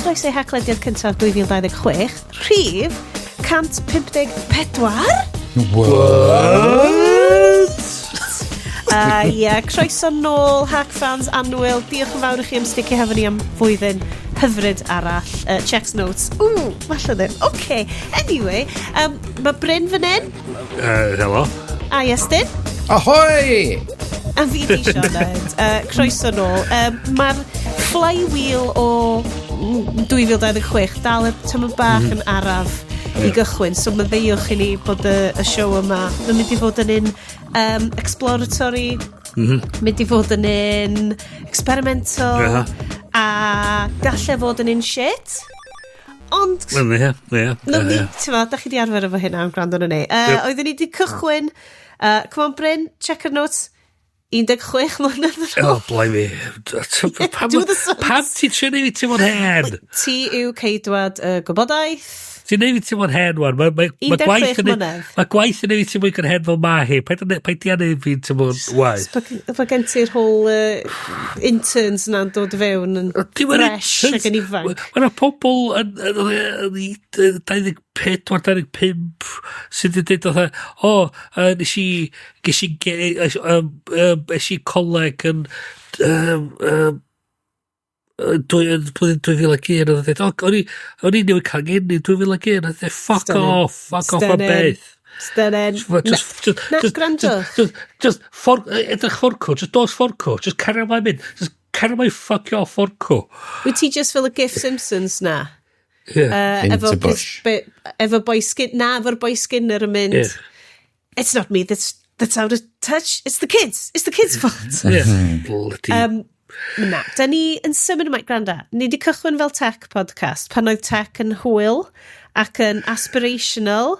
chroeso i Haclediad cyntaf 2026, rhif 154. What? Ie, croeso nôl, Hack fans annwyl. Diolch yn fawr i chi am sticio hefo ni am flwyddyn hyfryd arall. Checks notes. Ww, falle ddim. OK, anyway, mae Bryn fan hyn. Helo. A Iestyn. Ahoy! A fi di Sioned. Croeso nôl. Mae'r flywheel o 2026 dal y tymor bach yn araf i gychwyn. So maddeuwch i ni bod y siow yma. Mae'n mynd i fod yn un exploratory, mynd i fod yn un experimental, a galle fod yn un shit. Ond Wel, ie. No, ni, ti'n da chi di arfer efo hynna am gwrando arno ni. Oeddwn ni di cychwyn, come on Bryn, check your notes, 16 mlynedd yn ôl. Oh, blimey. Pam, Do the sums. pam ti'n trio neud fi teimlo'n hen? Ti yw ceidwad y gwybodaeth. Ti'n neud fi teimlo'n hen wan. Mae 16 gwaith yn mlynedd. Mae gwaith yn neud fi teimlo'n yn hen fel ma hi. Paid di neud fi teimlo'n waeth. Mae gen ti'r whole interns na'n dod fewn yn Dim yn fresh interns. ac yn ifanc. Mae yna pobl yn 24, 25 sydd wedi dweud fatha, o, nes i, ges i, es i coleg yn yn blwyddyn 2001, oedd yn dweud, o, o'n i newydd cael ngeni 2001, oedd yn dweud, fuck Stunning. off, fuck off am Stunning. beth. Stunning. Just, Na, just, gwrandwch. just edrych fforco, just dos fforco, just cario ymlaen mynd, just cario ymlaen ffuck off fforco. Wyt ti just fel y gif Simpsons na? Yeah. Efo, Into bush. Efo boy Skin, na, efo'r boy Skinner yn mynd, "It's not me that's out of touch, it's the kids, it's the kids' fault." Yeah. Bloody. Na, da ni yn symud yma, gwranda, ni wedi cychwyn fel tech podcast pan oedd tech yn hwyl ac yn aspirational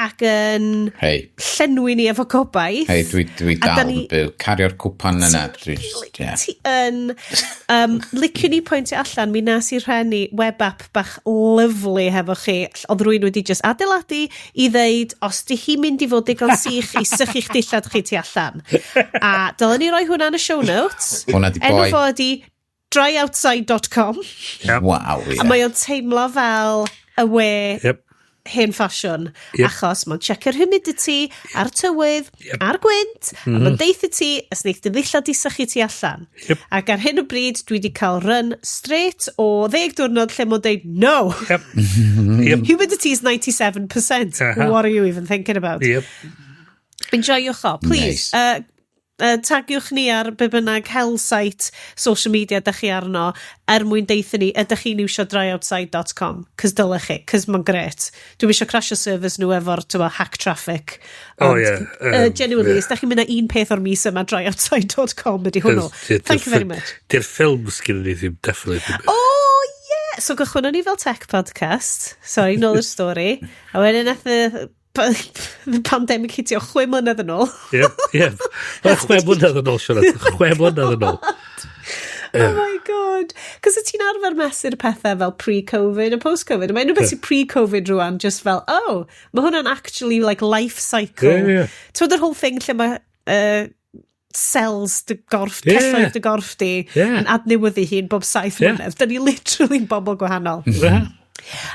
ac yn Hei, llenwi ni efo gobaith. Hei, dwi A da dal yn byw. Cario'r cwpan yna. Dwi just, yeah. Ti yn... Liciwn ni pwyntio allan, mi nas i rhannu web app bach lyfli hefo chi. Oedd rwy'n wedi just adeiladu i ddeud, os di hi'n mynd i fod digon sych i sychu'ch dillad chi tu allan. A dylen ni roi hwnna yn y show notes. Hwnna di Enw boi. fo ydi dryoutside.com. Yep. Waw, ie. A mae o'n teimlo fel y we hen ffasiwn. Achos mae'n checio'r humidity, a'r tywydd, a'r gwynt, a mae'n deitha ti, os wneud dy ddillad i sychu ti allan. Ac ar hyn o bryd, dwi wedi cael run straight o 10 diwrnod lle mae'n deud, "No, humidity is 97%. What are you even thinking about?" Enjoywch o, please. Nice. Tagiwch ni ar be bynnag hell site social media ydych chi arno er mwyn deitha ni ydych chi'n iwsio dryoutside.com, cos dylech chi, cos mae'n gret. Dwi'n eisiau crashio servers nhw efo'r tywa, hack traffic. Oh, Ond, ie, genuinely, ie. os da chi'n mynd â un peth o'r mis yma, dryoutside.com ydy hwnnw. Thank you very much. Di'r ffilms gyda ni ddim, definitely ddim. Oh, yeah! So gychwynnon ni fel tech podcast. Sorry, nôl i'r stori. A wedyn nath y pandemic hitio 6 mlynedd yn ôl. Yep. Mae'n 6 mlynedd yn ôl, Siarad. 6 mlynedd yn ôl. Oh my God. Cos y ti'n arfer mesur pethau fel pre-Covid a post-Covid. Mae unrhyw beth sy'n pre-Covid rwan, just fel, oh, mae hwnna'n actually like life cycle. Ie, ie. Ti'n yr whole thing lle mae cells dy gorff, celloedd dy gorff di yn adnewyddu hun bob 7 mlynedd. Da ni literally bobl gwahanol.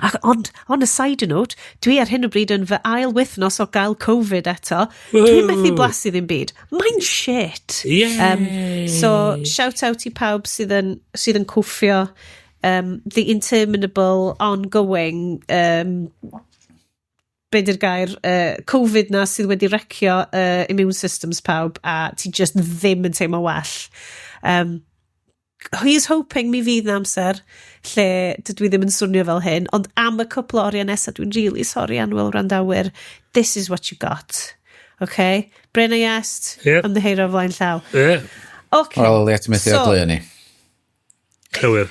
Ac ond, on a side note, dwi ar hyn o bryd yn fy ail wythnos o gael Covid eto. Dwi'n methu blasu ddim byd. Mae'n shit. Yay. So, shout out i pawb sydd yn cwffio the interminable, ongoing, be di'r gair, Covid na sydd wedi wrecio immune systems pawb a ti just ddim yn teimlo well. He's hoping mi fydd na amser lle dydw i ddim yn swnio fel hyn, ond am y cwpl o oriau nesaf, dwi'n really sorry, annwyl wrandawyr. This is what you got. Okay? Bryn a Iest, ymddiheuro o flaen llaw. Okay. Wel, ie, ti'n methu So- so, o ni. Cywir.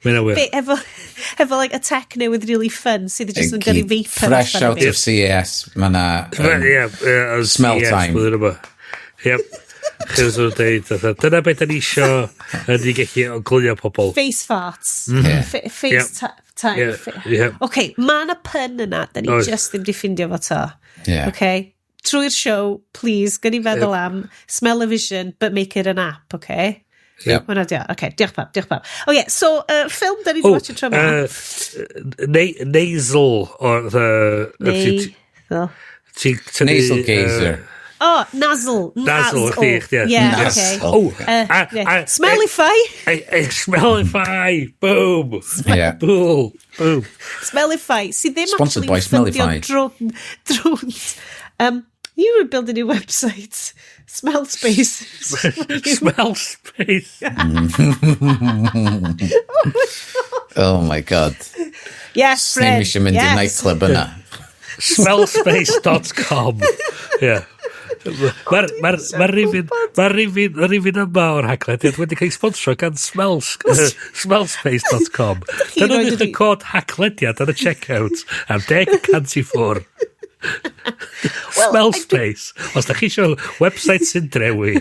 Mae'n awyr. Be, efo like a tech newydd really fun sydd just yn gyrru vapor Fresh allan out i fi. of CES, mae na Ie, smell CES time. blwyddyn yma. Yep. Chos nhw'n deud, fatha, dyna beth da ni isio ydy gallu ogleuo pobl. Face farts. Ie. Face time. Ie. OK, mae yna pun yna, da ni Oes. just ddim di ffindio fo to. Ie. OK? Trwy'r show, please, gyn i feddwl am smell-o-vision, but make it an app, OK? Yep. Hwna di o. Oce, diolch pawb, diolch pawb. Oce, so, ffilm da ni wedi watch tro yma. Nasal or the... Nasal. Nasal gazer. Oh, nasal. Nasal, chdi, chdi. Yeah, Nasal. okay. Oh, Yeah. Smellify. Smellify. Boom. Yeah. Boom. Boom. Smellify. Sydd ddim Sponsored actually by ffyndio Smellify. Drones. You were building a new website. Smell Space. Smell space. Oh my God. Yes, Sneb Fred. eisiau mynd i'r Yes. nightclub yna. Smellspace.com. Yeah. Mae'r ma ma rhifyn ma rhifyn yma o'r Haclediad wedi cael ei sponsro gan smellspace.com. chi Dyna roid ddech y wedi- cod Haclediad ar y checkout am 10% i ffwr. Well, Smell Space. Os da chi eisiau website sy'n drewi.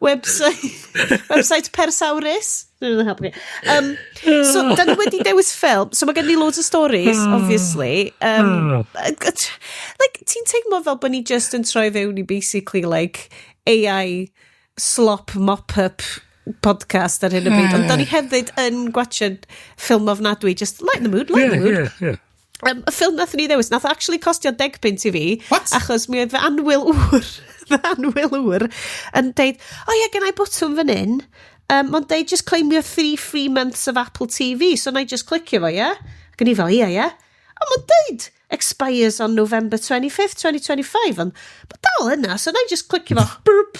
Website Persaurus. Dwi'n helpu fi. So, da ni wedi dewis ffilm. So, mae gen ni loads o stories, obviously. Like, ti'n teimlo fel bod ni just yn troi fewn i basically, like, AI slop mop-up podcast ar hyn o bryd. Ond da ni hefyd yn gwachod ffilm ofnadwy. Just light the mood, light Yeah, the mood. yeah. Y ffilm nath ni ddewis, nath actually costio 10 punt i fi. What? Achos mi oedd fy anwyl ŵr, yn deud, "Oh ie, gen i botwm fan hyn. Mae'n deud, 'Just claim your 3 free months of Apple TV.' So na i just clicio fo, ie?" Yeah? Ac o'n i fel, Ie." Ond mae'n deud, "Expires on November 25th, 2025." Ond mae dal yna, so na i just clicio fo, burp.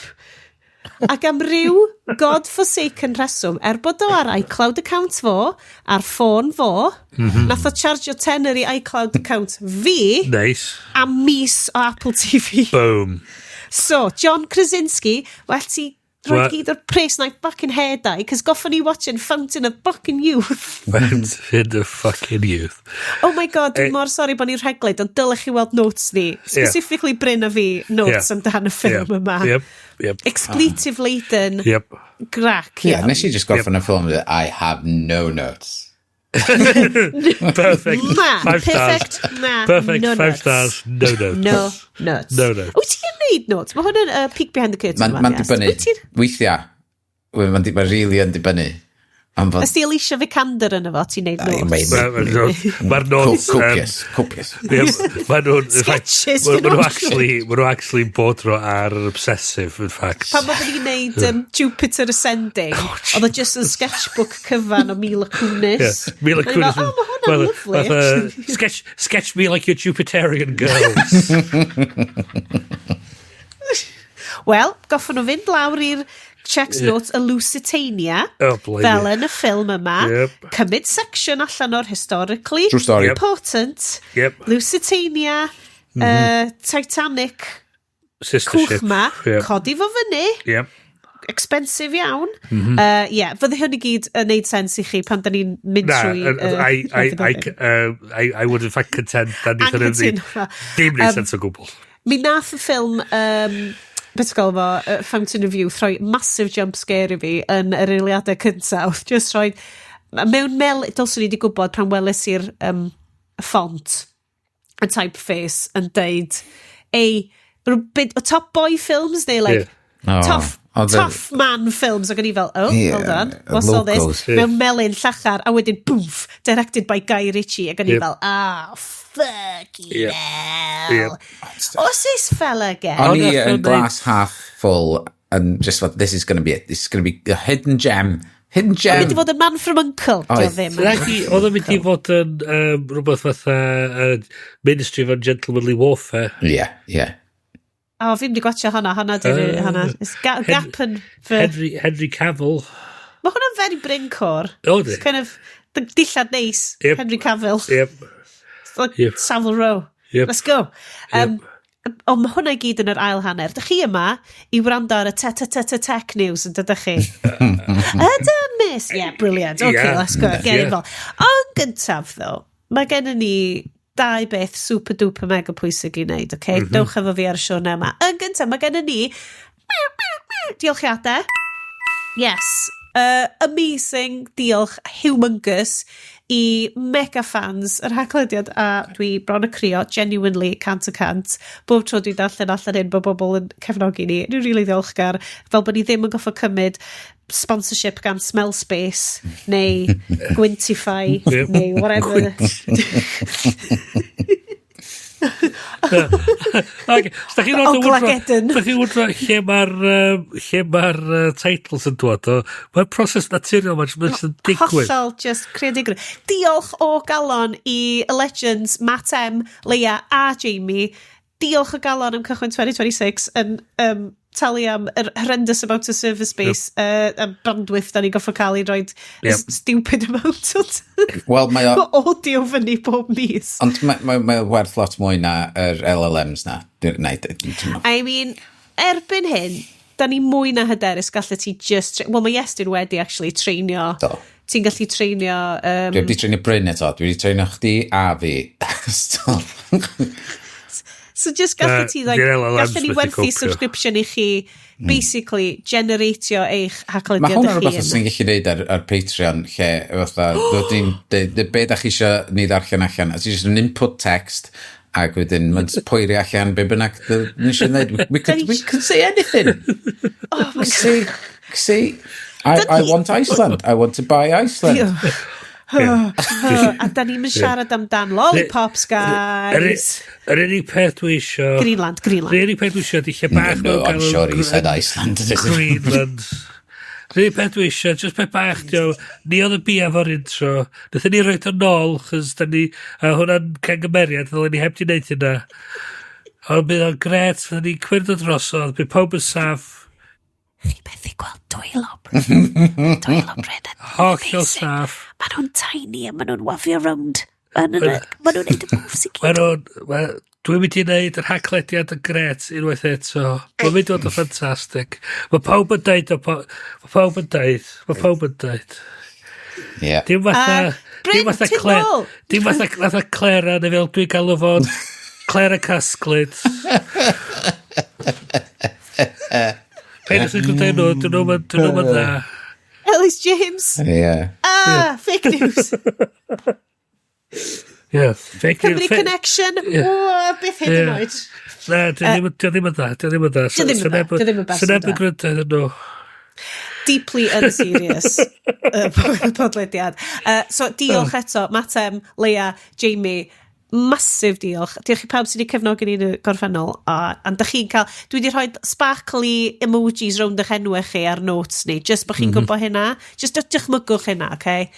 Ac am ryw god-forsaken rheswm, er bod o ar iCloud account fo, ar ffôn fo, nath o chargio tenner i iCloud account fi Nice. am mis o Apple TV. Boom. So, John Krasinski, well ti rhoi gyd o'r pres na i fucking hair dye, cos goffon ni watching Fountain of fucking Youth. Fountain of fucking Youth. Oh my God, dwi'n mor sori bod ni'n rheglyd, ond dylech chi weld notes ni. Specifically Bryn a fi, notes amdan y ffilm yma. Yep. Expletive laden grac. Yeah, nes i just gorffen y ffilm, I have no notes. Perfect. Ma, Five stars. perfect. Ma, Perfect. no Five notes. stars. No notes. No notes. No notes. Wyt ti'n neud notes? Mae hwn yn peek behind the curtain. Mae'n ma dibynnu. Wyt ti'n... Weithiau. Mae'n ma really yn dibynnu. Am fod... Ys di Alicia Vikander yn efo, ti'n neud Ai, notes? Mae'r notes... Copious. Copious. Mae nhw'n... in fact, Sketches, Ma' dyn nhw nhw. actually, ma nhw actually bodro ar obsessive, in fact. Pan oedden ni'n neud Jupiter Ascending, Oh, oedd o just yn sketchbook cyfan o Mila Kunis. Yeah. Mila O'n i Kunis. fel, "Oh, mae hwnna'n lovely, fatha, actually." Sketch me like your Jupiterian girls." Wel, goffon nhw fynd lawr i'r checks notes y Lusitania, Oh, blimey. fel yn y ffilm yma, cymryd section allan o'r historically True story. Important Lusitania, Titanic Sister cwch ship. ma, codi fo fyny, expensive iawn. Yeah, fydde hwn i gyd yn neud sens i chi pan da ni'n mynd Na, trwy... I would in fact contend that neith hynny ddim Anghytuno. ddim neud sens o gwbl. Mi nath y ffilm, beth ti'n galw fo, Fountain of Youth, rhoi massive jump scare i fi yn yr eiliadau cyntaf. Just rhoi, mewn mel, dylswn i wedi gwybod pan weles i'r font, y typeface, yn deud, ei, rhywbeth, o Top Boy films, neu like, Oh, tough, tough man films, ac o'n i fel, "Oh, hold on, y what's all this?" logos. Mewn melyn llachar, a wedyn, boof, directed by Guy Ritchie, ac o'n i fel, "Ah, fucking hell." What's this fella get? O'n i nath o yn glass half full and just thought, "This is going to be it. This is going to be a hidden gem. Hidden gem." Mynd i fod yn Man from Uncle, dio Oedd. ddim. Nagi, oedd o'n mynd i fod yn rhywbeth fatha Ministry of Ungentlemanly Warfare. Yeah. O, fi mynd i gwatcha hwnna, hwnna di'r, hwnna. It's gap yn fy... Henry Cavill. Mae hwnna'n very Bryncore. O, di. It's kind of, dillad neis, Henry Cavill. It's like Savile Row. Let's go. Ond mae hwnna i gyd yn yr ail hanner. Dych chi yma i wrando ar y te te te te tech news yn dydych chi? Ydyn, miss? Yeah, brilliant. Okay, let's go. Get involved. Ond gyntaf, ddo, mae gennym ni dau beth super duper mega pwysig i wneud, okay? Mm -hmm. Dewch efo fi ar y siwrne yma. Yn gyntaf, mae gennym ni diolchiadau. Yes. Amazing, diolch, humongous i mega fans yr Haclediad, a dwi bron y crio, genuinely, 100%. Bob tro dwi'n darllen allan hyn bod bobl yn cefnogi ni. Dwi'n really ddiolchgar. Fel bod ni ddim yn goffo cymryd sponsorship gan Smell Space neu Gwyntify neu whatever. Ok, so da chi'n Oglageddon. Da chi'n wondro lle mae'r lle mae'r titles yn dod o. Mae'r proses naturiol, mae'n just yn digwydd. Hollol just creadigol. Diolch o galon i y legends Matt M, Leia a Jamie. Diolch o galon am cychwyn 2026 yn talu am yr horrendous amount of server space, yep, a bandwidth da ni goffo cael i roed stupid amount o Wel, mae o audio fyny bob mis. Ond mae o werth lot mwy na yr LLMs na. Na, I mean, erbyn hyn, da ni mwy na hyderus gallu ti just... Wel, mae Iestyn wedi actually treinio. Do. Ti'n gallu treinio... Dwi wedi treinio Bryn eto. Dwi wedi treinio chdi a fi. So just gallu ti, like, gallu ni werthu subscription i chi, basically, generatio eich Haclediad. Mae hwnna'n rhywbeth sy'n gallu neud ar Patreon, lle, fatha, dod i'n deud, be da chi eisiau ni ddarllen allan, a ti jyst yn input text, ac wedyn mae'n poeri allan be bynnag ni eisiau neud. We could say anything. Oh my God. Say, I want Iceland. I want to buy Iceland. A da ni'n siarad amdan lollipops, guys. Yr unig peth dwi isio... Greenland, Greenland. Yr unig peth dwi isio di lle bach. No, I'm sure he said Iceland. Greenland. Yr unig peth dwi isio, just peth bach, dio, ni oedd y bia fo'r intro. Nathon ni roed o nôl, chos da ni, a hwnna'n cangymeriad, ddylen ni heb di wneud hynna. Ond bydd o'n gret, fydden ni'n cwyrdo drosodd, bydd pawb yn saff. Chi methu gweld dwylo Bryn. Dwylo Bryn yn Hollol saff. Maen nhw'n tiny a maen nhw'n wafio rownd. Maen nhw'n neud y moves i gyd. Dwi'n mynd i wneud yr Haclediad yn gret unwaith eto. Mae'n mynd i fod yn ffantastig. Mae pawb yn deud, mae pawb yn deud, mae pawb yn deud. Dim fatha... Bryn, ti'n nôl! Dim fatha Clara, neu fel dwi'n galw fo'n Clara Casglyd. Paid â gwrando nhw, dyn nhw'n dda. Ellis James. Yeah. Ah, fake news. Yeah, fake news. Cymru Connection. Yeah. Oh, beth hyd yn oed. Na, dyn ddim yn dda, dyn ddim yn dda. Dyn ddim yn dda, dyn ddim yn berson dda. Sy'n yn gwrando iddyn nhw. Deeply unserious podlediad. So, diolch eto, Matt M, Leia, Jamie, massive diolch. Diolch i pawb sydd wedi cefnogi ni yn y gorffennol. A da chi'n cael... Dwi wedi rhoi sparkly emojis rownd eich enwau chi ar notes ni, just bod chi'n gwybod hynna. Just dychmygwch hynna, okay?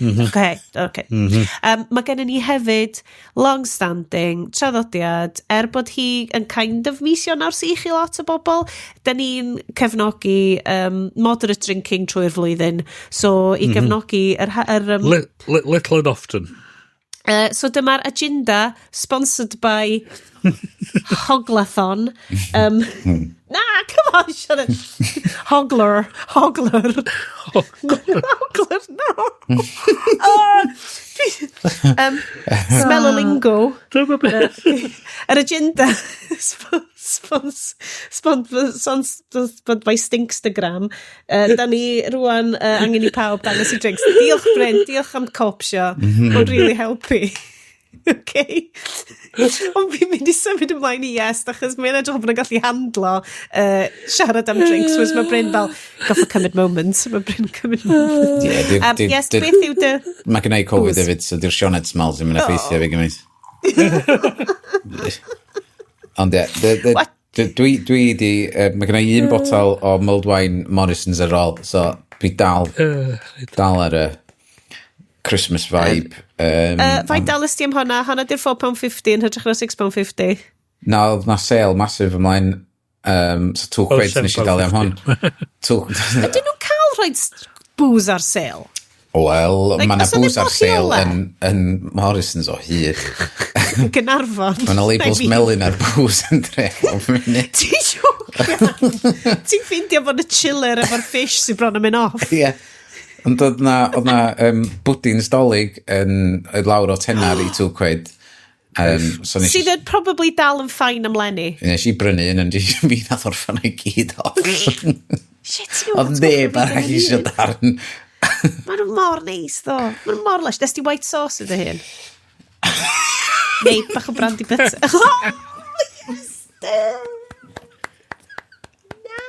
Okay. Mae gennym ni hefyd long-standing traddodiad, er bod hi yn kind of mis Ionawr sych i lot o bobl, da ni'n cefnogi moderate drinking trwy'r flwyddyn. So, i gefnogi yr Little and often. So dyma'r agenda sponsored by Hoglathon. Na, come on, shut it. Hogler. Hogler. Hogler, no. Oh, Smellolingo. Dyma beth. Yr agenda sponsored by Stinkstagram. Da ni rwan angen i pawb dangos i drinks. Diolch Bryn, diolch am copsio. Mae'n really helpu. Okay. Ond fi'n mynd i symud ymlaen i Iest, achos mae'n edrych bod yn gallu handlo siarad am drinks, whereas mae Bryn fel, goffo cymryd moment. Mae Bryn cymryd moment. Yeah, Yes, beth yw dy... Mae gen i Covid hefyd, so di'r Sioned smells ddim yn effeithio fi gymaint. Ond ie, What? dwi di, mae gen i un botel o mulled wine Morrison's ar ôl, so dwi dal ar y Christmas vibe. Faint dalys ti am hwnna? Hwnna di'r £4.50 yn hytrach na £6.50. Na, oedd na sale massive ymlaen, so 2 Oh, quid nes i dalu am hwn. Ydyn nhw'n cael rhoi booze ar sale? Wel, Like, mae 'na oes 'na ddim booze ar bach sale rheolau? yn Morrison's o hyd. Gaernarfon. Mae 'na labels I mean, melyn ar booze yn dre o funud. Ti'n jocio? Ti'n ffeindio bod y chiller efo'r fish sy'n bron yn mynd off? Ie. Ond oedd na bwdins Dolig yn lawr o tenner i 2 quid. So nes, Sydd yn probably dal yn fine am Lenny. Nes i brynu un, ond fi nath orffan o'i gyd off. Shit, ti'n Oedd neb arall eisiau darn. Maen nhw mor neis, ddo. Maen nhw mor lush. Nes ti white sauce i dy hun? Neu bach o brandy butter. Oh, yes! Na!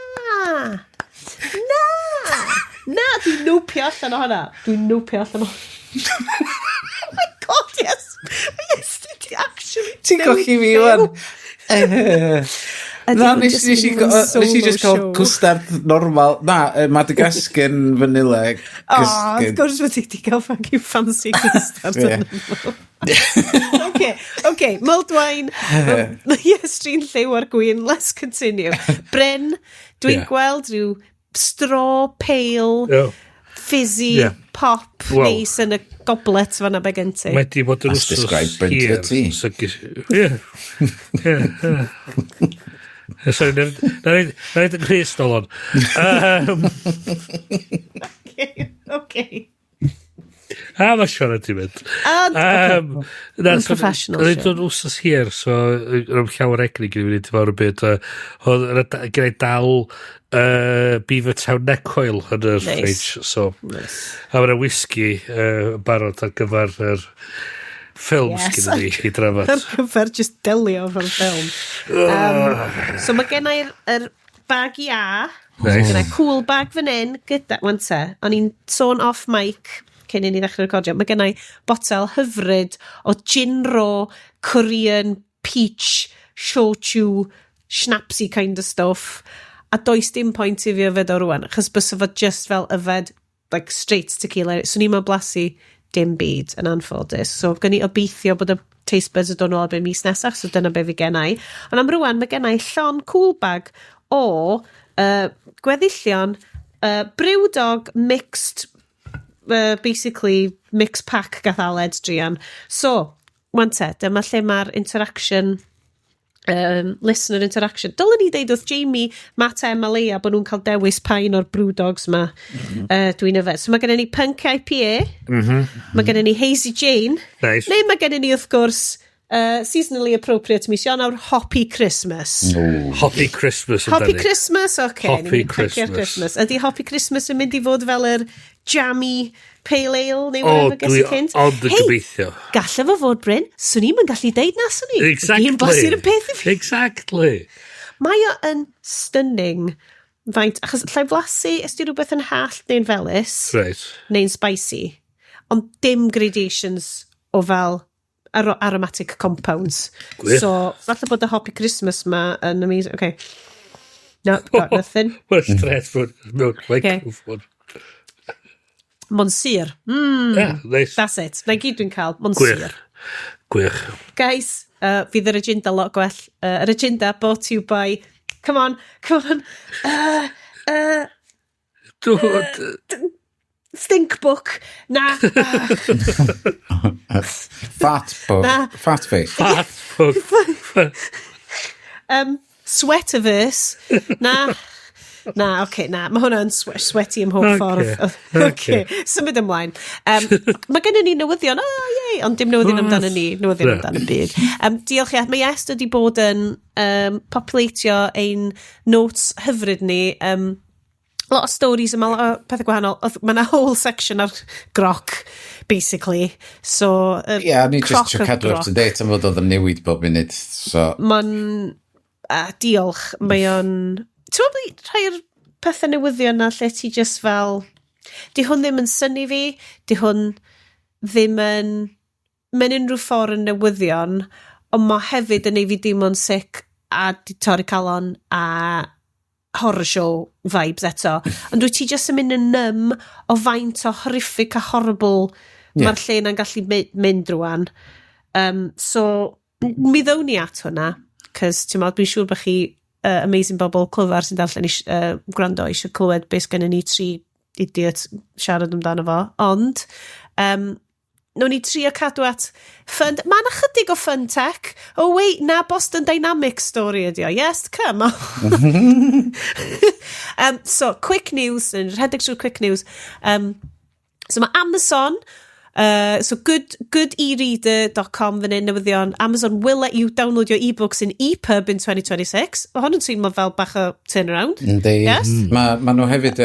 Na! Na, dwi'n nopio allan o hwnna. Dwi'n nopio allan o. Oh my God, yes! Yes, dwi actually Ti'n colli fi wan. Na, nes i just cael cwstard normal. Na, Madagascan vanilla. Oh, wrth gwrs fod ti wedi cael fucking fancy custard. Okay, mulled wine. Yes, trin lliw ar gwyn. Let's continue. Bryn, dwi'n gweld rhyw straw pale, fizzy, pop Wel. neis yn y goblet fanna be gen ti. Mae di bod yn That's wsos described Bryn hir. to a T. So Ie. Sorry, na reid yng Nghrist nôl on. Okay. A mae siarad ti mynd. And, okay. Na, so, Unprofessional Oedd show. o'n wsos hir, so yn llawer egni gyda fi wneud fawr o byd. Oedd gyda i dal Beavertown Neck Oil yn yr fridge. So, a mae'n whisky barod ar gyfer yr ffilms gyda ni i drafod. Ar gyfer just delio efo'r ffilm. So mae gen i'r yr bag iâ. Nice. Gen i cool bag fan hyn gyda, wan te, o'n i'n sôn off mic cyn i ni ddechrau recordio. Mae gen i botel hyfryd o Jinro Korean peach shochu schnapsy kind of stuff. A does dim point i fi yfed o rwan, achos bysa fo just fel yfed like straight tequila. So ni'n blasu dim byd yn anffodus. So gen i obeithio bod y taste buds yn dod nôl erbyn mis nesaf, so dyna be fi gen i. Ond am rwan, mae gen i llon cool bag o gweddillion Brewdog mixed, basically mixed pack gath Aled druan. So, wan te, dyma lle mae'r interaction listener interaction. Dylen ni ddeud wrth Jamie, Matt M a Leia bod nhw'n cael dewis pa un o'r Brewdogs ma dwi'n yfed. So mae gennym ni Punk IPA, mae gennym ni Hazy Jane, neu mae gennym ni wrth gwrs seasonally appropriate mis Ionawr, Hoppy Christmas. Hoppy Christmas Hoppy amdani. Christmas, oce. Okay, Hoppy Christmas. Christmas. Ydy Hoppy Christmas yn mynd i fod fel yr jammy pale ale neu O, whatever ges dwi i cynt? ond yn Hei, gobeithio. galle fo fod, Bryn. Swn i'm yn gallu deud na, swn i. Hi'n bosib yn peth i fi. Mae o yn stunning faint, achos llai flasu os di rhywbeth yn hallt neu'n felys, neu'n spicy, ond dim gradations o fel aromatic compounds. Gwych. So, falle bod y Hoppy Christmas ma yn amazing. Okay. No, got nothing. Mae'n straight mewn microphone. Monsieur. Yeah, nice. That's it. Na i gyd dwi'n cael. Monsieur. Gwych. Gwych. Guys, fydd yr agenda lot gwell. Yr agenda brought to you by... Come on, come on. Stink book. Na. Fat book. Na. Fat face. Fat book. Sweaterverse. Na. Na, oce, okay, na. Mae hwnna'n sweaty ym mhob ffordd. Okay. Symud ymlaen. Mae gennym ni newyddion, oh, yay, ond dim newyddion amdano ni, newyddion Na. amdano byd. Diolch i, mae Iest wedi bod yn populatio ein notes hyfryd ni. Lot o stories yma, lot o pethau gwahanol. Mae yna whole section ar Grok, basically. So, Ie, yeah, ni just croc trio of cadw up Grok. to date am fod oedd yn newid bob munud. So, Mae'n... Diolch, mae o'n... Ti'n meddwl rhai o'r pethau newyddion na lle ti just fel... Di hwn ddim yn synnu fi, di hwn ddim yn... Mewn unrhyw ffordd yn newyddion, ond mae hefyd yn neud fi deimlo'n sick a di torri calon a horror show vibes eto. Ond dwi ti just yn mynd yn numb o faint o horrific a horrible mae'r lle na'n gallu mynd rwan. So, mi ddown ni at hwnna, cos ti'n meddwl, dwi'n siŵr bod chi amazing bobl clyfar sy'n darllen i gwrando eisiau clywed beth sgynnon ni tri idiot siarad amdano fo. Ond, nawn ni trio cadw at fun. Mae yna chydig o fun tech. Oh wait, na Boston Dynamics story ydi o. Yes, come on. So, quick news, yn rhedeg trwy'r quick news. So mae Amazon So goodereader.com fan hyn, newyddion. Amazon will let you download your e-books in EPUB in 2026. Mae hwn yn teimlo fel bach o turnaround. Yndi. Yes? Ma nhw hefyd,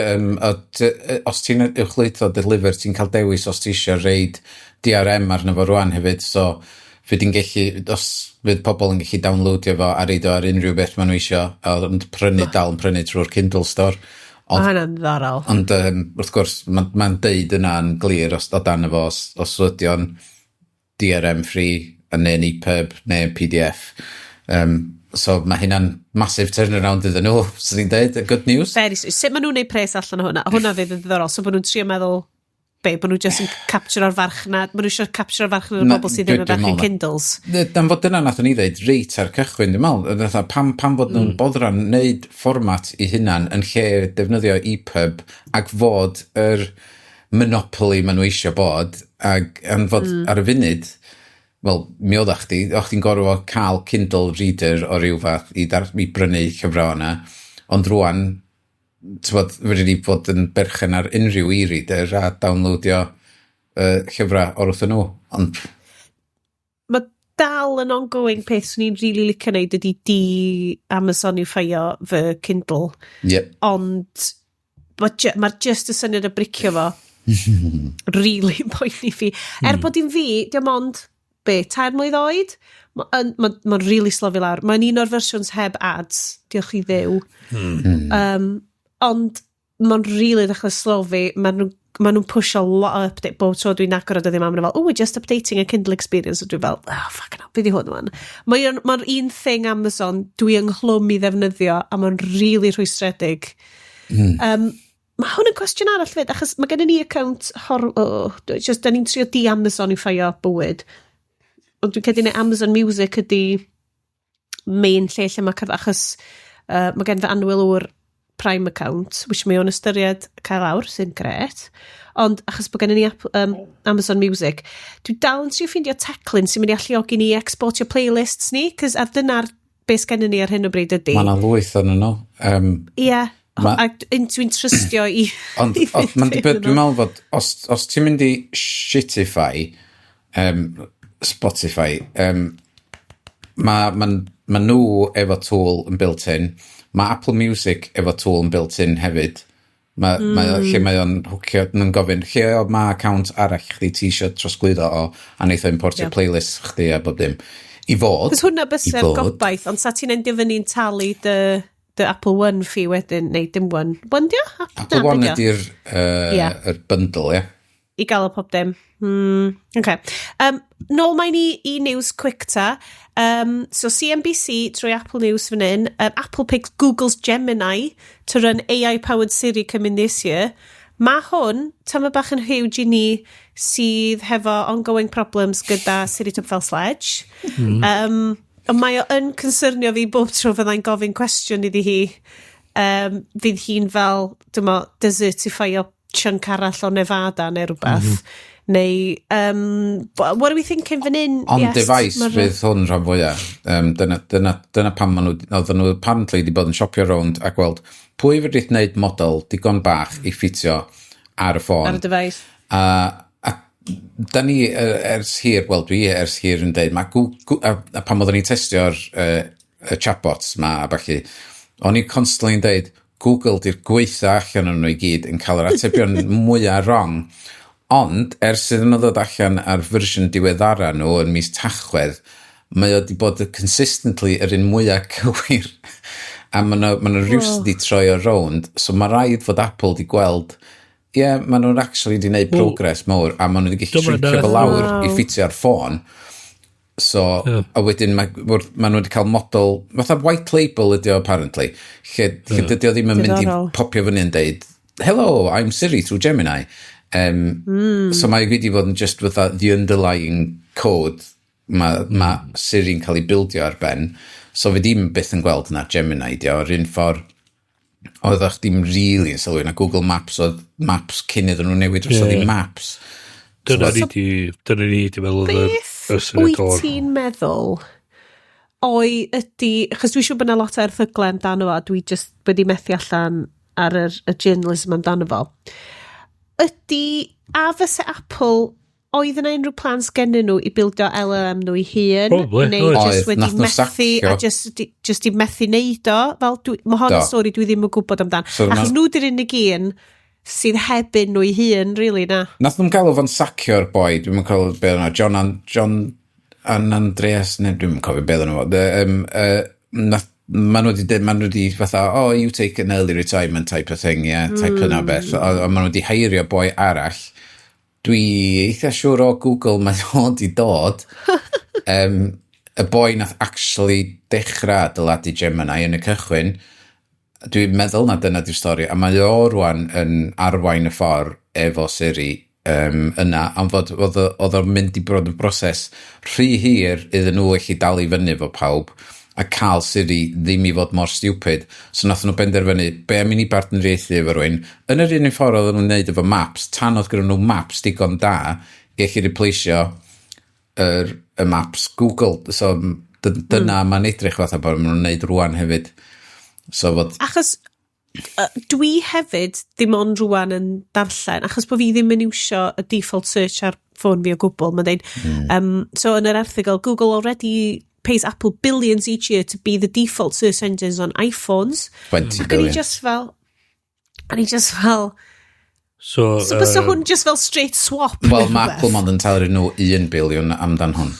os ti'n uwchlwytho dy lyfr, ti'n cael dewis os ti eisiau rhoid DRM arno fo rwan hefyd, so fydd di'n gallu, os fydd pobl yn gallu downloadio fo a rhoid o ar unrhyw beth maen nhw eisiau, ond prynu, dal yn prynu trwy'r Kindle Store. Mae hynna'n ddiddorol. Ond wrth gwrs, mae'n ma deud yna'n glir os o dan efo, os ydy o'n DRM free, neu'n EPUB, neu'n PDF. So mae hynna'n massive turnaround iddyn nhw, sy'n ni'n deud, good news. Very. Sut maen nhw'n neud pres allan o hwnna? Hwnna fydd yn ddiddorol. So bod nhw'n trio meddwl, be, bod nhw just yn capture o'r farchnad, maen nhw eisiau capture o'r farchnad o Na, bobl sydd ddim yn dwi'n berchen meddwl na. Kindles. Dan fod dyna nath ni ddeud reit ar cychwyn, dwi'n meddwl, fatha, pam fod nhw'n boddran wneud fformat i hunan yn lle defnyddio EPUB ac fod yr monopoly maen nhw eisiau bod, ac yn fod ar y funud, wel, mi oeddach chdi, o'ch chdi'n gorfod cael Kindle Reader o ryw fath i brynu llyfrau o'na, ond rwan, ti'n fedri di fod yn berchen ar unrhyw e-reader a downloadio llyfrau o'r wrthyn nhw. Ond Mae dal yn ongoing peth swn i'n really licio neud ydy di Amazon i ffeio fy Kindle. Ond mae'r ma just y syniad o bricio fo really poeni fi. Er bod i'n fi, diolch ond, be, 3 mlwydd oed? Mae'n ma really slofi lawr. Mae'n un o'r fersiwns heb ads, diolch i Dduw. Ond mae'n really dechrau slofi. Mae'n nhw ma nhw'n pushio lot o update bob tro dwi'n agor o dyddiau yma. Maen nhw fel, "Oh, we're just updating a Kindle experience." A dwi'n fel, "Oh, fucking hell, be di hwn wan?" Mae'n ma un thing Amazon dwi ynghlwm i ddefnyddio a mae'n really rhwystredig. Mae hwn yn cwestiwn arall fyd, achos mae gennym ni account oh, just, da ni'n trio di Amazon i ffeio bywyd. Ond dwi'n credu na Amazon Music ydy main lle lle mae cerdd, achos mae gen fy annwyl ŵr Prime account, which mae o'n ystyried cael awr, sy'n gret. Ond achos bod gennym ni Amazon Music, dwi dal yn trio ffeindio teclyn sy'n mynd i alluogi ni exportio playlists ni, cos ar dyna'r beth sgennyn ni ar hyn o bryd ydy. Mae yna lwyth o'n nhw. Ie, a dwi'n trystio i Ond i ond fynd ma'n iddyn dwi'n nhw. meddwl fod, os ti'n mynd i shitify Spotify, mae ma, ma nhw efo tool yn built-in, mae Apple Music efo tool yn built-in hefyd. Ma, lle mae o'n hwcio, nhw'n gofyn, lle o mae account arall chdi ti eisiau trosglwyddo o, a neith o importio playlist chdi a bob dim. I fod. Cos hwnna I bysa'r fod. gobaith, ond sa ti'n endio fyny'n talu dy Apple One fee wedyn, neu dim One. One dio? Apple Na, One be' 'di o? ydy'r yr bundle, ie. I gael y pob dim. Okay. Nôl mae'n i news quick ta. So CNBC trwy Apple News fan hyn. Apple picks Google's Gemini to run AI-powered Siri coming this year. Mae hwn, tyma bach yn huge i ni sydd hefo ongoing problems gyda Siri Twp fel Sledge. Ond mae o yn concernio fi bob tro fyddai'n gofyn cwestiwn iddi hi. Fydd hi'n fel, dyma, desertifio chunk arall o Nevada neu rhywbeth. Neu, what are we thinking fan hyn? On Yes, device fydd hwn rhan fwyaf. Dyna pam maen nhw, oedden nhw apparently wedi bod yn siopio rownd a gweld pwy fedrith wneud model digon bach i ffitio ar y ffôn. Ar y device. A da ni ers hir, wel dwi ers hir yn deud, mae Google, a pan oeddwn ni'n testio'r y chatbots ma a ballu, o'n i constantly yn deud, Google di'r gweitha allan o'n nhw i gyd yn cael yr atebion mwyaf wrong. Ond, ers iddyn nhw ddod allan ar fersiwn diweddara nhw yn mis Tachwedd, mae o wedi bod consistently yr un mwyaf cywir. A maen nhw, ma nhw rhywsut wedi troi o rownd, so mae rhaid fod Apple wedi gweld, ie, yeah, maen nhw'n actually wedi gwneud progress mawr, a maen nhw wedi gallu Dyma shrinkio fo lawr i ffitio ar ffôn. So, a wedyn mae ma nhw wedi cael model, fatha white label ydi o apparently, lle dydy o ddim yn mynd i popio fyny yn deud, "Hello, I'm Siri through Gemini." So mae wedi bod yn just fatha the underlying code mae ma Siri'n cael ei bildio ar ben. So fe ddim byth yn gweld na Gemini di o, yr un ffordd oeddech chdi'm really yn sylwi na Google Maps oedd Maps cyn iddyn nhw newid drosodd i Maps. Dyna ni di meddwl oedd Beth y syniad wyt o'r ti'n meddwl oi ydy, achos dwi'n siŵr bod yna lot o erthyglau amdano fo, a dwi just wedi methu allan ar y journalism amdano fo. Ydy, a fysa Apple oedd yna unrhyw plans gennyn nhw i bildio LLM nhw i hun? Probably, Neu oedd. just Oedd, wedi nath nhw methu sacio. a just di methu neud o. Fel, mae hon yn stori dwi ddim yn gwybod amdan. So Achos nhw di'r unig un sydd heb un nhw i hun, really, na. Nath nhw'n galw fo'n sacio'r boi, dwi'n yn cofio be oedd John, John An Andreas, neu dwi'n cofio be oedd nhw. Nath, ma nhw wedi, ma nhw wedi fatha, "Oh, you take an early retirement" type of thing, yeah, type yna beth. A ma nhw wedi heirio boi arall. Dwi eitha siŵr o Google mae o wedi dod. Y boi nath actually dechrau adeiladu Gemini yn y cychwyn. Dwi'n meddwl na dyna di'r stori, a mae o rwan yn arwain y ffordd efo Siri yna, am fod oedd o'n mynd i bod yn broses rhy hir iddyn nhw allu dal i fyny efo pawb a cael Siri ddim i fod mor stupid. So nath nhw benderfynu, be am i ni bartneriaethu efo rhywun? Yn yr un ffordd oedden nhw'n neud efo Maps, tan oedd gyda nhw Maps digon da i allu replaceio y Maps Google. So dyna mae'n edrych fatha bod maen nhw'n neud rwan hefyd. So fod Achos dwi hefyd ddim ond rwan yn darllen, achos bod fi ddim yn iwsio y default search ar ffôn fi o gwbl. Mae'n deud, so yn yr erthygl, "Google already pays Apple billions each year to be the default search engines on iPhones." 20 Ac o'n i billion. just fel, o'n i just fel, So so bysa hwn just fel straight swap Wel, neu mae rhywbeth? Apple mond yn talu nhw 1 biliwn amdan hwn.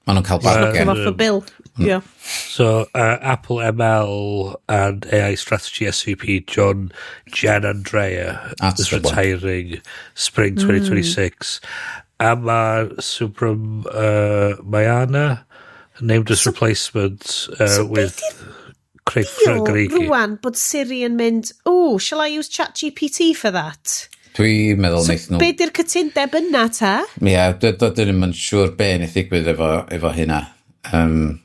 Maen nhw'n cael Knock bargain. them off a bill. Yeah. So, Apple ML and AI Strategy SVP John Giannandrea That's is the one. retiring spring 2026. Amar Subramanian named as replacement So with Craig Deal Federighi. rwan bod Siri yn mynd, "Oh, shall I use ChatGPT for that?" Dwi'n meddwl So, wnaeth nhw be di'r cytundeb yna ta? Ie, dwi ddim yn siŵr be wnaeth ddigwydd efo hynna.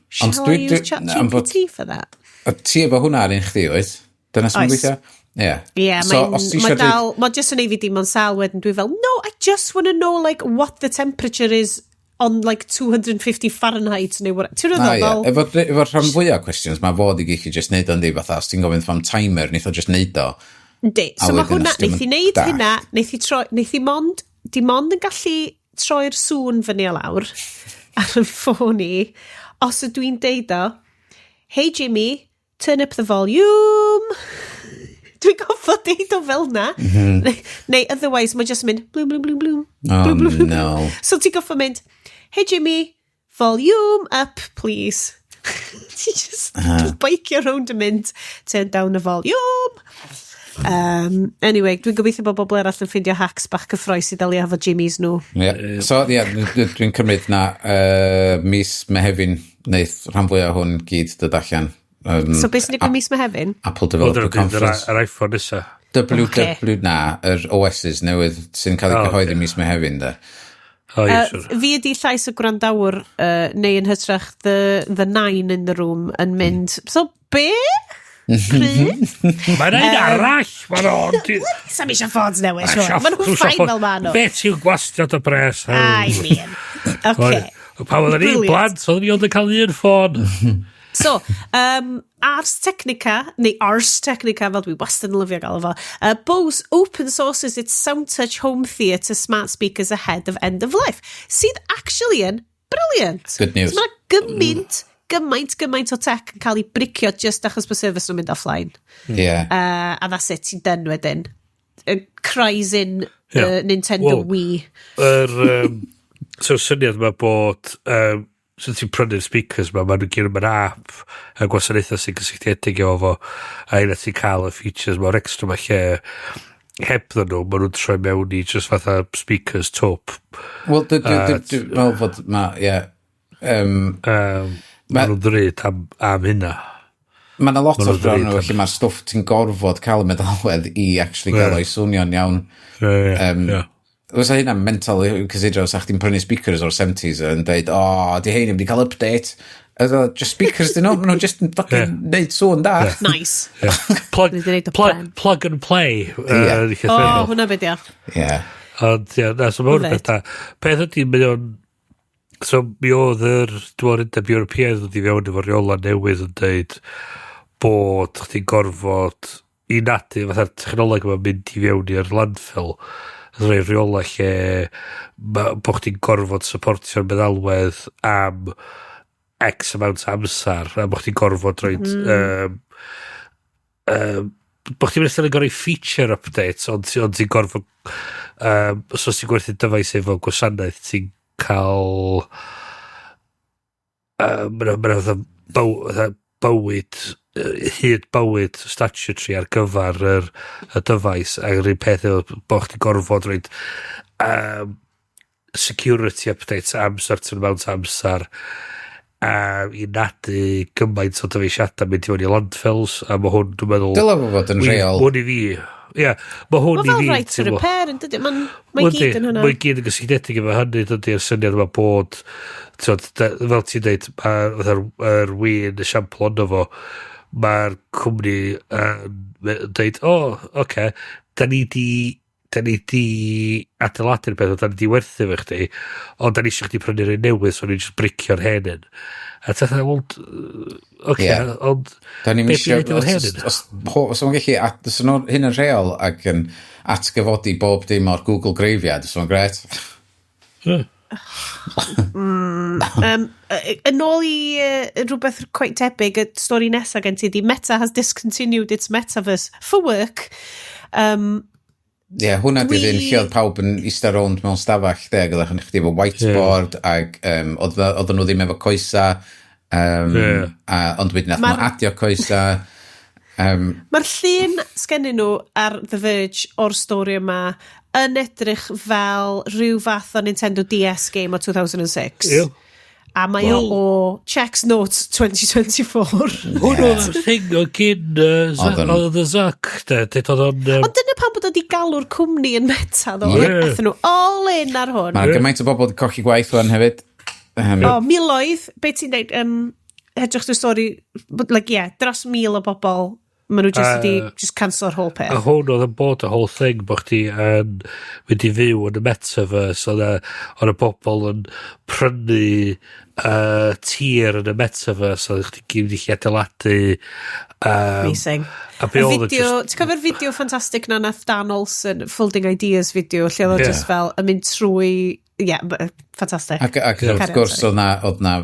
Shall I use ChatGPT for that? Ti efo hwnna ar un chdi, oes? Dyna sy'n Oes. gweithio? Ie. Yeah, So, mae'n os ti ma isio dal, mae just yn ei fi dim ond sal wedyn, dwi fel, "No, I just want to know like what the temperature is on like 250 Fahrenheit" neu what. Ti'n Ah, meddwl ie. fel, Efo rhan fwyaf questions, mae fod i gallu just neud o'n di fatha, os ti'n gofyn am timer, neith o just neud o. Yndi. A So mae wedyn hwnna, os ti'm neith i yn neud dallt. hynna, neith i troi, neith i mond, di mond yn gallu troi'r sŵn fyny a lawr ar y ffôn i, os ydw i'n deud o, "Hey Jimmy, turn up the volume." Dwi'n goffod deud o fel na. Neu otherwise, mae just yn mynd bloom, bloom, bloom, bloom. Oh, Bloom, bloom, bloom. no. So ti'n goffod mynd, "Hey Jimmy, volume up, please." Ti just beicio rownd yn mynd, "Turn down the volume." Anyway, dwi'n gobeithio bod bobl eraill yn ffeindio hacks bach cyffroes i ddelio efo Jimmys nhw. Yeah. So, ie, yeah, dwi'n cymryd na mis Mehefin wneith rhan fwyaf o hwn gyd dod allan. So beth sy'n digwydd mis Mehefin? Apple Developer Conference. Yr iPhone nesa. WW, na, yr OSs newydd sy'n cael ei cyhoeddi mis Mehefin, de. O, ie, siwr. Fi ydi llais y gwrandawr, neu yn hytrach the nine in the room yn mynd, "So be? Pryd?" Mae'n un arall! Mae'n on! Sam eisiau ffôns newydd, siwr. Maen nhw'n fine fel maen nhw. Be ti'n gwastio dy bres? I mean, okay. Pan oedden ni'n Brilliant. blant, oedden ni ond yn cael un ffôn. So, Ars Technica, neu Ars Technica, fel dwi wastad yn lyfio gael fo, Bose open sources its SoundTouch home theatre smart speakers ahead of end of life, sydd actually yn brilliant. Good news. So mae gymaint, gymaint, gymaint o tech yn cael ei bricio just achos bod service nhw'n mynd offline. A that's it, ti'n done wedyn. Cries in Nintendo Well, Wii. So syniad yma bod so ti'n prynu'r speakers ma, maen nhw'n gyrru mewn app a gwasanaethau sy'n gysylltiedig efo fo, a un ti'n cael y features mor extra ma lle hebddyn nhw, maen nhw'n troi mewn i just fatha speakers top. Wel, dwi'n meddwl fod ma, ie. Maen nhw'n ddrud am hynna. Mae yna lot Ma' o'r nhw'n bron ddrud nhw, felly mae'r stwff ti'n gorfod cael y meddalwedd i actually gael o'i swnio'n iawn. Ie, ie. Fysa hynna'n mental i considero sa chdi'n prynu speakers o'r 70s yn dweud, "Oh, di hein wedi cael update." Oedd o, just speakers dyn nhw, maen nhw just yn fucking neud sŵn da. Nice. Yeah. Plug, Dwi 'di neud o plug, pren. plug and play. Ie. O, oh, hwnna beth ia. Ie. Ond, ie, na, so mae hwn yn Lyfli. beth da. Peth ydy, mae o'n... So, mi oedd yr, dwi'n meddwl, Undeb Ewropeaidd yn dod i fewn efo reola newydd yn dweud bod chdi'n gorfod i nadu fatha'r technoleg yma'n mynd i fewn i'r landfill. rhoi rheola lle bo chdi'n gorfod supportio'r meddalwedd am X amount o amser, a bo chdi'n gorfod rhoi bo chdi'n mynd i feature updates, ond ti'n gorfod so os ti'n gwerthu dyfais efo gwasanaeth, ti'n cael mae'n fatha bywyd, hyd bywyd statutory ar gyfer y dyfais, ac yr un peth efo bo chdi'n gorfod rhoi security updates am certain amount o amser i nadu gymaint o dyfeisiadau mynd i fewn i landfills, a mae hwn, dwi'n meddwl. Dylai fo fod yn rheol. Hwn i fi. Ie, mae hwn i fi. Mae fel right to repair, yn dydy? Mae gyd yn hwnna. Mae gyd yn gysylltiedig efo hynny, dydy'r syniad yma bod, t'wod, fel ti'n dweud, mae'r win esiampl ono fo, mae'r cwmni yn dweud, "O, oh, oce, okay, da ni di adeiladu'r peth, da ni di werthu fo chdi, ond da ni eisiau chdi prynu'r un newydd, so ni'n just bricio'r hen un." A ti'n dweud, "Wel, oce, ond Da ni'n isio, os o'n gallu, os o'n hyn yn rheol ac yn atgyfodi bob dim o'r Google graveyard, os o'n gret. Yn ôl i rhywbeth quite tebyg, y stori nesaf gen ti di "Meta has discontinued its metaverse for work." Ie, yeah, hwnna di'r un lle oedd pawb yn eistedd rownd mewn stafell, de, gyda chdi efo whiteboard, ac oedden nhw ddim efo coesa, a, ond wedyn nath nhw adio coesa. Mae'r llun sgennyn nhw ar The Verge o'r stori yma yn edrych fel rhyw fath o Nintendo DS game o 2006. A mae o o Checks Notes 2024. Hwn oedd y thing o gyn oedd y Zuck, de, dweud oedd o'n Ond dyna pam bod o wedi galw'r cwmni yn Meta, ddo. Aethon nhw all in ar hwn. Mae gymaint o bobl wedi colli gwaith wan hefyd. O, miloedd, be ti'n dweud, edrych drwy stori, but, like, yeah, dros 1,000 o bobl, maen nhw just wedi just cancelo'r whole peth. A hwn oedd yn bod y whole thing bod chdi yn mynd i fyw yn y metaverse, oedd y bobl yn prynu tir yn y metaverse, oedd chdi gyd wedi adeiladu Amazing. A be Y oedd o fideo, just ti'n cofio'r fideo ffantastig na nath Dan Olsen, Folding Ideas video, lle oedd o just fel yn mynd trwy, yeah, ffantastig. Ac wrth Carry on, gwrs sorry. oedd na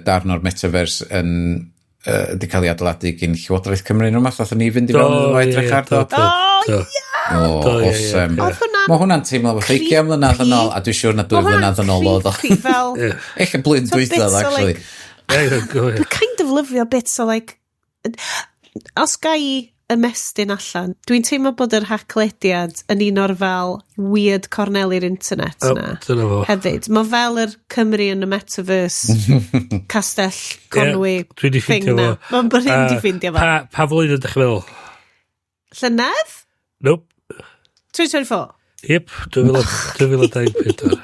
darn o'r metaverse yn di cael ei adeiladu gyn Llywodraeth Cymru neu rhywbeth, nathon ni fynd i fewn iddo fo edrych ie, ar do. do, Oh, do. O, Do, ie, awesome. Oedd hwnna'n Mae hwnna'n teimlo fatha 20 mlynedd yn ôl, a dwi'n siŵr na 2 Ma' hwnna'n flynedd yn ôl oedd o. creepy fel Eich blwyddyn So dwytha, bits o, actually. like, Ie, Dwi'n kind of lyfio bits o like, os ga i ymestyn allan, dwi'n teimlo bod yr Haclediad yn un o'r fel weird corneli'r internet O, na. dyna fo. Hefyd. Mae fel yr Cymru yn y metaverse Castell Conwy Ie, dwi 'di thing ffeindio na. fo. Mae'n bod hyn di ffeindio fo. Pa flwyddyn ydych chi'n meddwl? Llynedd? Nope. 2024? Yep, 2024.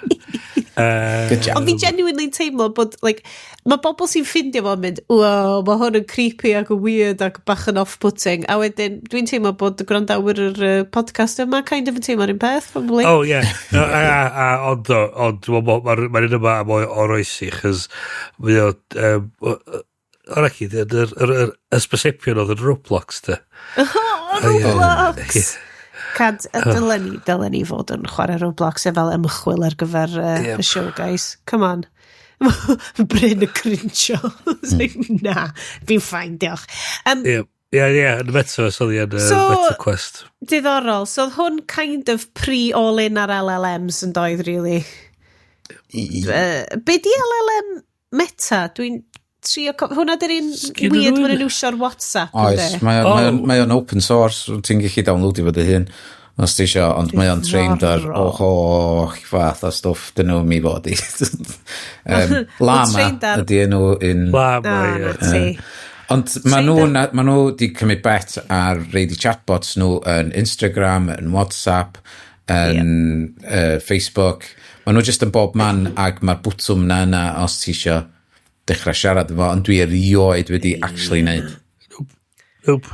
Good job. Ond fi genuinely teimlo bod, like, mae bobl sy'n ffindio fo'n mynd, "Wow, mae hwn yn creepy ac yn weird ac bach yn off-putting." A wedyn, dwi'n teimlo bod y gwrandawyr yr podcast yma kind of yn teimlo'r un peth, probably. Oh, ie. A, ond, ond, mae'r ma un yma am oroesi, chos mae o, o'r ac yr ysbysebion oedd yn Roblox, de. Oh, Roblox! Cad, dylen ni fod yn chwarae Roblox efo fel ymchwil ar gyfer y show, guys. Come on. Bryn y crinjo. Na, fi'n fine, diolch. Ie, yn y Metaverse oedd hi yn So- MetaQuest. Diddorol. So oedd hwn kind of pre-all-in ar LLMs yn doedd, really? Be di LLM Meta? Dwi'n trio hwnna dy'r un Sgyn weird nhw maen un? nhw'n iwsio'r WhatsApp, Oes, yndi? mae Oh. mae o'n open source, ti'n gallu downloadio fo dy hun os ti isio, ond mae o'n trained ar o Diddorol. holl fath o stwff dyn nhw'n mi fod i. Llama trained ar- ydy enw un. Llama, Ah, ie. na ti. Ond ma nhw, ma nhw di cymryd bet ar reid i chatbots nhw yn Instagram, yn WhatsApp, yn Facebook. Ma nhw just yn bob man ac mae'r bwtwm na yna os ti isio dechrau siarad efo, ond dwi erioed wedi actually neud. Nope.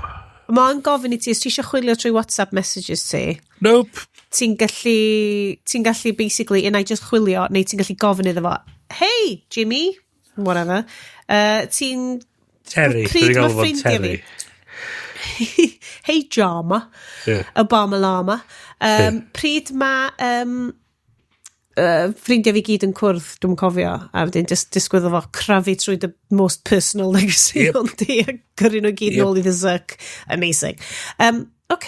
Mae'n gofyn i ti, os ti eisiau chwilio trwy WhatsApp messages ti, ti'n gallu basically, unai just chwilio, neu ti'n gallu gofyn iddo fo, "Hey, Jimmy," whatever, ti'n Terry. Pryd Dwi'n ma' galw fo'n ffrindiau Terry. fi? Hey Jama. Yeah. Obama Lama. Pryd mae ffrindiau fi gyd yn cwrdd, dwi'n cofio, a wedyn just disgwyl fo crafu trwy the most personal negeseuon di a gyrru nhw gyd nôl i the Zuck. Amazing. OK,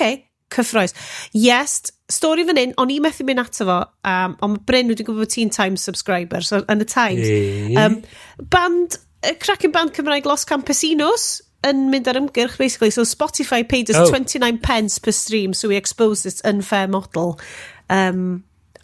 cyffroes. Yes, stori fan hyn, o'n i methu mynd ato fo, ond mae Bryn wedi gwybod bod ti'n Times subscriber, so yn y Times. Band, y cracking band Cymraeg Los Campesinos yn mynd ar ymgyrch, basically. So Spotify paid us 29 pence per stream, so we exposed this unfair model.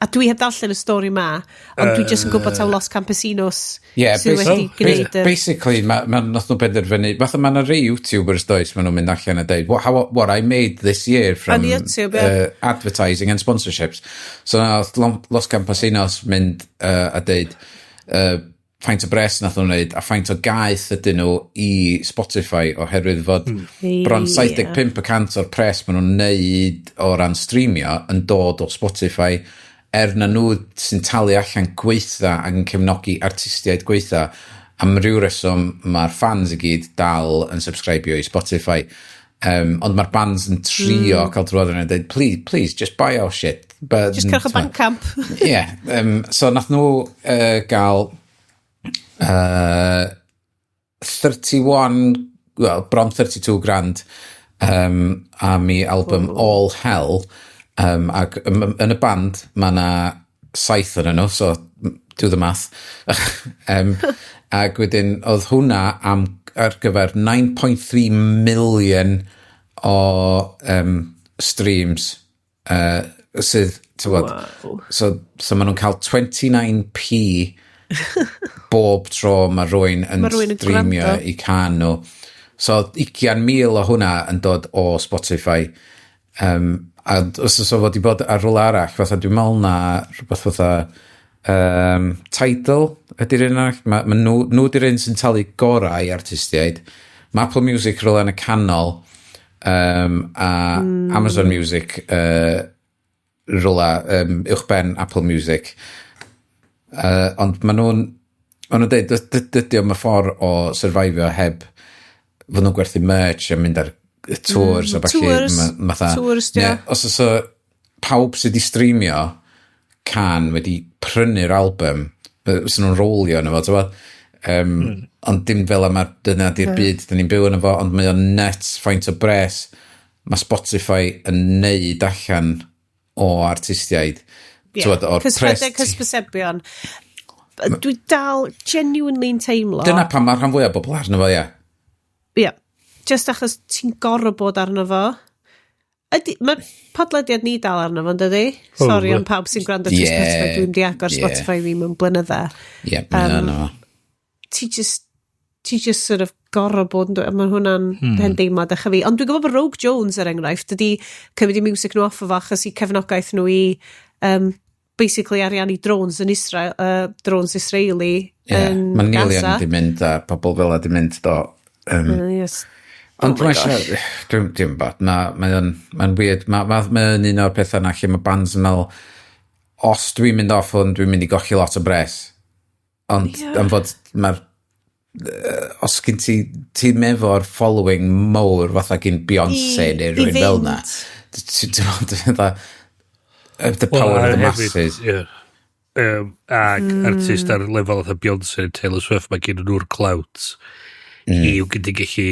A dwi heb ddarllen y stori ma, ond dwi jyst yn gwybod taw Los Campesinos sydd wedi gwneud yr. Basically, ma nath nhw benderfynu, fatha ma' 'na rei YouTubers, does, ma' nhw'n mynd allan a deud, what I made this year from On YouTube, yeah. Advertising and sponsorships. So nath Los Campesinos mynd a deud, faint o bres nath nhw'n wneud a faint o gaeth ydyn nhw i Spotify oherwydd fod bron 75% o'r pres maen nhw'n neud o ran streamio yn dod o Spotify, er na nhw sy'n talu allan gweitha ac yn cefnogi artistiaid gweitha. Am ryw reswm mae'r fans i gyd dal yn subscribio i Spotify, ond mae'r bands yn trio cael drwodd yn dweud, "Please, please, just buy our shit." But, Just cerwch o Bandcamp. Ie, yeah, so nath nhw gael 31, well, bron 32 grand am ei album All Hell, ac yn y band mae yna saith yn nhw, so do the math. Ac wedyn oedd hwnna am ar gyfer 9.3 million o streams sydd, ti'n gwbod, so maen nhw'n cael 29p bob tro mae rhywun yn Ma' rhywun yn streamio gwrando. i can nhw. So 20,000 o hwnna yn dod o Spotify. A os oes o fod i bod ar rhywle arall, fatha dwi'n meddwl na rhywbeth fatha Tidal ydy'r un arall. Ma nhw di'r un sy'n talu gorau i artistiaid. Mae Apple Music rhywle yn y canol a Amazon Music rhywle uwchben Apple Music. Ond maen nhw'n dweud, dydy o'm y ffordd o survivio heb fod nhw'n gwerthu merch a mynd ar y tours a ballu. Tours. Tours, dio. Ie, os oes o pawb sydd wedi streamio can wedi prynu'r album, fysa nhw'n rolio yna fo, ti'n gwbod? Ond dim fel yma, dyna di'r byd dyn ni'n byw yn efo, ond mae o'n nuts faint o bres mae Spotify yn neud allan o artistiaid. Ie, T'wod, o'r cos pres rhedeg hysbysebion. Dwi dal genuinely'n teimlo. Dyna pam mae'r rhan fwyaf o bobl arno fo, ie. Ie. Just achos ti'n gorfod bod arno fo. Ydy, mae podlediad ni dal arno fo, dydy? Sorry am pawb sy'n gwrando trwy Spotify. Dwi'n di agor Spotify fi mewn blynydde. Ie, mae'n arno fo. Ti just sort of gorfod bod yn dweud, mae hwnna'n hen deimlad eich fi. Ond dwi'n gwybod bod Rogue Jones, er enghraifft, dydy cymryd i music nhw off o fo achos i cefnogaeth nhw i basically ariannu drones yn Israel, drones Israeli yn Mae Neil Gaza. Young di mynd a pobl fel di mynd do. Yes. Ond Oh my mae eisiau, dwi'n bod, mae'n weird, mae'n ma, ma un o'r pethau na lle mae bands yn meddwl, os dwi'n mynd off hwn, dwi'n mynd i golli lot o bres. Ond am fod mae'r, os gen ti, ti'n efo'r following mowr fatha gyn Beyoncé neu I rhywun fel na, fynd. ti'n meddwl, the power of the masses. Ie. Ac artist ar lefel fatha Beyoncé neu Taylor Swift, mae gen nhw'r clout i gyda gallu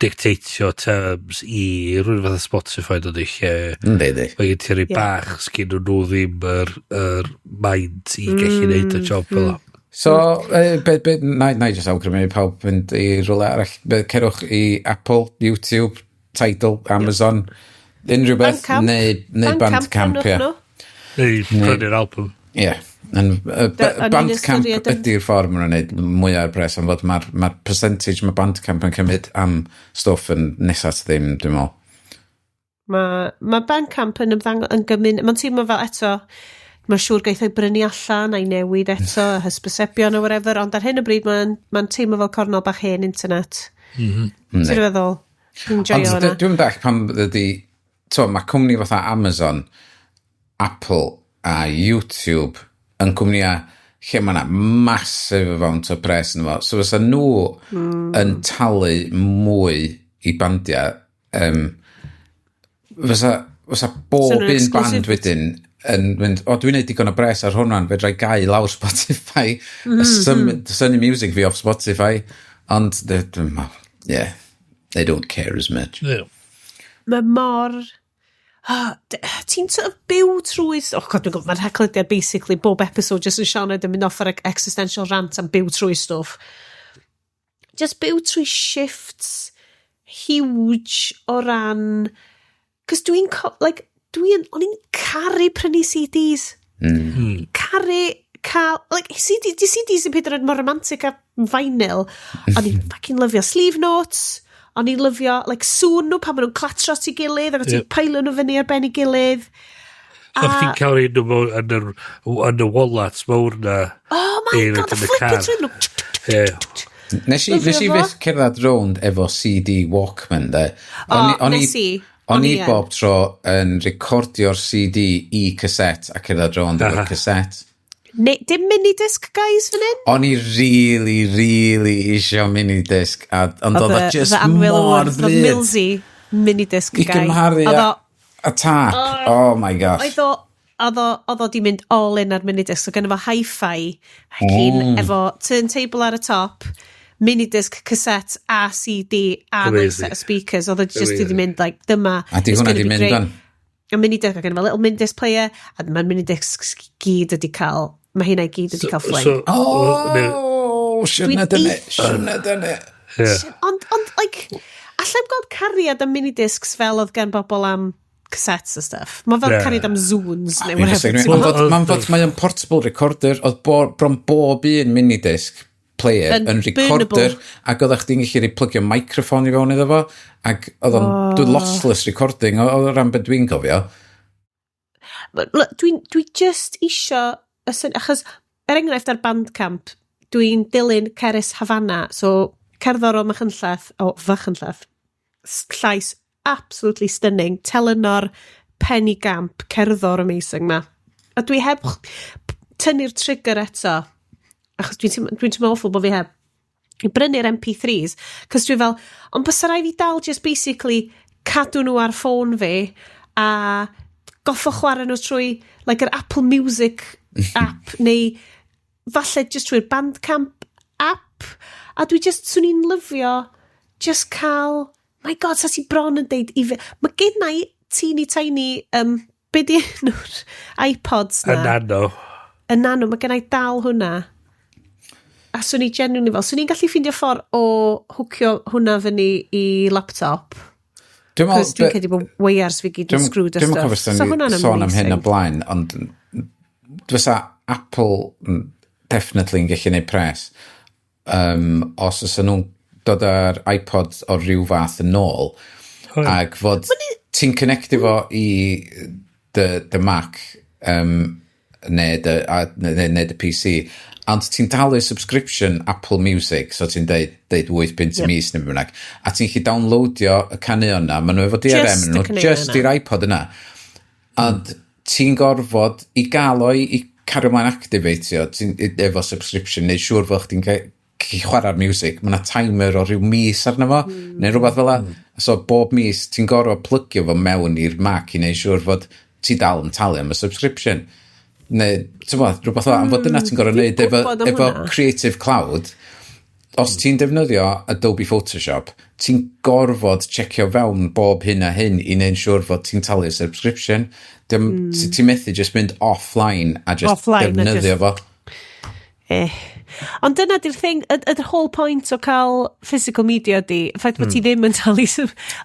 dictatio terms i rhywun fatha Spotify dod i lle Yndi, di. mae gen ti rei bach sgyn nhw ddim yr mind i gallu neud y job fel o. So, be, na i just awgrymu i pawb fynd i rhywle arall. Be, cerwch i Apple, YouTube, Tidal, Amazon, unrhyw beth, Bandcamp. neu Bandcamp, prynwch ie. nhw. Neu prynu'r album. Ie. O'n i'n Bandcamp ystyried ydy'r ffordd maen nhw'n gwneud mwy ar bres, am fod mae'r ma percentage mae Bandcamp yn cymryd am stwff yn nesaf at ddim, dwi'n meddwl. Mae Bandcamp yn ymddangos yn gymun... Mae'n teimlo fel eto, mae'n siŵr geith o'i brynu allan a'i newid eto, a hysbysebion o whatever, ond ar hyn o bryd mae'n ma teimlo fel cornel bach hen internet. Ti'n feddwl? Dwi'n joio Ond hwnna. dwi'n dall pam ydy, to, mae cwmni fatha Amazon, Apple a YouTube yn cwmnïau lle mae yna massive amount o pres yn fo. So fysa nhw yn talu mwy i bandiau. Fysa bob un band wedyn yn mynd, "O, dwi'n neud digon o bres ar hwnna'n, fedra i gau lawr Spotify, symud music fi off Spotify," ond, yeah, they don't care as much. Yeah. Mae mor... Oh, ti'n sort of byw trwy... Oh God, dwi'n gwybod, mae'r Haclediad basically bob episode just yn Sioned yn mynd off ar existential rant am byw trwy stwff. Just byw trwy shifts huge o ran... Cos dwi'n... Like, o'n i'n caru prynu CDs. Caru cael... Like, CD, di CDs yn peidio mor romantic a vinyl. O'n i'n fucking lyfio sleeve notes. O'n i'n lyfio, like, sŵn nhw pan maen nhw'n clatro at ei gilydd, ac o'n ti'n peilio nhw fyny ar ben ei gilydd. A chdi'n cael un nhw yn y wallets mawr na. Oh my God, a flipio trwy nhw. Yeah. Nes i fyth cerdded rownd efo CD Walkman, de. O, nes i. O'n i bob tro yn recordio'r CD i cassette a cerdded rownd efo'r cassette. Ne, dim minidisc guys fan hyn? O'n i really, really isio minidisc, ond oedd o just mor ddrud. Millsy minidisc guy. I gymharu a tap. Oh my gosh. Oedd o di mynd all in ar minidisc. So gynno fo hi-fi, efo turntable ar y top, minidisc, cassette a CD a nice set of speakers. Oedd o just wedi mynd, like, dyma. A di hwnna di mynd on? A minidisc, a gynno fo little minidisc player, a mae'r minidisc gyd wedi cael, mae hynna i gyd wedi cael fling. So, oh, shouldn't have done it. Shouldn't have done it. Yeah. Ond, like, allai'm gweld cariad am minidiscs fel oedd gen bobl am cassettes a stuff. Mae fel cariad am Zunes neu whatever. Mae'n fod, mae'n portable recorder, oedd bron bob un minidisc player yn recorder, ac oeddech chdi'n gallu plygio microphone i fewn iddo fo, ac oedd o'n lossless recording, oedd o ran beth dwi'n cofio. Dwi just isio, achos er enghraifft ar Bandcamp, dwi'n dilyn Cerys Hafana, so cerddor o Machynlleth, o Fachynlleth, llais absolutely stunning, telynor penigamp, cerddor amazing ma. A dwi heb tynnu'r trigger eto, achos dwi'n teimlo awful bod fi heb, i brynu'r MP3s, cos dwi fel, ond bysa rai fi dal just basically cadw nhw ar ffôn fi, a goffo chwarae nhw trwy, like, yr Apple Music app, neu falle just trwy'r Bandcamp app, a dwi just, swn i'n lyfio just cael, my God, sa ti bron yn deud i fi, mae gen i teeny tiny, be di enw'r iPods na? Y Nano. Y Nano, mae gen i dal hwnna. A swn i genuinely fel, swn i'n gallu ffeindio ffordd o hwcio hwnna fyny i laptop. Dwi'n meddwl... Dwi'n credu bod wires fi gyd yn screwed a stuff. Dwi'n cofio so hwnna'n sôn am hyn o blaen, ond fysa Apple definitely yn gallu gwneud pres os oes nhw'n dod ar iPod o ryw fath yn ôl, ac fod ti'n connectio fo i dy Mac neu dy PC, ond ti'n talu subscription Apple Music, so ti'n deud 8 punt y mis neu bynnag, a ti'n gallu downloadio y caneuon na, maen nhw efo DRM, nhw just i'r iPod yna. Ond ti'n gorfod i gael o i cario mlaen activatio efo subscription, neu siŵr fod chdi'n chwarae'r music, mae yna timer o ryw mis arno fo, neu rhywbeth fel 'na. So bob mis ti'n gorfod plygio fo mewn i'r Mac i neud siŵr fod ti dal yn talu am y subscription. Neu, ti'n bod, rhywbeth fel 'na, ond fod dyna ti'n gorfod neud efo Creative Cloud. Os ti'n defnyddio Adobe Photoshop, ti'n gorfod checio fewn bob hyn a hyn i neud siŵr fod ti'n talu subscription. Ti'n methu just mynd offline a just offline defnyddio fo. Ond dyna di'r thing, y whole point o cael physical media di, y ffaith bod ti ddim yn talu,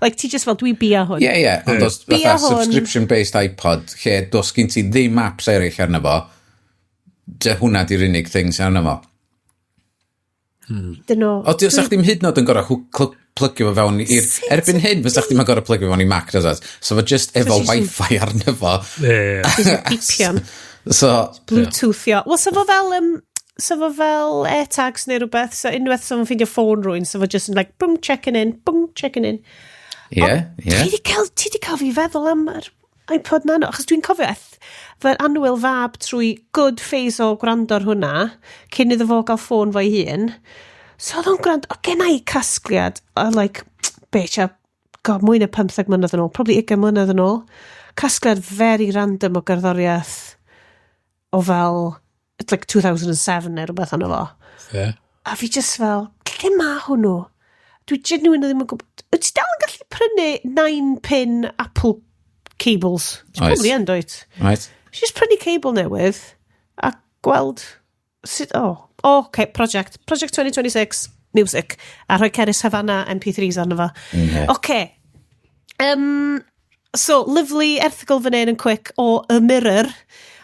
like, ti just fel, "Dwi bia hwn." Ie, yeah, ond os fatha subscription-based iPod, lle dos gen ti ddim apps eraill arno fo, dy hwnna di'r unig thing sy'n arno fo. Dyn nhw. O, di, sa chdi'm hyd yn oed yn gorau plygio fo fewn i'r... Erbyn hyn, fysa chdi'm yn gorau plygio fewn i Mac, does? So fo just efo Wi-Fi arno fo. Ie. Bipian. So, Bluetoothio. Wel, sa fo fel AirTags neu rhywbeth, so unwaith sa fo'n ffeindio ffôn rhywun, sa fo just yn like, boom, checking in, boom, checking in. Ie, ie. Ti di cael fi feddwl am yr iPod Nano, achos dwi'n cofio fy annwyl fab trwy good phase o gwrando ar hwnna, cyn iddo fo gael ffôn fo'i hun. So oedd o'n gwrando, o gen i casgliad, o like, bitch, a God, mwy na 15 mlynedd yn ôl, probably 20 mlynedd yn ôl. Casgliad very random o gerddoriaeth o fel, it's like 2007 neu rhywbeth ono fo. Yeah. A fi just fel, lle ma hwnnw? Dwi genuine ddim yn gwybod. Wyt ti dal yn gallu prynu 9-pin Apple cables? Ti'n Oes. probably yn, dwyt? Right? Just prynu cable newydd a gweld sut, oh, okay, project. Project 2026, music. A rhoi Cerys Havana MP3s arno fo. Yeah. Okay. So, lovely erthygl fan hyn yn quick o Y Mirror.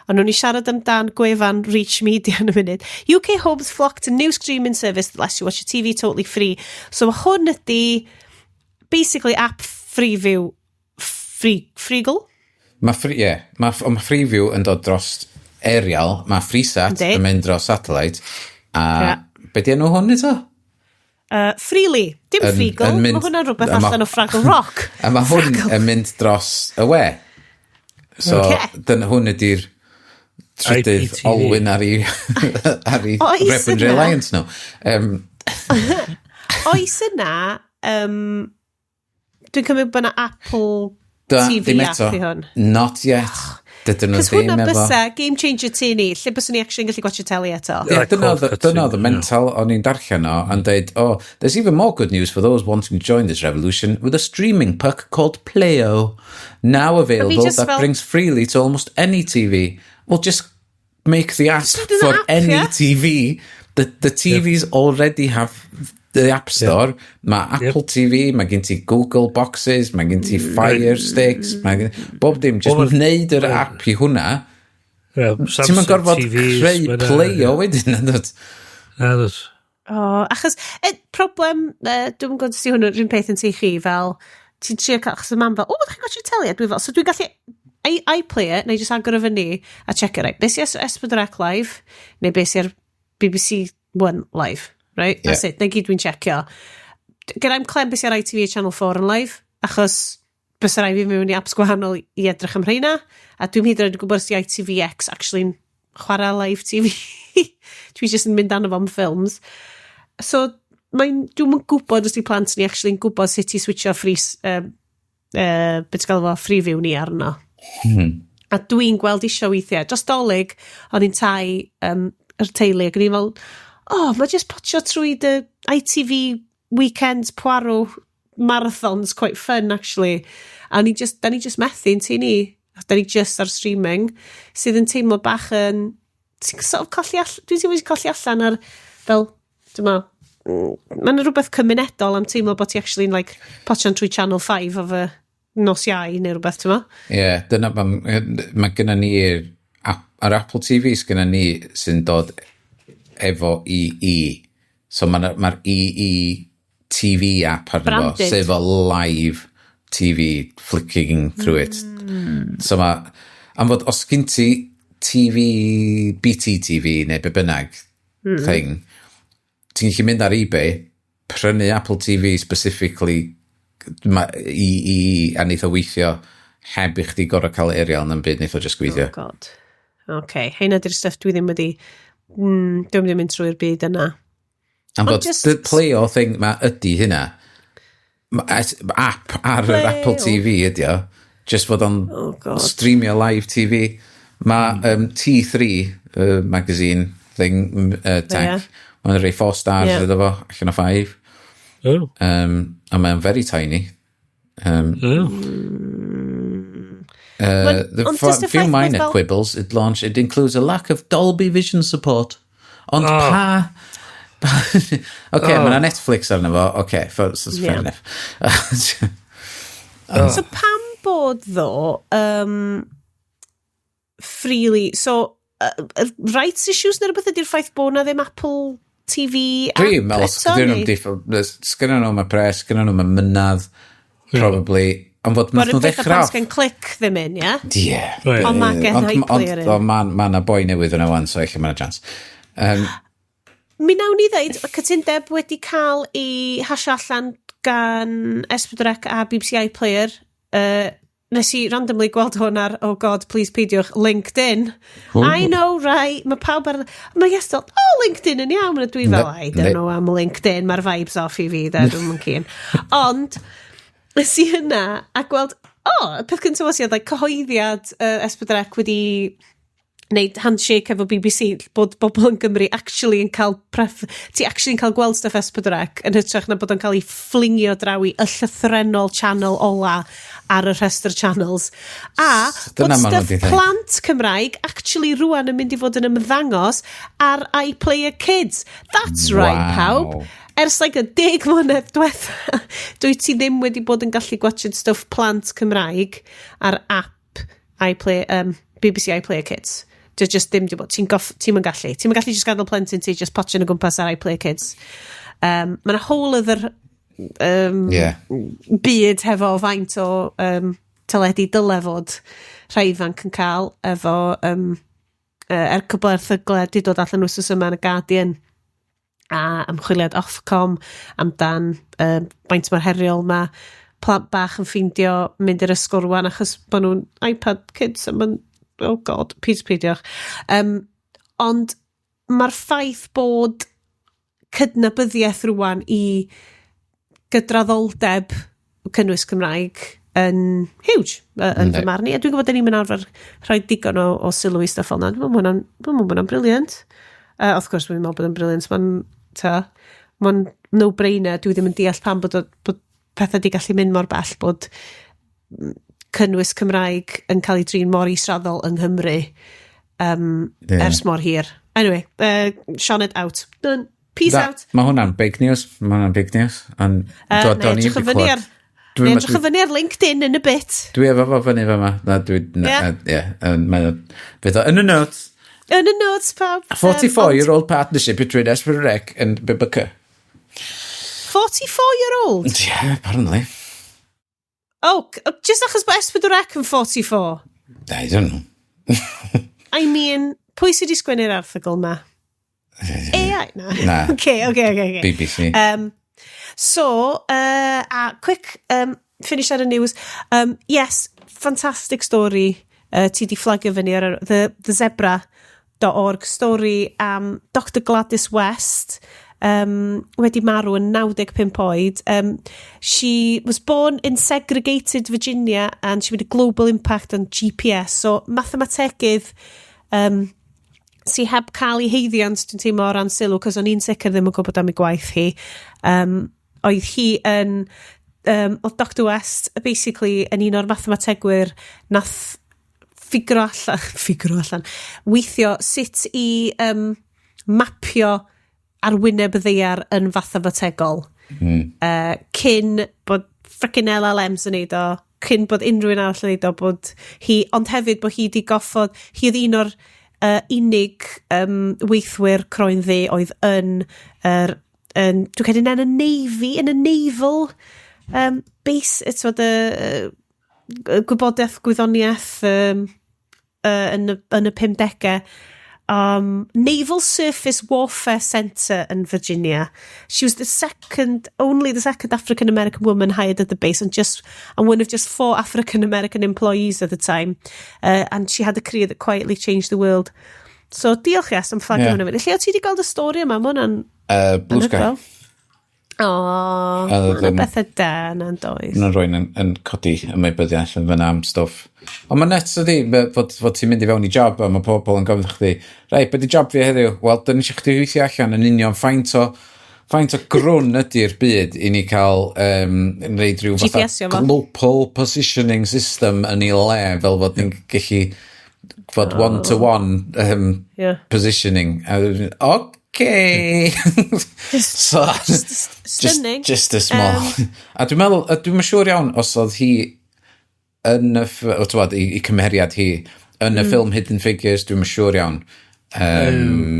Ond nhw'n i siarad amdan gwefan Reach Media yn y munud. UK homes flock to new streaming service that lets you watch your TV totally free. So mae hwn ydy basically app Freeview, free, Freegle? Mae free, yeah, ma Freeview yn dod dros aerial, mae Freesat Yndi. yn mynd dros satellite, a be di enw hwn eto? Freely. Dim Freegle. Yn Mae hwnna'n rhywbeth a allan o Fraggle Rock. A mae hwn yn mynd dros y we. So, dyna hwn ydy'r trydydd IPTV. olwyn ar ei Oes Reverend yna? Reliance nhw. Oes yna, dwi'n cymryd bod yna Apple Da, TV ddim app eto. i hwn. Not yet. Dydyn nhw Cos ddim hwnna efo. bysa game changer ti ni, lle byswn ni actually yn gallu gwatchio teli eto. Ie, Like dyna cord oedd cutting, dyna oedd y mental o'n i'n darllen o yn dweud, "Oh, there's even more good news for those wanting to join this revolution with a streaming puck called Playo, now available just that brings Freely to almost any TV." Well, just make the app do the for app, any yeah. TV. The TVs already have the App Store. Mae Apple TV, mae gen ti Google boxes, mae gen ti Fire Sticks, mae gen, bob dim. Just Wel, wneud yr app i hwnna. Yeah, Ti'n Samsung mynd gorfod TVs, creu ma' 'na- Playo wedyn, yn dod? Na, dod. Oh, achos, problem, dwi'n gwybod os 'di hwn yr un peth yn ti chi, fel, ti'n trio cael, achos y mam fel, "O, ydych chi'n gwatchio teli?" A dwi fel, so dwi'n gallu iPlayer, neu just agor o fyny, a check it, right, beth sy'n S4C Live, neu beth sy'n BBC One Live, right? Yeah. That's it, na gyd dwi'n checio. Gyda'i'm clem beth sy'n ar ITV a Channel 4 yn live, achos bys rhaid fi mewn i apps gwahanol i edrych am rheina, a dwi'n hyd yn oed yn gwybod os di ITVX actually'n chwarae live TV. Dwi jyst yn mynd arno fo am ffilms. So, mae'n, dwi'n yn gwybod os di plant ni actually'n gwybod sut i switcho free, beth ti'n gael fo, Freeview ni arno. A dwi'n gweld isio weithiau. Dros Dolig, o'n i'n tai yr teulu, ac o'n i'n fel, "Oh, mae just potio trwy dy ITV weekend Poirot marathons quite fun, actually." A ni just, da ni just methu yn tŷ ni. Da ni just ar streaming, sydd yn teimlo bach yn, ti'n sort of colli all, dwi'n teimlo ti'n colli allan ar, fel, dyma, mae'n rhywbeth cymunedol am teimlo bod ti actually'n like, potio'n trwy Channel 5 o fy nos Iau neu rhywbeth, ti'n mo? Ie, yeah, dyna pam, mae gennym ni'r ar Apple TV sgynna ni sy'n dod efo EE. So mae'r ma EE TV app arno fo, Branded. sef o live TV flicking through it. So mae, am fod os gen ti TV, BT TV neu be bynnag thing, ti'n gallu mynd ar eBay, prynu Apple TV specifically ma, i, a neith o weithio heb i chdi gorau cael aerial na'n byd, neith o just gweithio. Oh God. OK, heina di'r stuff dwi ddim wedi... Dwi'n ddim mynd trwy'r byd yna. Am Ond fod the Playo thing ma ydy hynna. App ar yr Apple Playo. TV ydy o. Just fod o'n Oh God. streamio live TV. Mae T3 magazine thing, tech, mae'n rhoi 4 stars iddo fo, allan o 5. Oh. A mae'n very tiny. Oh. The Ond jyst y few ffaith bod minor quibbles it launched, it includes a lack of Dolby Vision support. Ond Oh. pa... OK, oh. Mae Netflix arno fo. OK, so fair enough. So pam bod ddo freely, so rights issues neu rhywbeth ydy'r ffaith bod na ddim Apple TV app Dwi'n meddwl, eto, sgynnon nhw'n neu? Sgynnon nhw'n y pres, sgynnon nhw'n y mynadd, probably. Ond fod Mae'r nath nhw peth ddechrau pan off. sgen Click ddim yn, ie? Ie. Right. Ond ma' gen iPlayer yn. Ond ma' na boi newydd yna wan, so eich ma' na chance. Mi nawn ni ddeud, y cytundeb wedi cael ei hasio allan gan S4C a BBC iPlayer. Nes i randomly gweld hwn ar, oh God, please peidiwch, LinkedIn. Ooh. I know, right, mae pawb ar... Mae yes, oh, LinkedIn yn iawn, a dwi fel, Yndi, I don't yndi. know am LinkedIn, mae'r vibes off i fi, da, dwi'n keen. Ond, Nes i hynna a gweld, oh, y peth cyntaf was i oedd like, cyhoeddiad S4C wedi wneud handshake efo BBC bod bobl yn Gymru actually yn cael ti actually yn cael gweld stuff S4C yn hytrach na bod o'n cael ei fflingio draw i y llythrennol channel ola ar y rhestr channels. A bod stuff plant Cymraeg actually rwan yn mynd i fod yn ymddangos ar iPlayer Kids. That's right, pawb. Ers like y 10 mlynedd diwetha, dwi ti ddim wedi bod yn gallu gwatchad stuff plant Cymraeg ar app iPlay, BBC iPlayer Kids. Dwi just ddim di bod, ti'n yn gallu. Ti'n gallu just gadael plentyn ti just potsio'n o gwmpas ar iPlayer Kids. Mae'n a whole other byd hefo faint o teledu dyle fod rhai ifanc yn cael efo er cwbl erthyglau di dod allan wythnos yma yn y Guardian a ymchwiliad Ofcom amdan faint mor heriol mae plant bach yn ffeindio mynd i'r ysgol rwan achos bod nhw'n iPad kids a ma'n, oh God, please peidiwch. Ond mae'r ffaith bod cydnabyddiaeth rwan i gydraddoldeb cynnwys Cymraeg yn huge yn fy marn i. A dwi'n gwybod da ni'n mynd arfer rhoi digon o sylw i stuff fel 'na. Dwi'n meddwl bod hwnna'n brilliant. Of course, dwi'n meddwl bod o'n brilliant. Mae'n ma no-brainer. Dwi ddim yn deall pam bod pethau di gallu mynd mor bell bod cynnwys Cymraeg yn cael ei drin mor israddol yng Nghymru ers mor hir. Anyway, Sioned out. Done. Peace out. Mae hwnna'n big news. Mae hwnna'n big news. Ond do, ni edrych fyny ar edrych fyny ar LinkedIn in a bit. Dwi efo fo fyny fama. Na, dwi... Yeah. Mae fydd o yn y notes. Yn y notes, pawb. 44-year-old partnership between S4C and BBC. 44-year-old? Yeah, apparently. Oh, just achos bod S4C yn 44? I don't know. I mean, pwy sydd wedi sgwennu'r erthygl ma? AI? Na. Na. Okay. BBC. So, a quick finish ar y news. Yes, fantastic story. Ti di flagio fyny ar the zebra.org story am Dr Gladys West, wedi marw yn 95 oed. She was born in segregated Virginia and she made a global impact on GPS. So, mathemategydd sy heb cael ei haeddiant, dwi'n teimlo, o ran sylw, cos o'n i'n sicr ddim yn gwybod am ei gwaith hi. Oedd hi yn... Oedd Dr West basically yn un o'r mathemategwyr nath ffigro allan, weithio sut i mapio arwyneb y ddaear yn fathemategol. Cyn bod frickin' LLMs yn neud o, cyn bod unrhyw un arall yn neud o, bod hi, ond hefyd bod hi di goffod, hi oedd un o'r unig weithwyr croen ddu oedd yn, yr, yn dwi'n credu yn y Navy, yn y Naval base, it's what y gwybodaeth gwyddoniaeth yn y 50au. Naval Surface Warfare Center in Virginia. She was the second, only the second African American woman hired at the base, and one of just four African American employees at the time. And she had a career that quietly changed the world. So diolch, yes, am flagio hwnna fyny. Lle o ti wedi gweld y stori yma? Mae hwnna'n Blue Sky. Anhygoel. O, mae'n bethau da yna'n does. Mae'n rhywun yn codi ymwybyddiaeth yn fyna am stwff. Ond mae'n nuts ydi, fod ti'n mynd i fewn i job a mae pobl yn gofyn chdi, "Reit, be di job fi heddiw?" "Wel, dyn ni eisiau chdi weithio allan yn union faint o grwn ydy'r byd i ni cael neud rhyw fatha GPS-io fo. global positioning system yn ei le fel fod ni'n gallu fod one-to-one positioning." Okay. So, Just stunning. Just a small. A dwi'n meddwl, a dwi'n siŵr iawn os oedd hi yn y, o, t'wod, i cymeriad hi, yn y ffilm Hidden Figures, dwi'n siŵr iawn.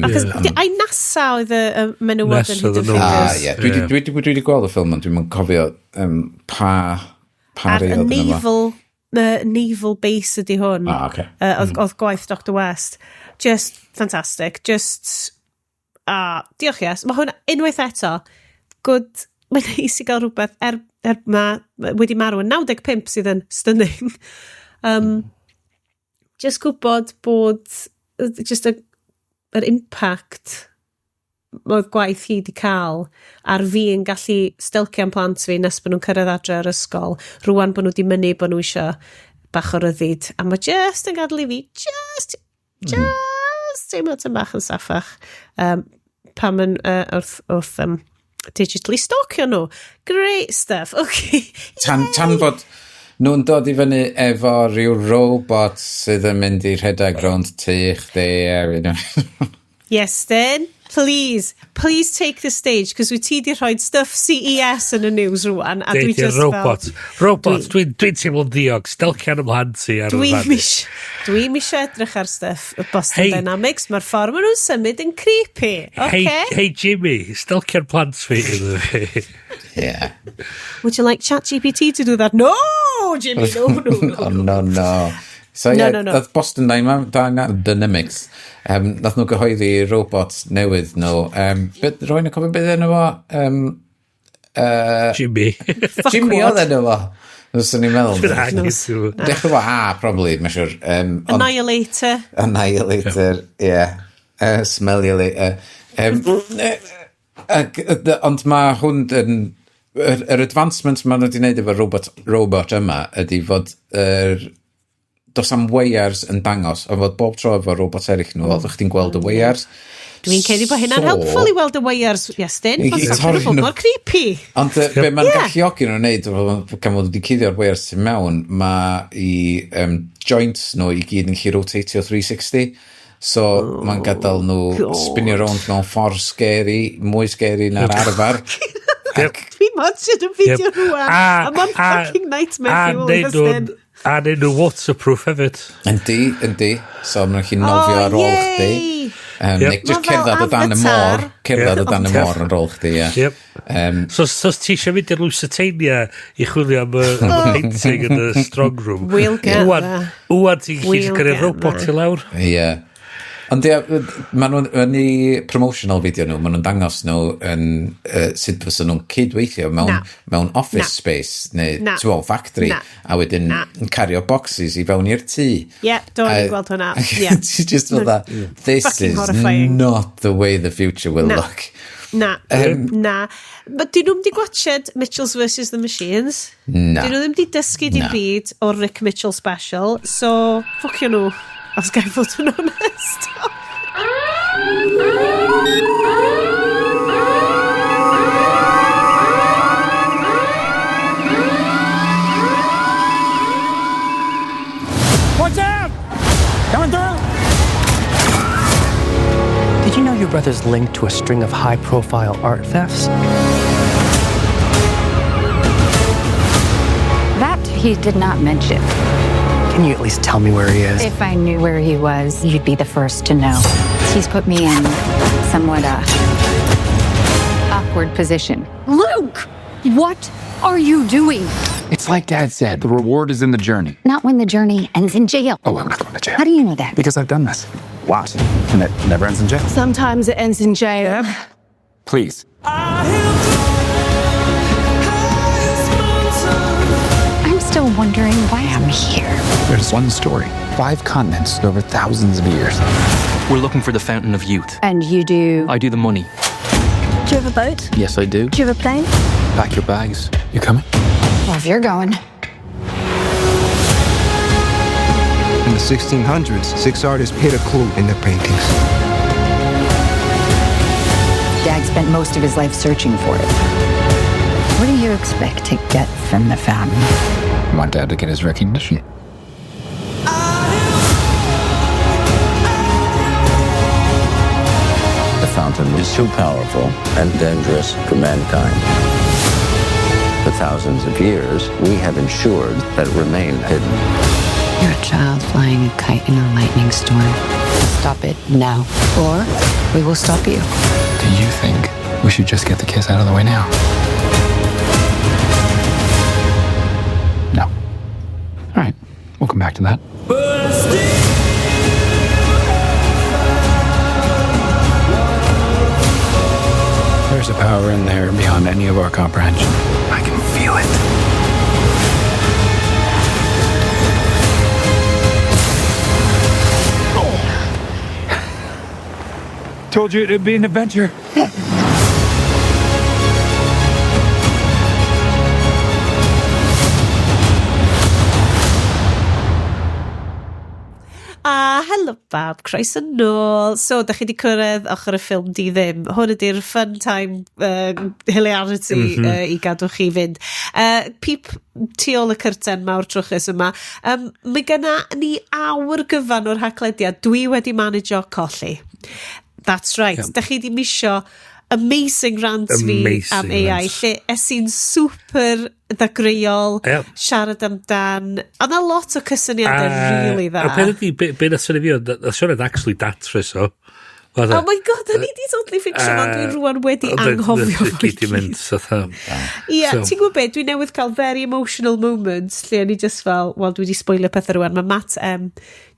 Achos, ai NASA oedd y menywod yn NASA Hidden oedd y Figures? Ah, ie. Dwi di gweld y ffilm, ond dwi'n cofio pa Ar rei y oedd yno fo. Naval base ydy hwn. Ah, oce. Oedd gwaith Dr West. Just fantastic. Just... Ah, diolch, yes. Mae hwn, unwaith eto, good, mae'n neis i gael rhywbeth er ma, wedi marw yn 95 sydd yn stunning. Just gwybod bod, just yr impact oedd gwaith hi di cael ar fi yn gallu stelcian plant fi nes bod nhw'n cyrraedd adre ar ysgol, rwan bod nhw wedi mynnu bod nhw eisiau bach o ryddid. A mae just yn gadael i fi just teimlo tyn bach yn saffach pan yn wrth digitally stalkio nhw. Great stuff. Okay. Tan fod nhw'n dod i fyny efo rhyw robot sydd yn mynd i rhedeg rownd tŷ chdi. Yes, then. Please, please take the stage, cos wyt ti di rhoi stuff CES yn y news rwan, a dwi just robot. Fel... Robot, dwi'n teimlo'n ddiog. Stelcian ymlaen ti ar y fan. Dwi'n misio edrych ar stuff y Boston Dynamics. Mae'r ffordd maen nhw'n symud yn creepy. Okay? Hey, Jimmy, stelcian plant fi. Yeah. Would you like ChatGPT to do that? No, Jimmy, no, no, no. Oh, no, no. So, yeah, no, no, no. Boston Dynamics, nath nhw gyhoeddi robot newydd nhw. Rwy'n yn cofio beth enw fo? Jimmy. Jimmy oedd enw fo. Fyswn i'n meddwl. Dechrau fo A, probably, mae'n siwr. Annihilator. Annihilator, ie. Smelliolator. Ond mae hwn yn... Yr advancement maen nhw wedi gwneud efo robot yma ydy fod does am wires yn dangos, a fod bob tro efo robot eraill nhw, oeddech chdi'n gweld y wires. Dwi'n credu bod hynna'n helpful i weld y wires, Iestyn, ond fod mor creepy. Ond be mae'n galluogi nhw'n neud, gan fod wedi cuddio'r wires tu mewn, mae i joints nhw i gyd yn gallu rotatio 360. So mae'n gadael nhw spinio rownd mewn ffordd scary, mwy scary na'r arfer. Dwi'n watching y fideo rwan, a mae'n fucking nightmare fuel, Iestyn. A neud nhw waterproof hefyd. Yndi. So maen nhw'n gallu nofio ar ôl chdi. Neu just cerdded o dan y môr. Cerdded o dan y môr ar ôl chdi, ie. Yep. So ti eisiau mynd i'r Lusitania i chwilio am y painting yn y strong room. We'll get there. Wwan ti'n gallu gyrru robot i lawr. Ie. Ond ie, maen nhw'n, yn eu promotional video nhw, maen nhw'n dangos nhw yn sut fysa nhw'n cydweithio mewn office space neu ti'n factory, a wedyn yn cario boxes i fewn i'r tŷ. Ie, do, ni'n gweld hwnna. Ti just fel that, this is not the way the future will look. Na, na. But dyn nhw'm di gwatched Mitchells vs The Machines. Na. Dyn nhw ddim di dysgu dim byd o'r Rick Mitchell special, so ffwcio nhw. Os gael fod yn onest. Watch out! Coming through! Did you know your brother's linked to a string of high-profile art thefts? That he did not mention. Can you at least tell me where he is? If I knew where he was, you'd be the first to know. He's put me in somewhat awkward position. Luke! What are you doing? It's like Dad said, the reward is in the journey. Not when the journey ends in jail. Oh, I'm not going to jail. How do you know that? Because I've done this. Lot. And it never ends in jail. Sometimes it ends in jail. Please. I'm still wondering why I'm here. There's one story, 5 continents over thousands of years. We're looking for the Fountain of Youth. And you do? I do the money. Do you have a boat? Yes, I do. Do you have a plane? Pack your bags. You coming? Well, if you're going. In the 1600s, 6 artists hid a clue in their paintings. Dad spent most of his life searching for it. What do you expect to get from the fountain? I want Dad to get his recognition. The fountain is too powerful and dangerous for mankind. For thousands of years, we have ensured that it remained hidden. You're a child flying a kite in a lightning storm. Stop it now, or we will stop you. Do you think we should just get the kiss out of the way now? No. All right, we'll come back to that. There's a power in there beyond any of our comprehension. I can feel it. Oh. Told you it'd be an adventure. A helo bawb, croeso nôl. So, da chi wedi cyrraedd ochr y ffilm di ddim. Hwn ydy'r fun time hilarity i gadw chi fynd. Peep tu ôl y cyrten mawr trwchus yma. Mae gynna ni awr gyfan o'r haglediad dwi wedi managio colli. That's right. Yeah. Da chi wedi misio amazing rant fi am AI, rant. Lle es i'n super ddagreuol, siarad amdan. Oedd 'na lot o cysyniadau really dda. A peth ydi, be nath synnu fi oedd, nath Sioned actually datrys o. Fatha, Oh my God, o'n i di totally fficsio fo, dwi rwan wedi anghofio fo i gyd. Mynd, fatha. Ie, ti'n gwybod be, dwi newydd cael very emotional moment lle o'n i just fel, wel, dwi wedi spoilio pethau rwan. Mae Matt M,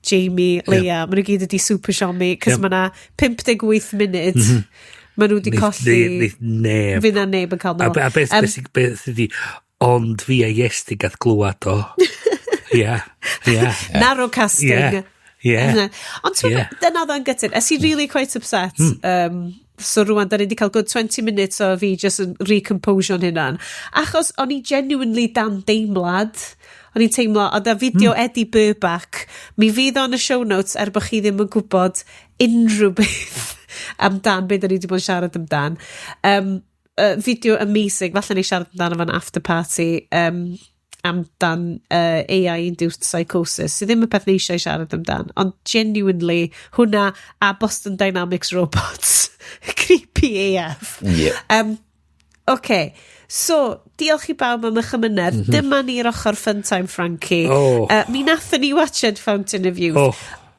Jamie, Leia, maen nhw gyd wedi super siomi, cos mae 'na 58 munud. Maen nhw wedi colli. Neith neb. Fydd na neb yn cael nôl. A beth beth ydi, ond fi a Iestyn gath glwad o. Ie. Narrowcasting. Ie. Ond ti'n gwbod, dyna oedd o'n gytid. Es i really quite upset. So rwan, da ni wedi cael good 20 minutes o fi just yn recomposio'n hunan. Achos o'n i genuinely dan deimlad. O'n i'n teimlo, oedd y fideo Eddie Burback, mi fydd o'n y show notes er bod chi ddim yn gwybod unrhyw beth amdan beth da ni wedi bod yn siarad amdan. Fideo amazing, falle ni siarad amdano fo'n after party, amdan AI-induced psychosis, sydd ddim y peth ni eisiau siarad amdan, ond genuinely, hwnna a Boston Dynamics robots. Creepy AF. OK, so, diolch i bawb am eich amynedd. Dyma ni'r ochr fun time, Frankie. Oh. Mi nathon ni watched Fountain of Youth. Oh.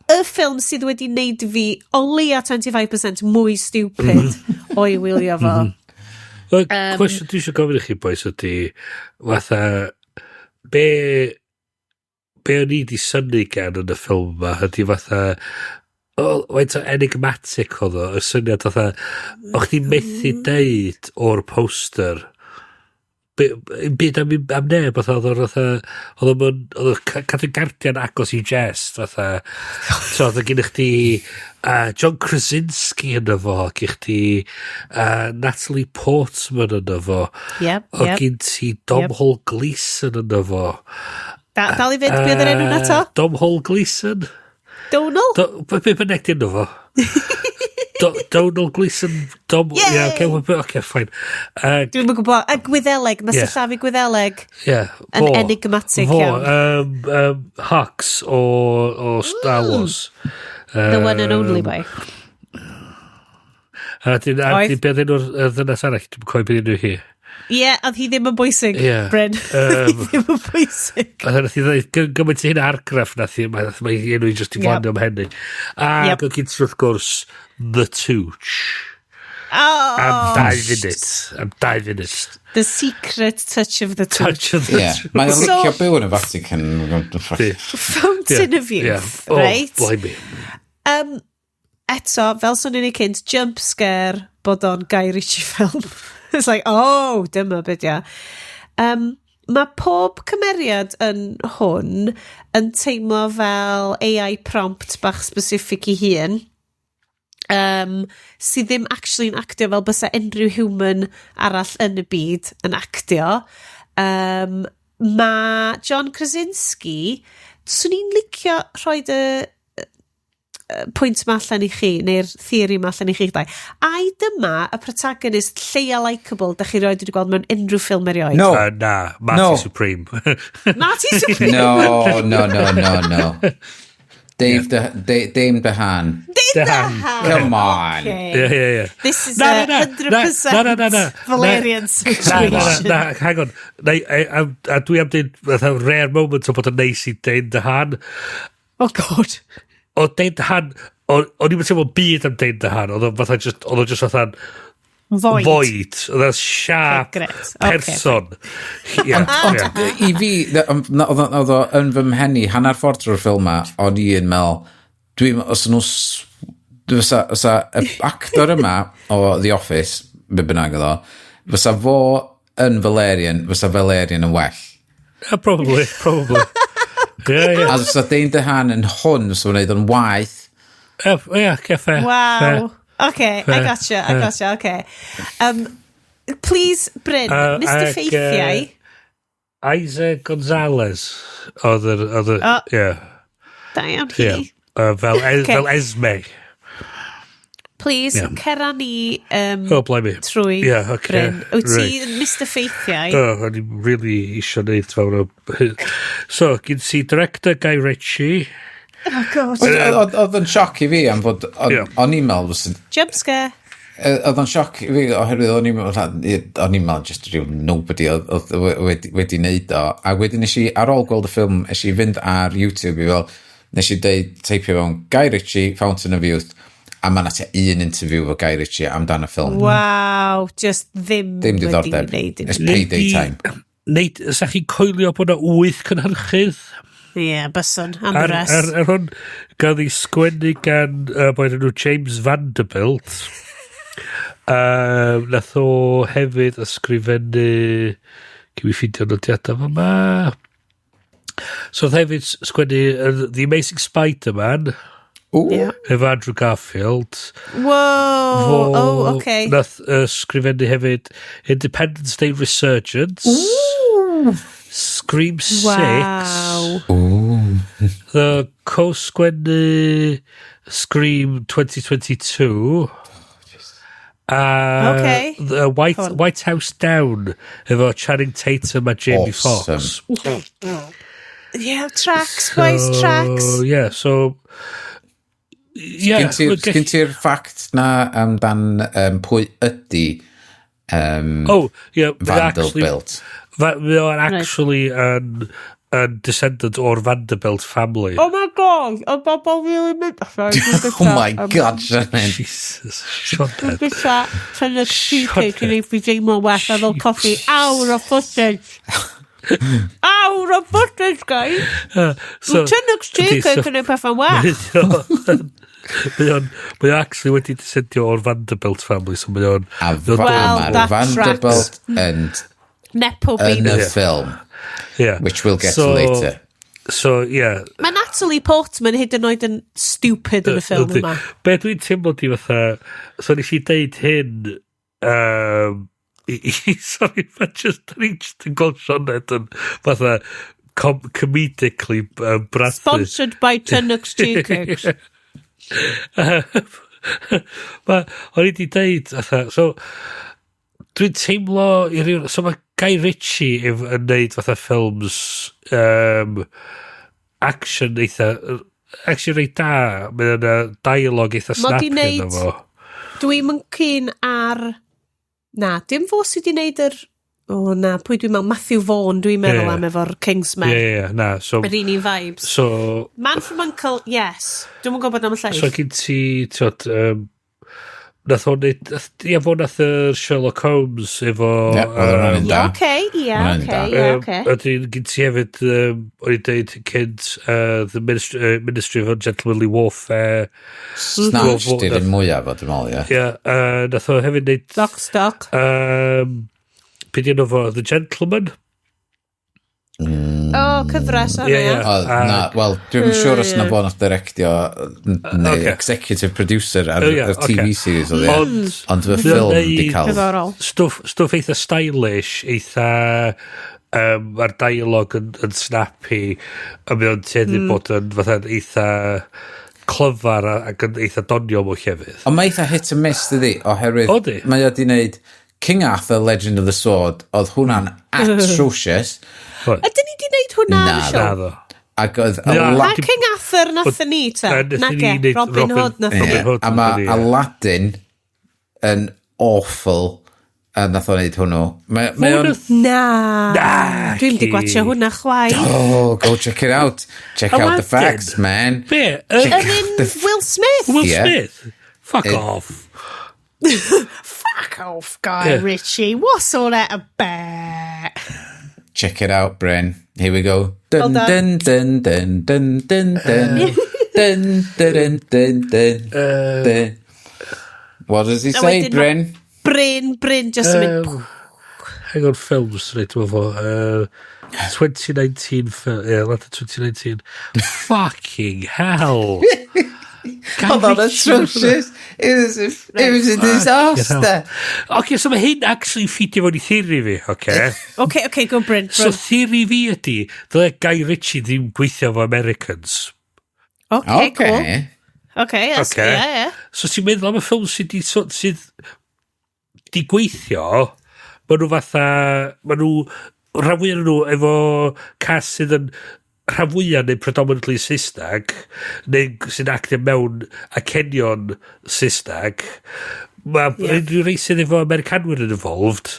Y ffilm sydd wedi wneud fi o leia 25% mwy stupid o'i wylio fo. Wel, cwestiwn dwi eisiau gofyn i chi, boys, ydy, fatha, be o'n i di synnu gan yn y ffilm yma, ydy fatha, o, faint o enigmatic oedd o, y syniad fatha, o'ch chdi methu deud o'r poster, im byd am neb, fatha, oedd o'r fatha, oedd o'n, oedd o'n cadw Guardian agos i jest, fatha, so oedd gen chdi John Krasinski yna fo, gen chdi Natalie Portman yna fo, oedd gen ti Domhnall Gleeson yna fo. Dal i fynd, be oedd yr enw na to? Domhnall Gleeson? Donal? Be bynnag di enw fo? Donald Gleeson, Dom. Yay! Yeah, okay, well, okay, fine. Dwi'n yn gwybod, a Gwyddeleg, mae sillafu Gwyddeleg yn enigmatic fo, iawn. Hux o Star Wars. The one and only boy. A dyn, a Oedd. dyn, beth enw'r y ddynas arall, dwi'n cofio beth enw hi. Ie, yeah, oedd hi ddim yn bwysig, Bryn. Hi ddim yn bwysig. A nath hi ddweud, gymaint o hyn argraff nath hi, mae enw i just i flanio am hynny. A oedd gen ti wrth gwrs, The Tooch. Oh, Am 2 munud. Am 2 munud. The secret touch of the Tooch. Touch of the Ie. Tooch. Mae'n licio byw yn y Vatican. Fountain of Youth, Oh, right? blimey. Eto, fel sôn i cynt, jump scare bod o'n Guy Ritchie film. It's like, oh, dyma beth ia. Mae pob cymeriad yn hwn yn teimlo fel AI prompt bach specific i hun, sydd ddim actually yn actio fel bysa unrhyw human arall yn y byd yn actio. Mae John Krasinski, swn i'n licio rhoi y pwynt ma allan i chi, neu'r theori ma allan i chi dau. Ai dyma y protagonist lleia likeable da chi roed wedi gweld mewn unrhyw ffilm erioed? No. Na, Marty No. Supreme. Marty Supreme! No. Dave De, Dame DeHaan. Dave DeHaan. DeHaan. Come on. Okay. Yeah. This is Na, a na, 100% na. Valerian Na, situation. na, hang on. Na, a dwi am dweud, fatha rare moment o bod yn neis i Dane DeHaan. Oh God. O Dane DeHaan, o'n i'n teimlo byd am Dane DeHaan. Oedd o fatha just, oedd o just fatha Void. void. Oedd o'n siap Okay, grêt. Okay, person. Ie, Ond ie. i fi, oedd o yn fy mhen i, hanner ffordd drwy'r ffilm ma, o'n i yn meddwl, dwi'n, os nhw, fysa y actor yma o The Office, be bynnag oedd o, fysa fo yn Valerian, fysa Valerian yn well. Yeah, probably, probably. Ie. A fysa Dane DeHaan yn hwn, fysa fo'n neud o'n waeth. Ie, yeah, fair. Wow. Fair. Okay, I gotcha, I gotcha, okay. Please, Bryn, Mr Ffeithiau. Isaac Gonzalez oedd yr... Oedd yr, yeah. Da iawn hi. Yeah. Fel, okay. Fel Esme. Please, yeah. Cera ni oh, blimey. Trwy yeah, okay. Bryn. Wyt ti Mr Ffeithiau? Oh, o'n i'n really isio neud fawr o... So, gyn ti director Guy Ritchie. Oh, God. Oedd yn sioc i fi am fod... O'n i'n meddwl... Jump scare. Oedd o'n sioc i fi oherwydd o'n i'n meddwl just rhyw nobody oedd wedi neud o. A wedyn nes i, ar ôl gweld y ffilm, nes i fynd ar YouTube i fel, nes i deud, teipio fewn Guy Ritchie, Fountain of Youth, a mae 'na tua un interview efo Guy Ritchie amdan y ffilm. Wow, just ddim diddordeb. It's payday time. Neud, sa chi'n coelio bod 'na 8 cynhyrchydd? Ie, yeah, byswn, am y rest. Ar hwn, gael ei sgwennu gan boi enw James Vanderbilt. Nath o hefyd ysgrifennu... Cyn i ffeindio nodiadau fama. So nath hefyd sgwennu The Amazing Spider-Man. Ooh. Yeah. Efo Andrew Garfield. Whoa, Fo, oh, okay. Nath ysgrifennu hefyd Independence Day Resurgence. Ooh. Scream 6. Wow. Ooh. The co-sgwennu Scream 2022. Okay. The White House Down efo Channing Tatum a Jamie Foxx. Yeah, tracks, so, boys, tracks. Yeah, so... Yeah, Sgyn ti'r ffact na amdan pwy ydy Vanderbilt? Mae o'n actually yn descendant o'r Vanderbilt family. Oh my God, o bobl really mynd... Oh my God, Sianed. Jesus, Sianed. Dwi'n byta tynnu'r cheesecake i fi deimlo'n well ar ôl coffi awr o footage. Awr o footage, guys. So, tynnu'r cheesecake yn ei pethau'n well. Mae o'n actually wedi descendio o'r Vanderbilt family, so mae o'n... A Vanderbilt and... Nepo baby. In the film. Yeah. Which we'll get to later. So, yeah. Mae Natalie Portman hyd yn oed yn stupid yn y ffilm yma. Be dwi'n teimlo di fatha... So nes i deud hyn... Sorry, mae just... Da ni just yn gweld Sioned yn fatha comedically brathu. Sponsored by Tunnock's Tea Cakes. O'n i di deud fatha... So, dwi'n teimlo i ryw... So mae Guy Ritchie yn neud fatha ffilms action eitha... Actually reit da. Mae yna dialogue eitha snappy yna fo. Dwi'm yn keen ar... Na, dim fo sydd wedi neud yr... O na, pwy dwi'n meddwl? Matthew Vaughn dwi'n meddwl am efo'r Kingsman. Ie, na. So, yr un vibes. So, Man from Uncle, yes. Dwi'm yn gwybod am y lleill. So gen ti, ti'od... Nath o'n neud, ia, fo nath yr Sherlock Holmes efo... Ie, oedd hwnna'n un da. Oce, ie, oce, ie. Wedyn, gen ti hefyd, o'n i'n deud cynt, The Ministry of Gentlemanly Warfare. Snatch, di'r un mwyaf o, dwi'n meddwl, ie. Ie, nath o hefyd neud... Lock, Stock. Be di enw fo, The Gentleman. O, cyfres o'n ia. Na, wel, dwi'n siŵr os na fo nath directio neu executive producer ar y TV series oedd e. Ond fy ffilm di cael... Stwff eitha stylish, eitha... Mae'r dialogue yn snappy, a mae o'n tueddu bod yn fatha eitha clyfar ac yn eitha doniol mewn llefydd. Ond mae eitha hit and miss, dydi, oherwydd mae o di wneud King Arthur, Legend of the Sword, oedd hwnna'n atrocious. Ydyn ni di wneud hwnna ar y siow? Na, Ac oedd... Na King Arthur nathon ni, te? Na ge, Robin Hood nathon ni. A mae Aladdin yn awful a nath o'n neud hwnnw. Na! Dwi'n di gwatio hwnna chwaith. Oh, go check it out. Check out the facts, man. Be? Yr un Will Smith? Will Smith? Fuck off. Fuck off, Guy Ritchie. What's all that about? Check it out, Bryn. Here we go. Dun, dun, dun, dun, dun, dun, dun. Dun, dun, dun, dun, dun. What does he say, Bryn? Bryn, just a minute. Hang on, films, reit, dwi'n fo. 2019, yeah, 2019. Fucking hell. Oedd o'n atrocious. It was a disaster. Ok, so mae hyn actually ffitio fewn i theory fi, ok? Ok, go Bryn. So theory fi ydy, dyle Guy Ritchie ddim gweithio efo Americans. Ok, cool. Ok, yes, okay. Yeah. So ti'n meddwl am y ffilm sydd di, sydd di gweithio, maen nhw fatha, maen nhw, rhan fwyaf nhw efo cast sydd yn rhan fwyaf neu predominantly Saesneg, neu sy'n actio mewn acenion Saesneg. Mae unrhyw rei sydd efo Americanwyr yn involved,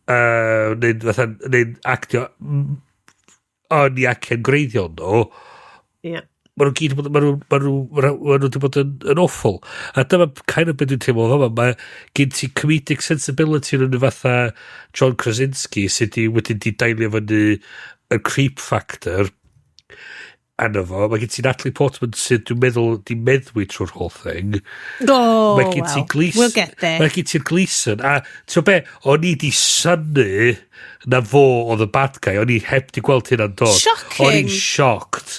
neu fatha, neu'n actio yn i acen greiddiol nhw, Maen nhw gyd, maen nhw wedi bod yn awful. A dyma kind of beth dwi'n teimlo fama. Mae gen ti comedic sensibility yn fatha John Krasinski sydd di wedyn di dailio fyny y creep factor arno fo. Mae gen ti Natalie Portman sydd dwi'n meddwl di meddwi trwy'r whole thing. Oh, Mae gen ti well, Gleeson. we'll get there. Mae gen ti'r Gleeson. A ti'n be, o'n i di synnu na fo oedd y bad guy. O'n i heb di gweld hynna'n dod. Shocking. O'n i'n shocked.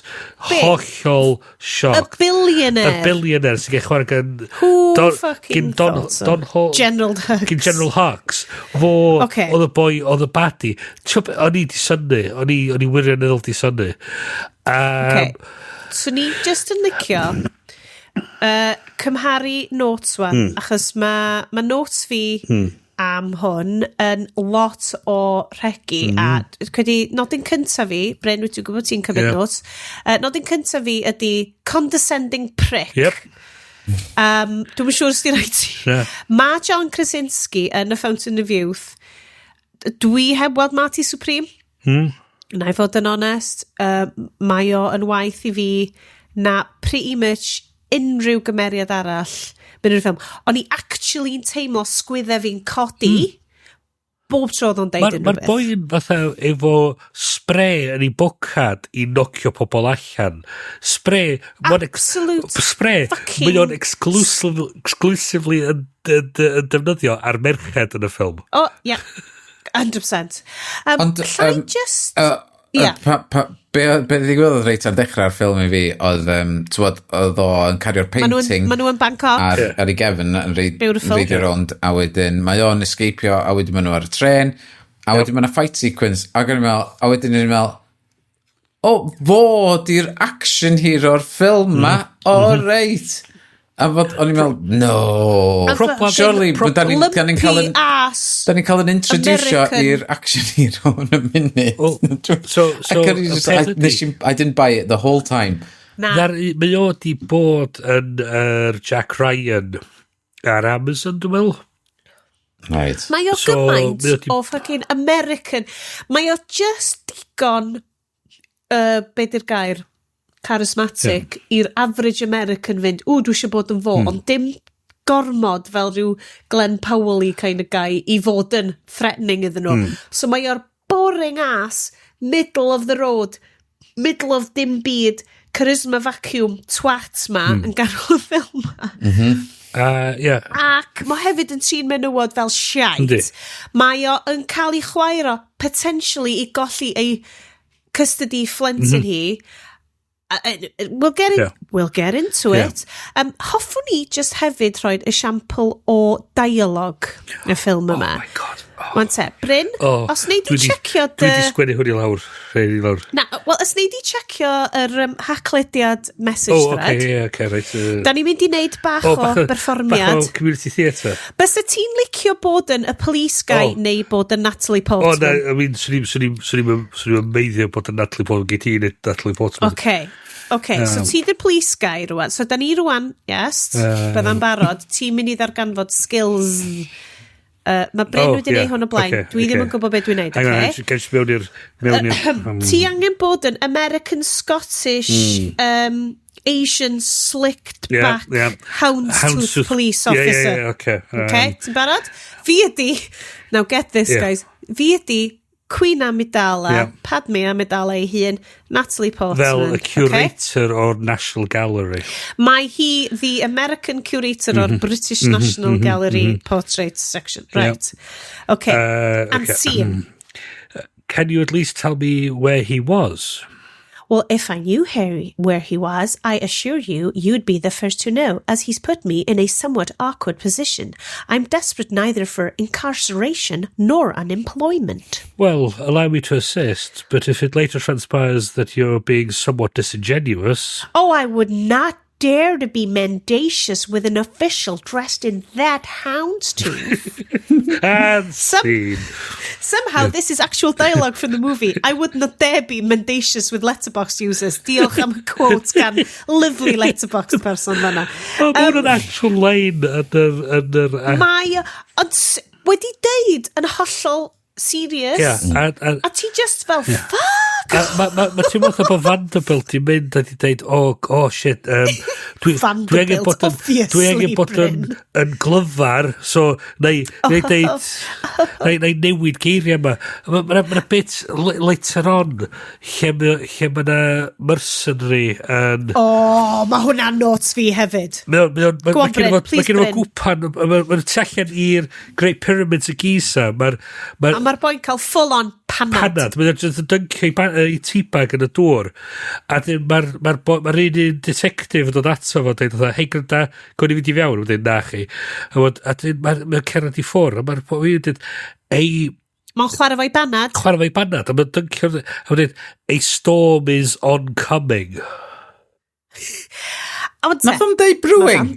Be? Hollol shocked. Y billionaire. Y billionaire sy'n gael chwarae gan... Who Don, fucking gyn Don, thought so? Don Hall, General Hux. Gyn General Hux. Fo oedd y boi, oedd y baddie. Ti'n be, o'n i di synnu. O'n i wirioneddol di synnu. Okay. Swn i just yn licio cymharu notes wan, achos ma notes fi am hwn yn lot o rhegi, a credu nodyn cyntaf fi, Bryn, wyt ti'n gwybod ti'n cymryd notes, nodyn cyntaf fi ydy condescending prick. Dwi'm yn siŵr os di rhaid ti. Mae John Krasinski yn y Fountain of Youth. Dwi heb weld Marty Supreme. Na i fod yn onest, mae o yn waith i fi na pretty much unrhyw gymeriad arall mewn i'r ffilm. O'n i actually'n teimlo sgwyddau fi'n codi bob tro oedd o'n deud Mae'r unrhyw ma beth. boi'n fatha efo spray yn ei bocad i nocio pobl allan. Spray. Absolute Spray. fucking Mae o'n exclusively yn defnyddio ar merched yn y ffilm. Oh, yeah. 100%. Ond, Llai just Ie. Be ddigwyddodd reit ar dechrau'r ffilm i fi oedd, t'wod, oedd o yn cario'r painting Ma nhw yn Bangkok. ar ei gefn yn Beautiful. reidio rownd, a wedyn mae o'n escapio, a wedyn maen nhw ar y tren, a wedyn mae yna fight sequence, ac o'n i'n meddwl, a wedyn o'n i'n meddwl, o, fo di'r action hero'r ffilm ma, o, reit. A fod, o'n i'n meddwl, no. Surely, da ni'n cael yn Lumpy ass Da ni'n cael yn introducio American. i'r action hero yn y munud. Well, so, I couldn't y just, peth I, I didn't buy it the whole time. Na. Mae o di bod yn yr Jack Ryan ar Amazon, dwi'n meddwl. Right. Mae o So, gymaint mae o o fucking American. Mae o just digon, be di'r gair, charismatic i'r average American fynd, "Ww, dwi eisiau bod yn fo," ond dim gormod fel rhyw Glenn Powell-y kind of guy i fod yn threatening iddyn nhw. So mae o'r boring ass, middle of the road, middle of dim byd, charisma vacuum twat ma yn ganol y ffilm ma. Yeah. Ac mae hefyd yn trin menywod fel shite. Yndi. Mae o yn cael ei chwaer o potentially i golli ei custody phlentyn hi. We'll get into it. Hoffwn i just hefyd rhoi esiampl o dialogue y ffilm yma. Oh my God. Oh. Wan te, Bryn, Oh, os nei di checio Dwi dy di sgwennu hwn i lawr. Rhaid i lawr. Na, wel, os nei di checio yr haclediad message Oh, thread, okay, yeah, okay, right. da ni'n mynd i wneud bach o berfformiad. Bach o community theatre. Bysa ti'n licio bod yn y police guy neu bod yn Natalie O, na, Portman? I mean, swn i'n meiddio bod yn Natalie Portman, gei ti wneud Natalie Portman. Okay, so ti the police guy rwan. So da ni rwan, yes, bydda'n barod, ti'n mynd i ddarganfod skills. Mae Bryn Oh, wedi gwneud yeah, hwn o blaen. Dwi ddim yn gwybod beth dwi'n neud, Hang on, okay? gael mewn i'r Ti angen bod yn American Scottish, Asian slicked back houndstooth Houndstooth. police officer. Yeah, okay. Okay, ti'n barod? Fi ydi, now get this guys, fi ydi Queen Amidala, Padme Amidala ei hun, Natalie Portman. Fel y okay? curator o'r National Gallery. Mae hi the American curator o'r British National Gallery Portrait section. Right. Okay. And Okay. scene. Can you at least tell me where he was? Well, if I knew Harry where he was, I assure you, you'd be the first to know, as he's put me in a somewhat awkward position. I'm desperate neither for incarceration nor unemployment. Well, allow me to assist, but if it later transpires that you're being somewhat disingenuous... Oh, I would not dare to be mendacious with an official dressed in that houndstooth. And scene. Somehow, this is actual dialogue from the movie. I would not dare be mendacious with Letterboxd users. Diolch am y quote gan lovely Letterboxd person fanna. Oh, mae hwn yn actual line yn yr... Yn yr Mae, ond wedi deud yn hollol serious. Yeah, a ti just fel, fuck! Mae ma, ma teimlo fatha bod Vanderbilt i mynd a di deud, oh shit, dwi angen bod yn, dwi angen bod yn glyfar, so neu deud, neu newid geiriau yma. Mae ma, ma bit later on lle ma na mercenary yn... Oh, mae hwnna'n notes fi hefyd. Go on, Bryn, please, Bryn. Mae gwpan, mae'n tu allan i'r Great Pyramids of Giza. A mae'r boi'n cael full-on panad. Panad. Mae'n just yn dyncio i teabag yn y dŵr. A dyn mae'r ma ma un detective yn dod ato fo a dweud, hei gryda, gwn i fynd i fewn. Mae'n dweud, na chi. A dyn mae'n ma cerdded i ffwrdd. A mae'r boi yn dweud, ei... Mae'n chwarae fo'i banad. Chwarae fo'i banad. A mae'n dyncio... A mae'n dweud, a storm is oncoming. Nath o'n deud brewing?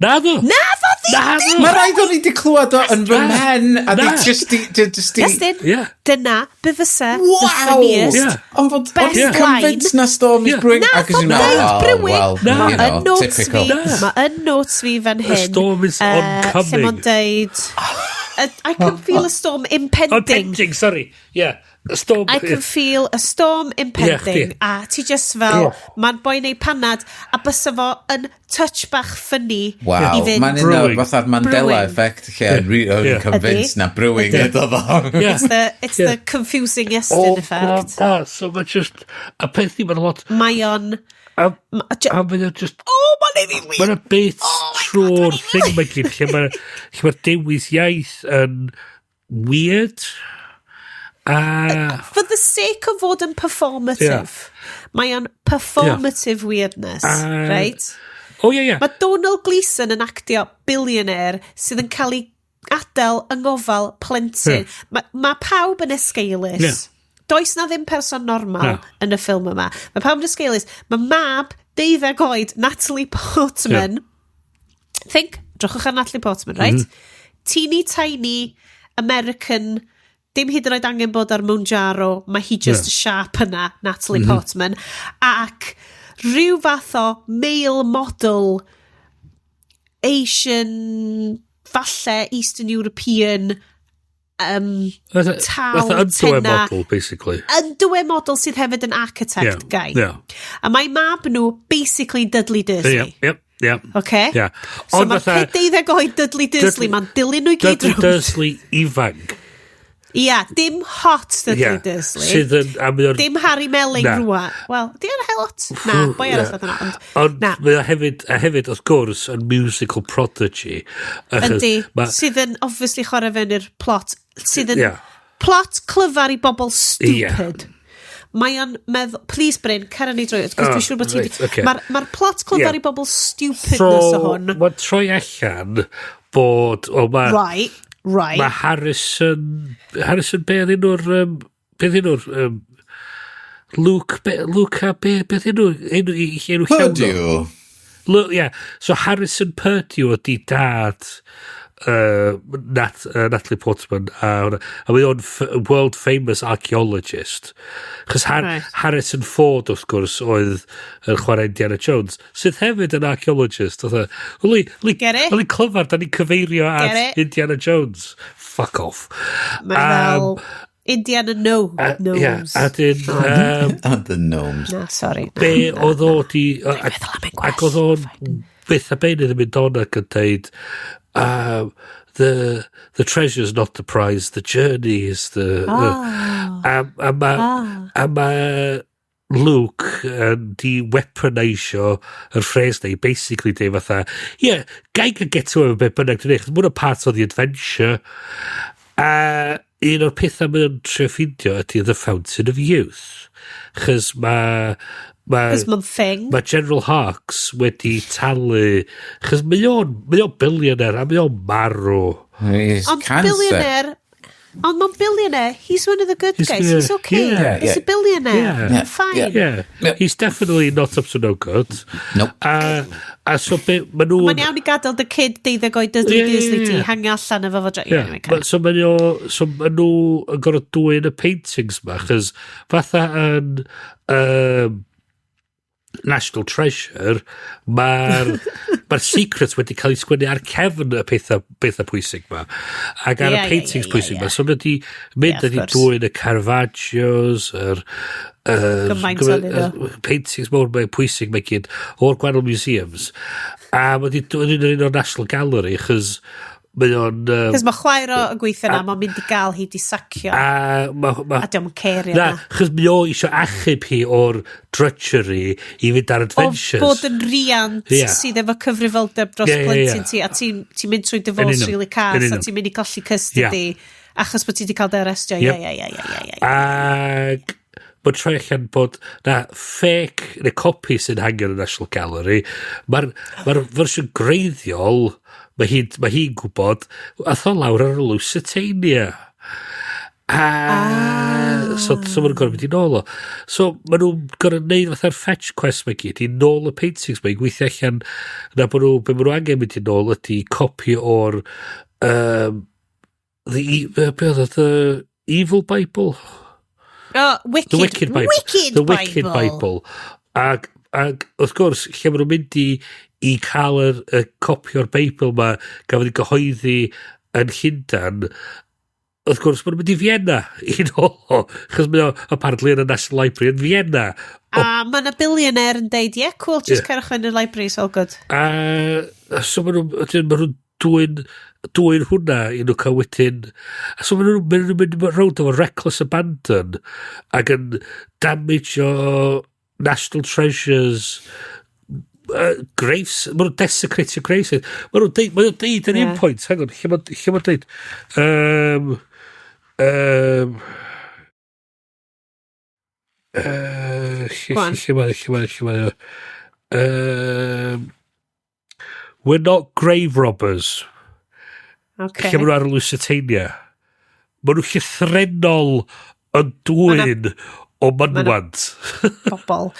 Na ddo! Na fo ddim! Mae rhaid o'n i wedi clywed o yn fy mhen a di just di... Iestyn, dyna be fysa the funniest, Ond fod best line. Convinced na storm is brewing. Na fo deud brewing! Mae yn notes fi, mae yn notes fi fan hyn. A storm is oncoming. Lle mae'n deud... I can feel a storm impending. Impending, sorry. Yeah. A storm, I can feel a storm impending. A ti just fel, mae'n boi neu panad, a bysa fo yn touch bach funny. Wow, mae'n un o'r fatha'r Mandela effect, lle yn convinced na brewing ydo fo. It's the confusing Iestyn effect. Oh, so mae just, a peth i, mae'n lot... Mae o'n... A mae'n just... Oh, mae'n ei fi Mae'n a bit trwy'r thing mae gyd, lle mae'r dewis iaith yn weird. For the sake of fod yn performative. Mae o'n performative weirdness, right? Oh, yeah, yeah. Mae Donald Gleeson yn actio billionaire sydd yn cael ei adael yng ngofal plentyn. Mae pawb yn esgeulus. Yeah. Does na ddim person normal yn y ffilm yma. Mae pawb yn esgeulus. Mae mab 12 oed Natalie Portman. Think, drychwch ar Natalie Portman, right? Teeny tiny American, dim hyd yn oed angen bod ar Mounjaro, mae hi just sharp yna, Natalie Portman. Ac rhyw fath o male model, Asian, falle Eastern European, tal, underwear model, basically. Underwear model sydd hefyd yn architect guy. A mae mab nhw basically Dudley Dursley. Yep. Okay? Yeah. So mae'r kid 12 oed Dudley Dursley, mae'n dilyn nhw i gyd rownd. Dudley Dursley ifanc. Ia, dim hot Dudley Dursley. Sydd yn... Dim Harry Melling rwa. Wel, di o'n hot? Na, boi arall oedd yna. Ond mae o hefyd, wrth gwrs, yn musical prodigy. Yndi, sydd yn obviously chwarae fewn i'r plot. Sydd yn plot clyfar i bobl stupid. Mae o'n meddwl... Please, Bryn, cer ni drwy, cos dwi'n siŵr bod ti... Mae'r plot clyfar i bobl stupidness o hwn. So, mae'n troi allan bod... Right. Right. Mae Harrison, be oedd enw'r, beth enw'r, Luke, Luke a beth enw, enw llawn. Purdue. Yeah, so Harrison Purdue ydi dad Natalie Portman, a mae o'n world famous archaeologist. Chos Harrison Ford, wrth gwrs, oedd yn chwarae Indiana Jones, sydd hefyd yn archaeologist. Oli clyfar, da ni'n cyfeirio at Indiana Jones. Fuck off. Mae fel Indiana Gnomes. Yeah, a dyn... And the gnomes. Na, sorry. Be oedd o di... Ac oedd o'n byth a beunydd yn mynd on ac yn deud... The treasure is not the prize, the journey is the... A ma Luke yn di weaponisio yr phrase na i basically deud fatha, yeah, gai can get to him beth bynnag dwi'n eich, mwyn part of the adventure. Un o'r pethau mae o'n trio ffindio ydy The Fountain of Youth. Chos mae Cos mae'n thing. Mae General Hawks wedi talu. Chos mae o'n billionaire a mae o'n marw. He's Ond cancer. billionaire. Ond mae'n billionaire. He's one of the good guys. He's okay. He's a billionaire. Fine. Yeah. He's definitely not up to no good. Nope. A so be, ma nhw. Mae'n iawn i gadael dy kid 12 oed Dudley Dursley ti hangio allan efo fo. Anyway, So ma nhw yn gorfod dwyn y paintings ma, chos fatha yn National Treasure, mae'r ma secrets wedi cael ei sgwennu ar cefn y pethau pwysig ma. Ac ar y paintings pwysig ma. So mae wedi mynd Ie, wedi wrth gwrs. dwyn y Caravaggios, yr Gymaint ohonyn nhw. paintings mawr mae pwysig mae gyd o'r gwahanol museums. A mae wedi dwyn yn un o'r National Gallery, chos mae o'n Cos mae chwaer o yn gweithio na, mae'n mynd i gael hi di sacio. A, ma, A dio'm yn cario Na, na. chos mae o eisiau achub hi o'r drudgery i fynd ar O adventures. bod yn riant sydd efo cyfrifoldeb dros Ie, ie, ie. plentyn ti, a ti'n ti mynd trwy Yn divorce union. really cas, Yn a union. ti'n mynd i colli custody, achos bod ti wedi cael dy arrestio. Ie, ie. Ag mae'n troi allan bod na fake neu copi sy'n hangio yn y National Gallery. Mae'r ma fersiwn greiddiol, mae hi'n ma hi gwybod, ath o lawr ar y Lusitania. A so maen nhw'n gorfod mynd i nôl o. So maen nhw'n gorfod neud fatha'r fetch quest mae gyd i nôl y paintings mae i gweithio allan na bod nhw, be maen nhw angen mynd i nôl ydy copi o'r be oedd o, The Evil Bible? Oh, Wicked, The Wicked Bible. Wicked The Wicked Bible. Bible. Ag wrth gwrs, lle maen nhw'n mynd i cael y copi o'r Beibl ma gafodd ei gyhoeddi yn Llundan, wrth gwrs, maen nhw'n mynd i Vienna i nôl o. Chos mae o apparently yn y National Library yn Vienna. A mae yna billionaire yn deud, "Yeah, cool, just cerwch fynd i'r library, it's all good." A so maen nhw'n wedyn maen nhw'n dwyn hwnna i nhw cael wedyn. A so maen nhw'n mynd rownd efo reckless abandon ac yn damage o National Treasures graves, maen nhw'n desecrate graves. Maen nhw'n deud yn un pwynt, hang on, lle ma'n deud? Go on. Lle mae o? "We're not grave robbers." Lle maen nhw ar y Lusitania. Maen nhw llythrenol yn dwyn o mynwant. Bobl.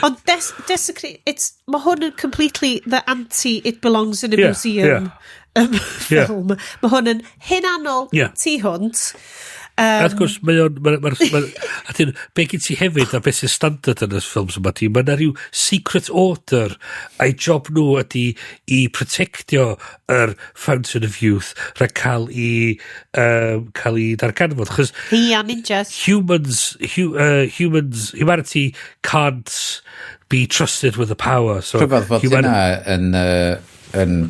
Ond desecrate, mae hwn yn completely the anti it belongs in a museum film. Mae hwn yn hunanol tu hwnt. A wrth gwrs, mae o'n... A dyn, be gen ti hefyd, a beth sy'n standard yn y ffilms yma ti, mae yna rhyw secret order, a'i job nhw ydy i protectio yr Fountain of Youth rhag cael i darganfod. Chos Hi a ninjas. Humans, humanity can't be trusted with the power. So Rhyfedd fod hynna yn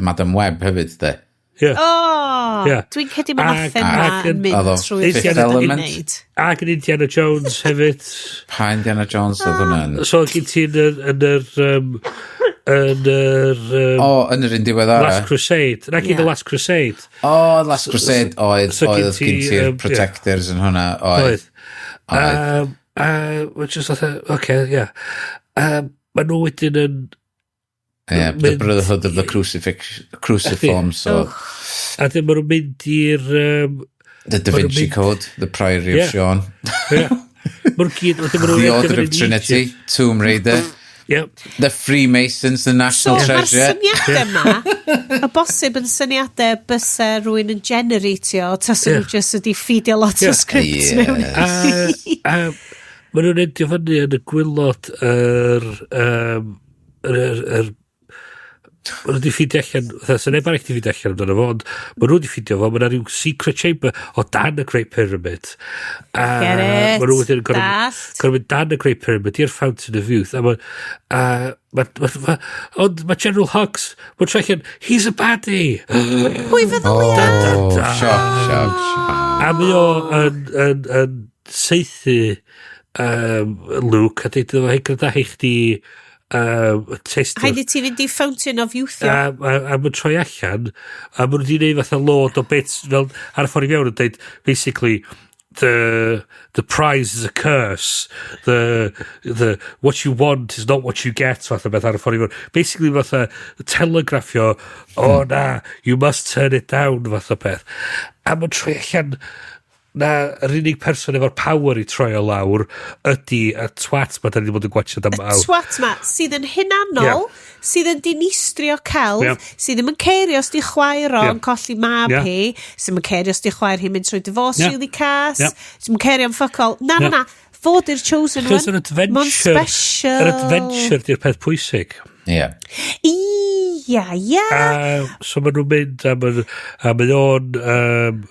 Madam Web hefyd, de. Oh, dwi'n credu mae 'na thema yn mynd Oedd o trwy'r Fifth ffilm yn Element. wneud. Ac yn Indiana Jones hefyd. Pa Indiana Jones oedd hwnna'n? So gen ti yn yr O, yn yr un diweddara. Last Crusade. Nac i The Last Crusade. O, Last Crusade, oedd, so gen oedd ti, gen ti'r Protectors yn hwnna, oedd. Oedd. Oedd. Which is fatha, okay, yeah. Ma nhw wedyn yn Yeah, the Brotherhood of the Crucifix, Cruciform, so A dyn maen nhw'n mynd i'r The Da ma' nhw'n Vinci Code, The Priory of Sean, Yeah. Ma' nhw'n gyd wedyn ma' nhw'n The edrych Order yn of Trinity, Egypt. Tomb Raider, The Freemasons, The So, National mae'r Treasure. syniadau yma, y bosib yn syniadau bysa rhywun yn generatio, tas nhw just wedi feedio lot o scripts mewn. A ma' nhw'n endio fyny yn y gwaelod yr ma' nhw wedi ffeindio allan, fatha, sy'n neb arall wedi ffeindio allan amdano fo, ond ma' nhw wedi ffeindio fo, ma' 'na rhyw secret chamber o dan y Great Pyramid. A Get it. ma' nhw wedyn yn Dallt. gorfod mynd dan y Great Pyramid i'r Fountain of Youth. A ond ma' General Hux, ma'n troi allan, he's a baddie. Pwy feddylia? Oh, shock, shock, shock. A mae o yn saethu Luke a deud iddo fo, "Hei, gwranda, hei chdi Testio. Haid i ti fynd i Fountain of Youth. A mae'n troi allan, a maen nhw wedi gwneud fatha load o bits fel ar y ffordd i fewn yn dweud, basically, the prize is a curse, the what you want is not what you get, fath o beth ar y ffordd i fewn. Basically fatha telegraffio, "Oh na, you must turn it down," fath o peth. A mae'n troi allan na yr unig person efo'r power i troi o lawr ydy y twat ma da ni wedi bod yn gwatchad am awr. Twat ma, sydd yn hunanol, sydd yn dinistrio celf, sydd ddim yn cerio os di chwaer o yn colli mab hi, sydd ddim yn cerio os di chwaer hi'n mynd trwy divorce really cas, sydd ddim yn cerio am fuck all. Na, na, na, fod yw'r chosen Chos one. yr adventure. Mae'n special. Yr adventure di'r peth pwysig. Ia. A so maen nhw'n mynd a mae o'n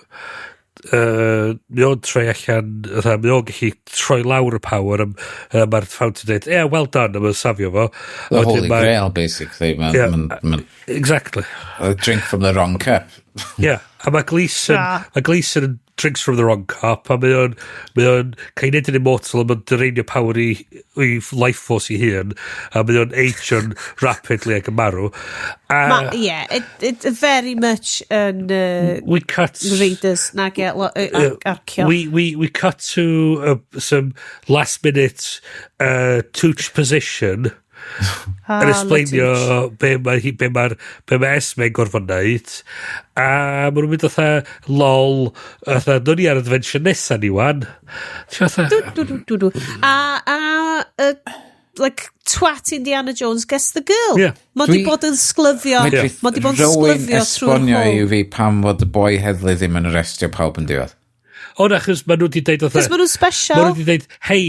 mae o'n troi allan, fatha, mae o'n gallu troi lawr y power a mae'r fountain dweud, "Yeah, well done," a mae'n safio fo. The A wedyn Holy Grail, basically. Ma, ma, A drink from the wrong cup. Yeah, a mae Gleeson, mae Gleeson yn drinks from the wrong cup, a mae o'n cael ei wneud yn immortal, a mae'n drainio power i life force i hun, a mae o'n ageio'n rapidly ac yn marw. A Ma, yeah, it very much yn we cut Raiders nag e, arcio. We cut to some last minute touch position Ah, yn esplainio Latouche. be mae Esme'n gorfod wneud, a maen nhw'n mynd fatha, "Lol," fatha, "Nhw'n ni ar adventure nesa ni wan." Ti fatha Du, du, du, du, du. A like, twat Indiana Jones gets the girl. Mae di bod yn sglyfio. Medrith Mae di bod yn rywun sglyfio trwy'r esbonio i whole. fi pam fod y boi heddlu ddim yn arrestio pawb yn diwedd? O na, achos maen nhw wedi deud fatha Cos maen nhw'n special. Maen nhw wedi deud, "Hei,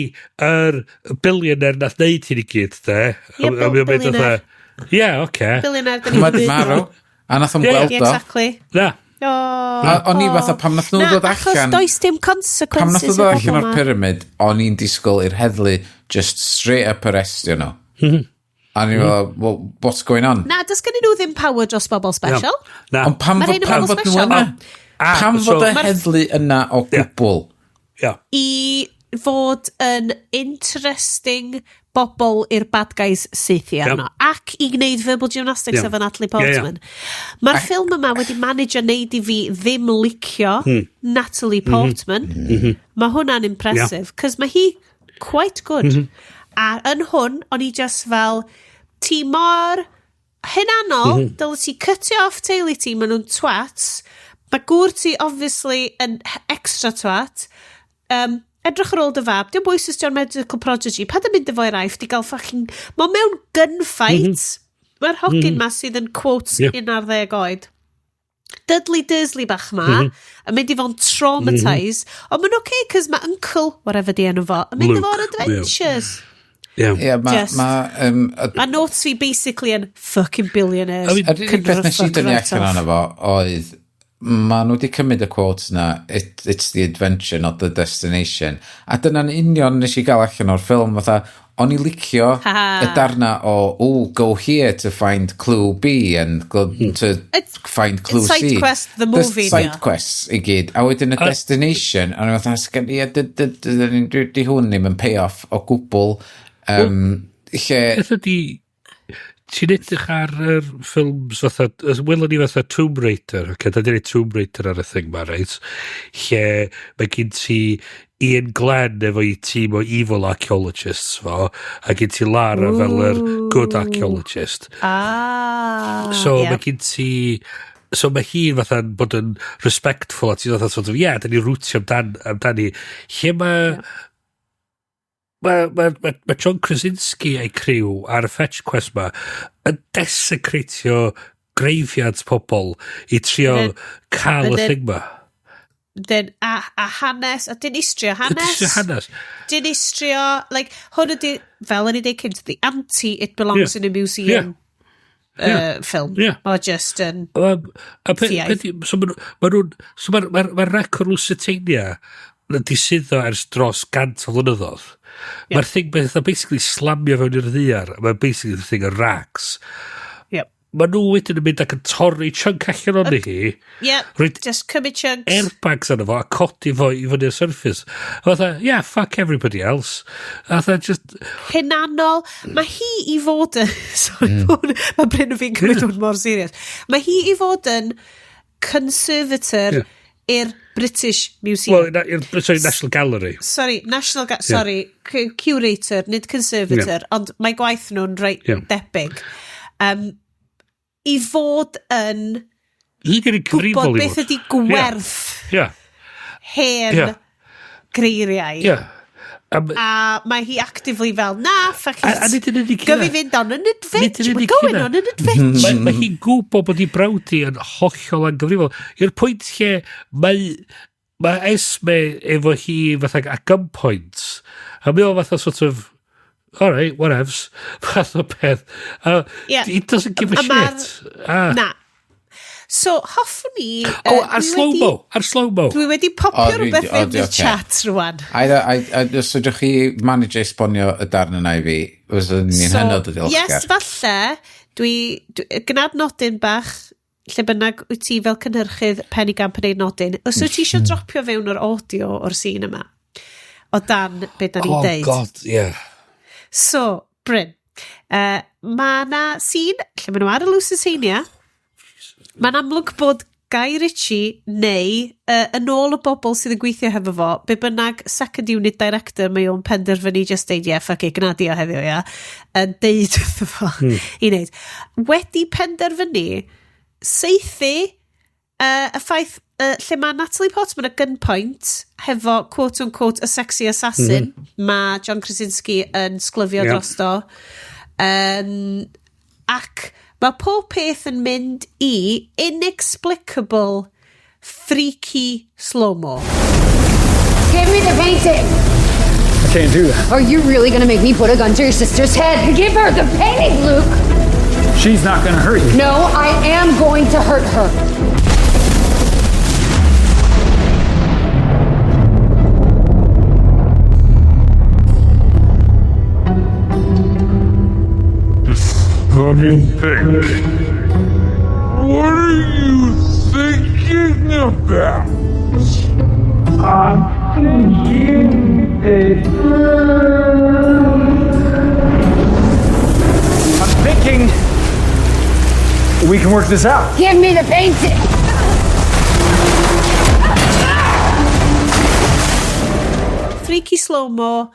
yr billionaire nath neud hyn i gyd, de." Ie, A mae o'n mynd billionaire. fatha, "Yeah, okay." Billionaire, da ni'n Mae di marw. A nath o'n gweld o. Exactly. Na. Oh, A o'n i fatha, pam nath nhw Na, ddod achos allan does dim consequences Pam nath nhw i ddod bobl allan o'r 'ma. pyramid, o'n i'n disgwyl i'r heddlu just straight up arrestio nhw. A ni'n fel, "Well, what's going on?" Na, does gen nhw ddim power dros bobl special. Na. Ond pam Ma' fod, rhein yn pam bobl fod nhw special. yna? Pam fod y heddlu yna o gwbl? I fod yn interesting bobl i'r bad guys saethu arno. Ac i gwneud verbal gymnastics efo Natalie Ie, ie. Portman. Mae'r ffilm yma wedi manage wneud i fi ddim licio Natalie Portman. Mae hwnna'n impressive, cos mae hi quite good. A yn hwn, o'n i just fel, ti mor hunanol, dyle ti cutio off teulu ti, maen nhw'n twats. Mae gŵr ti, obviously, yn extra twat. Edrych ar ôl dy fab, di'n bwys os dio'n medical prodigy, pa dy mynd efo i'r Aifft i gael fucking. Mae mewn gunfight. Mae'r hogyn ma sydd yn quotes 11 oed. Dudley Dursley bach ma, yn mynd i fod yn traumatised, ond mae'n okay, cos mae uncle, whatever di enw fo, yn mynd Luke, efo ar adventures. Ie, ma, ma, Mae notes fi basically yn fucking billionaires. I mean, Yr unig beth nes i dynnu allan arno fo oedd ma nhw wedi cymryd y quotes na, "It's the adventure, not the destination," a dyna'n union nes i gael allan o'r ffilm. Fatha, o'n i licio y darna o, "Oh, go here to find clue B and go to find clue It's C." side quest, the movie, The side dio. quests i gyd, a wedyn y destination, a o'n i fatha, ie, di hwn ddim yn pay off o gwbl, lle Beth ydi, ti'n edrych ar yr ffilms fatha, welon ni fatha Tomb Raider, okay, da ni'n Tomb Raider ar y thing ma, reit? Lle mae gen ti Iain Glen efo i tîm o evil archaeologists fo, a gen ti Lara fel yr good archaeologist. Ah, So mae gen ti, so mae hi'n fatha bod yn respectful a ti'n fatha sort of, yeah, da ni rootio amdani. Lle mae John Krasinski a'i criw ar y fetch quest ma yn desecratio graveyards pobl i trio cael y thing ma. Then, a hanes, a dinistrio hanes. Dinistrio hanes. Dinistrio, like, hwn ydi, fel o'n i dweud cynt, the anti-it belongs in a museum film. Mae just yn A ffiaidd. so ma nhw'n, so mae'r ma record Lusitania di suddo ers dros 100 o flynyddoedd. Mae'r thing beth basically slamio fewn i'r ddaear. Mae'n basically the thing yn rags. Mae nhw wedyn yn mynd ac yn torri chunk allan o'n hi. Yep, Rhoid just cymryd chunks. Airbags arno fo a codi fo i fyny'r surface. A fatha, yeah, fuck everybody else. A fatha, just... Hunanol. Mae hi i fod yn... Sorry, mae Bryn fi'n cymryd hwn mor serious. Mae hi i fod yn conservator i'r British Museum. Well, na, sorry, National Gallery. Sorry, National sorry, curator, nid conservator, ond mae gwaith nhw'n reit debyg. I fod yn Hi di'r cyfrifol gwybod beth ydi gwerth hen greiriau. A mae hi actively fel, na, fuck it. A nid yn unig hynna. Gyfi fynd on an adventure. We're going on an adventure. Mae hi'n gwybod bod hi brawd hi yn hollol anghyfrifol. I'r pwynt lle mae Esme efo hi fatha at gunpoint. A mae o fatha sort of, alright, whatevs. Fath o peth. Yeah. He doesn't give a shit. Na. So, hoffwn i... Oh, ar slow-mo. Ar slow-mo. Dwi wedi popio rhywbeth fewn i'r chat rwan. Os ydych chi manage esbonio y darn yna i fi, fyswn ni'n hynod o ddiolchgar. Yes, falle, dwi gnad nodyn bach, lle bynnag wyt ti fel cynhyrchydd penigamp yn ei nodyn. Os wyt ti eisiau dropio fewn o'r audio o'r scene yma, o dan be da ni'n deud. Oh, God, yeah. So, Bryn, mae na scene lle maen nhw ar y Lusitania. Mae'n amlwg bod Guy Ritchie neu yn ôl y bobl sydd yn gweithio hefo fo, be bynnag second unit director mae o'n penderfynu just deud, yeah, fuck it, gna di o heddiw, ia, yn deud wrtho fo i wneud. Wedi penderfynu saethu y ffaith lle mae Natalie Portman at gunpoint hefo quote-unquote a sexy assassin, mae John Krasinski yn sglyfio drosto. Ac mae pob peth yn mynd i inexplicable freaky slow-mo. Give me the painting! I can't do that. Are you really gonna make me put a gun to your sister's head? Give her the painting, Luke! She's not gonna hurt you. No, I am going to hurt her. Let me think. What are you thinking about? I'm thinking it. I'm thinking we can work this out. Give me the painting. Freaky slow-mo.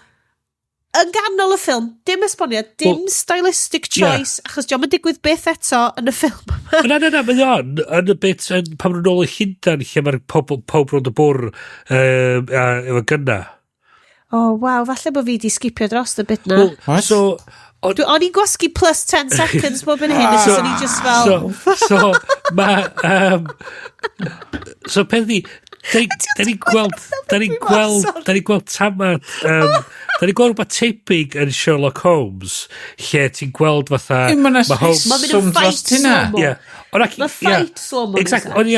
Yn ganol y ffilm, dim esboniad, dim stylistic choice, achos dio'm yn digwydd byth eto yn y ffilm yma. Na, na, na, mae o'n, yn y bit, yn, pan maen nhw'n ôl y Llundain, lle mae'r pobl rownd y bwr efo gynna. Oh, waw, falle bod fi di skipio dros y bit na. Well, so, o'n i'n gwasgu plus 10 seconds bob yn hyn, so o'n i just fel... So, ma... So, peth ni, da ni'n gweld, da ni'n gweld tamad, da ni'n gweld rhywbeth tebyg yn Sherlock Holmes, lle ti'n gweld fatha... Mae'n rheswm dros hynna. Mae fight slow-mo. Exactly. Ond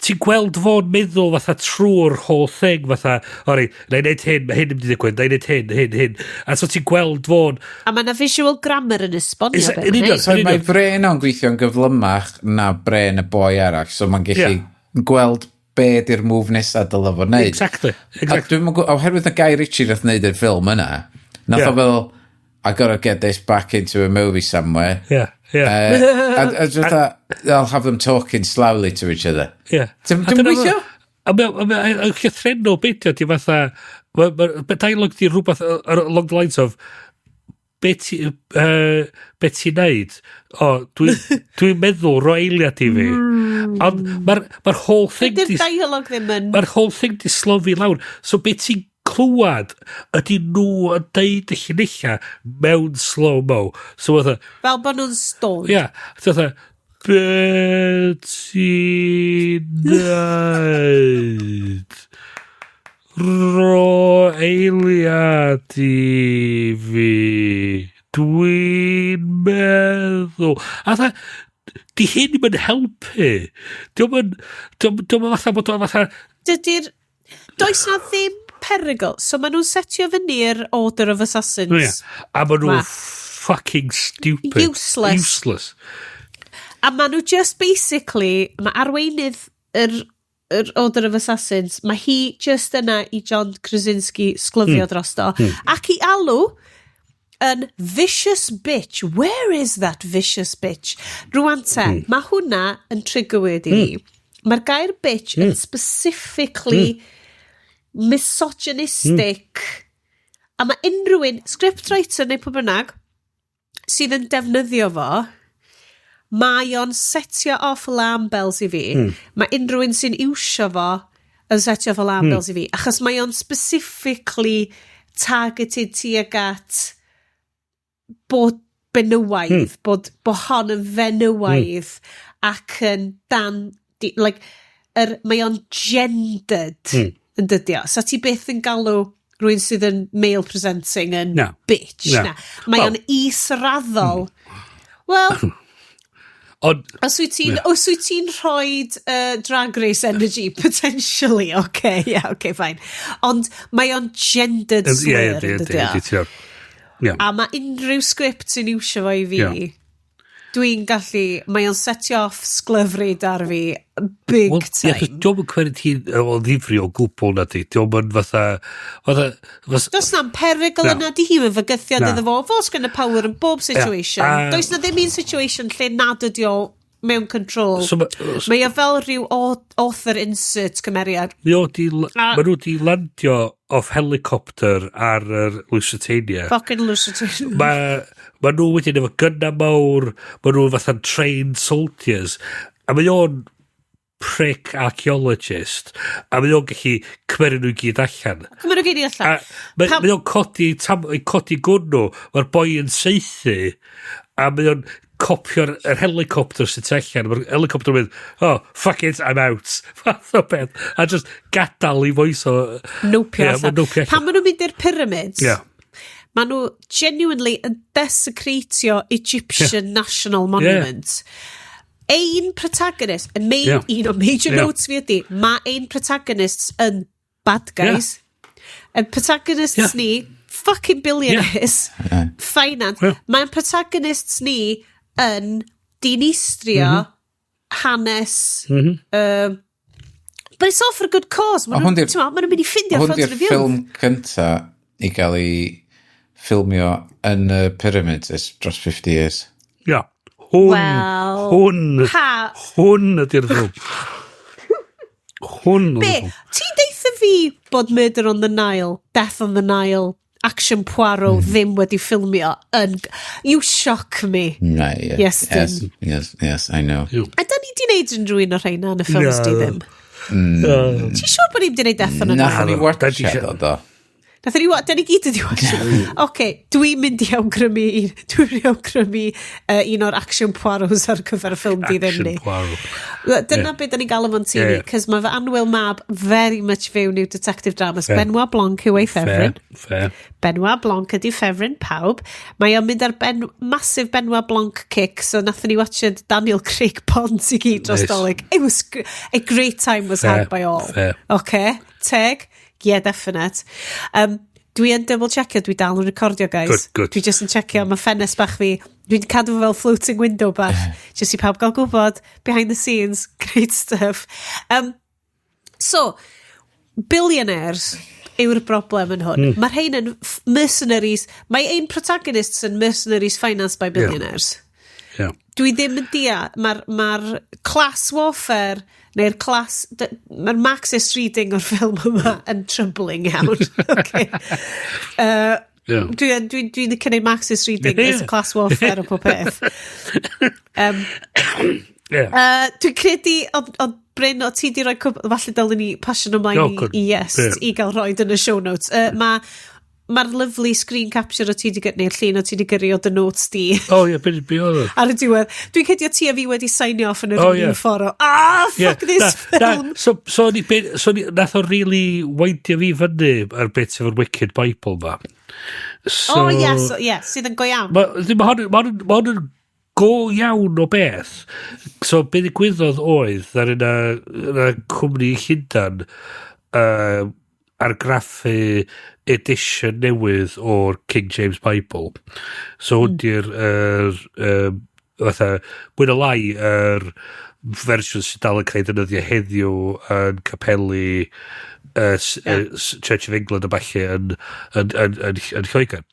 ti'n gweld fo'n meddwl fatha trwy'r whole thing, fatha, ori, na i wneud hyn, mae hyn yn mynd i ddigwydd, na i wneud hyn, hyn, hyn. A so ti'n gweld fo'n... A mae yna visual grammar yn esbonio beth mae'n neud. So mae brain o'n gweithio'n gyflymach na brain y boi arall, so mae'n gallu gweld be di'r move nesaf dylai fo wneud. Exactly. A dwi'n meddwl, oherwydd na Guy Ritchie nath wneud y ffilm yna, nath o fel, I gotta get this back into a movie somewhere. Yeah, yeah. A just that, I'll have them talking slowly to each other. Yeah. Dwi'n gweithio? A mae'n llythrennol beidio, di fatha, mae dialogue di rhywbeth along the lines of, be ti'n neud? O, dwi'n meddwl roi eiliad i fi. Ond mae'r whole thing... Dydy'r dialogue ddim yn... Mae'r whole thing di slofi lawr. So be ti'n clywad ydy nhw yn deud y llinella mewn slow-mo. So fatha... Fel bod nhw'n stoned. Ia. So fatha, be ti'n neud? Ro eiliad i fi. Dwi'n meddwl. A dda, di hyn ddim yn helpu. Dio'm yn fatha bod o'n fatha... Dydy'r... Does na ddim perygl. So maen nhw'n setio fyny'r Order of Assassins. Yeah. A maen nhw'n fucking stupid. Useless. Useless. A maen nhw just basically, mae arweinydd yr Order of Assassins, mae hi just yna i John Krasinski sglyfio drosto. Ac i alw yn vicious bitch. Where is that vicious bitch? Rwan te, mae hwnna yn trigger word i fi. Mae'r gair bitch yn specifically misogynistic. A mae unrhyw un, scriptwriter neu pwy bynnag, sydd yn defnyddio fo, mae o'n setio off alarm bells i fi. Mae unrhyw un sy'n iwsio fo yn setio off alarm bells i fi. Achos mae o'n specifically targeted tuag at bod benywaidd, bod hon yn fenywaidd ac yn dan, di, like, mae o'n gendered yn dydi o. So ti byth yn galw rhywun sydd yn male presenting yn Na. bitch. Na. Na. Mae o'n israddol. Wel, Ond, os wyt ti'n rhoi Drag Race energy, potentially, okay, yeah, okay, fine. Ond mae o'n gendered slur, yn dydi o? Ydy, ie. A mae unrhyw sgript sy'n iwsio fo i fi, dwi'n gallu, mae o'n setio off sglyfryd ar fi, big Wel, ie, time. achos dio'm yn cymryd hi o ddifri o gwbl na di. Dio'm yn fatha Does na'm perygl Na. yna, di hi yn fygythiad Na. iddo fo. Fo sgan y power yn bob situation. Does na ddim un situation lle nad ydi o mewn control. So Mae o fel rhyw author insert cymeriad. Ma nhw di landio off helicopter ar yr Lusitania. Fucking Lusitania. Ma nhw wedyn efo gynna mawr, ma nhw fatha trained soldiers, a mae o'n prick archaeologist, a mae o'n gallu cymeryd nhw i gyd allan. Cymryd nhw gyd i allan. A mae o'n codi gwn nhw, mae'r boi yn saethu, a mae o'n copio'r yr helicopter sy'n tu allan. Mae'r helicopter yn mynd, "Oh, fuck it, I'm out." Fath o beth. A just gadael i foes o. Nopio Ie, allan. ma'n nopio allan. Pan maen nhw'n mynd i'r pyramids, maen nhw genuinely yn desecratio Egyptian National Monument. Ein protagonist, y main, un o major notes fi ydy, mae ein protagonists yn bad guys. Y protagonists ni, fucking billionaires, finance. Mae'n protagonists ni yn dinistrio hanes. But it's all for a good cause. A Maen hwn nhw'n ma nhw'n mynd i ffindio Hwn Fountain di'r of Youth. ffilm cynta i gael ei ffilmio yn y pyramids ers dros 50 years. Ia. Hwn, Wel, hwn, ha- hwn ydy'r ffilm. Hwn Be? ydy'r ffilm. Ti'n deitha fi bod Murder on the Nile, Death on the Nile, Action Poirot ddim wedi ffilmio yn... You shock me. Na, yeah. Yes, Yes, I know. A da ni di wneud unrhyw un o'r rheina yn y ffilms di Na. ddim? Ti'n siŵr bod ni wedi wneud Death on the Nathon Nile? ni watchad o, do. Nathon ni, da ni gyd wedi watch. Oce, dwi'n mynd i awgrymu, dwi'n mynd i awgrymu un o'r Action Poirots ar gyfer y ffilm di ddim Action ni. Poirot. Dyna beth da ni'n gael efo'n TV, Ie, ie. cos mae fy annwyl mab very much fewn i'w detective dramas. Fair. Benoit Blanc yw ei ffefryn. Fair. Benoit Blanc ydi ffefryn pawb. Mae o'n mynd ar massive Benoit Blanc kick, so nathon ni watched Daniel Craig Bonds i gyd dros Nice. Dolig. It was a great time was Fair, had by all. fair. Okay, teg. Yeah, definite. Dwi yn double checkio, dwi dal yn recordio, guys. Good, good. Dwi just yn checkio, mae ffenest bach fi. Dwi'n cadw fo fel floating window bach. Just i pawb gael gwybod, behind the scenes, great stuff. So, billionaires yw'r broblem yn hwn. Mae'r rhain yn mercenaries. Mae ein protagonists yn mercenaries financed by billionaires. Dwi ddim yn deall, mae'r ma class warfare neu'r class, mae'r Marxist reading o'r ffilm yma yn troubling iawn. Okay. Dwi'n dwi, dwi licio neud Marxist reading as class warfare o pob peth. Dwi'n credu, ond Bryn, o ti di roi cwbl, falle dylwn ni pasio nhw ymlaen Oh, good. i Yes, i gael roed yn y show notes. Mae'r lovely screen capture o ti di gyrru, neu'r llun o ti di gyrru o dy notes di Oh, ie, be oedd o? ar y diwedd. Dwi'n credu o ti a fi wedi signio off yn yr Oh, un ie. ffordd o, ah, fuck this film. Na, so ni, nath o really weindio fi fyny ar bit efo'r Wicked Bible ma. So, oh, yes, yeah, sydd yn go iawn. Ma hwn, ma hwn yn go iawn o beth. So, be ddigwyddodd oedd ar yna cwmni Llundan argraffu edition newydd o'r King James Bible. So, hwn di'r fatha, mwy na lai, yr fersiwn sydd dal yn cael ei ddefnyddio heddiw yn capeli Church of England a ballu yn Lloegr.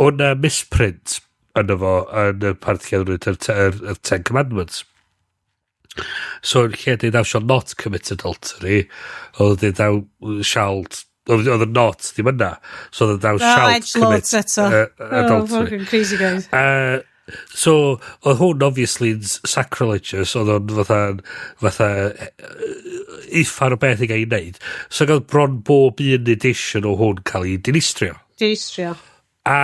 O'n na misprint yno fo yn y part lle oedd yr Ten Commandments. So yn lle dweud "thou shall not commit adultery", oedd dweud "thou shalt", oedd y "not" ddim yna. So oedd "thou shalt commit adultery". Oh, fucking crazy guys. So, oedd hwn obviously yn sacrilegious, oedd o'n fatha uffar o beth i gael ei wneud. So gael bron bob un edition o hwn cael ei dinistrio. Dinistrio. A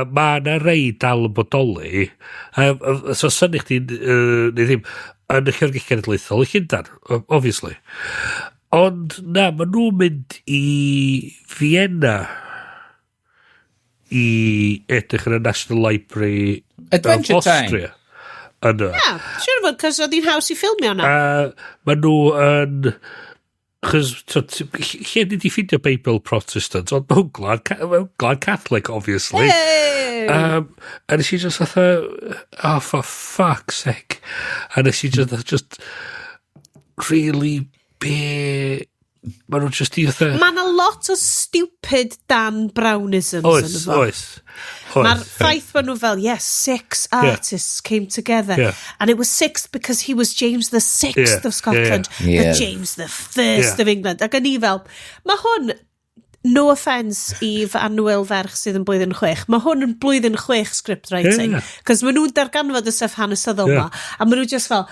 mae yna rei dal yn bodoli. A so syni chdi, neu ddim, yn y Llyfrgell Genedlaethol y Llundan, obviously. Ond na, maen nhw'n mynd i Vienna i edrych yn y National Library Adventure of Austria. Yna. Yeah, siwr o fod, cos oedd hi'n haws i ffilmio yna. A maen nhw yn... Chos, lle ni di ffindio Beibl Protestant? Ond mewn gwlad Catholic, obviously. Hey! A nes i just fatha, "Oh, for fuck's sake." A nes i just really be... Maen nhw just i fatha... Mae yna lot o stupid Dan Brownisms Oes, yn fo. oes. Mae'r ffaith bod nhw fel, "Yes, six artists came together." And it was six because he was James the Sixth of Scotland, but James the First of England. Ac o'n i fel, mae hwn, no offence i fy annwyl ferch sydd yn blwyddyn 6, mae hwn yn blwyddyn 6 script writing. Cos maen nhw'n darganfod y stuff hanesyddol ma, a maen nhw just fel,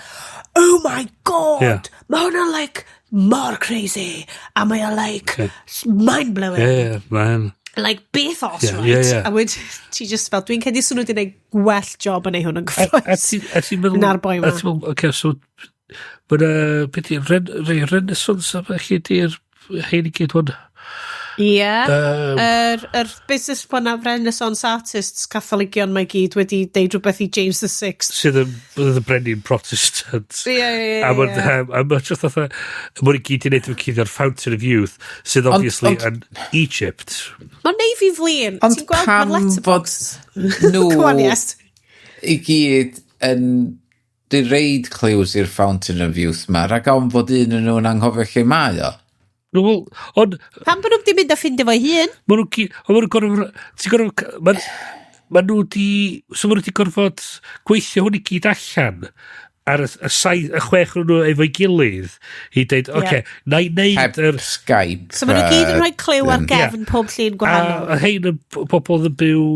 "Oh my God, mae hwnna'n like, mor crazy, a mae o like, mind-blowing." Yeah, man. Like, beth os, right? Yeah. A wedyn, ti just fel, dwi'n credu swn nhw wedi gwneud gwell job yn ei hwn yn A gyffroes. a ti'n meddwl... Na'r boi A ma. ti'n meddwl, oce, so... Mae'n... Beth di, Renaissance a felly di'r hein i gyd hwn. Ie. Yr business bod na Renaissance artists Catholigion mae gyd wedi deud rhywbeth i James the Sixth. Sydd yn bydd y brenin Protestant. Ie, A mae'n a ma just fatha, mae'n i gyd i wneud efo cuddio'r Fountain of Youth, sydd obviously yn Egypt. Mae'n neud fi flin. Ond Ti'n gweld pam ma'n fod Letterboxd. nhw Come on, yes. i gyd yn di reid clues i'r Fountain of Youth ma, rhag ofn fod un yn nhw'n anghofio lle mae o? No, wel, ond Pam bod nhw wedi mynd a ffindio fo'i hun? Maen nhw ond maen nhw'n gorfod, ti'n gorfod, ma nhw di, so maen nhw di gorfod gweithio hwn i gyd allan ar y saith, y chwech nhw efo'i gilydd i dweud, oce, okay, na i neud Heb yr... Skype. So maen nhw gyd yn rhoi cliw ar gefn pob llun gwahanol. A hein yn bobl yn byw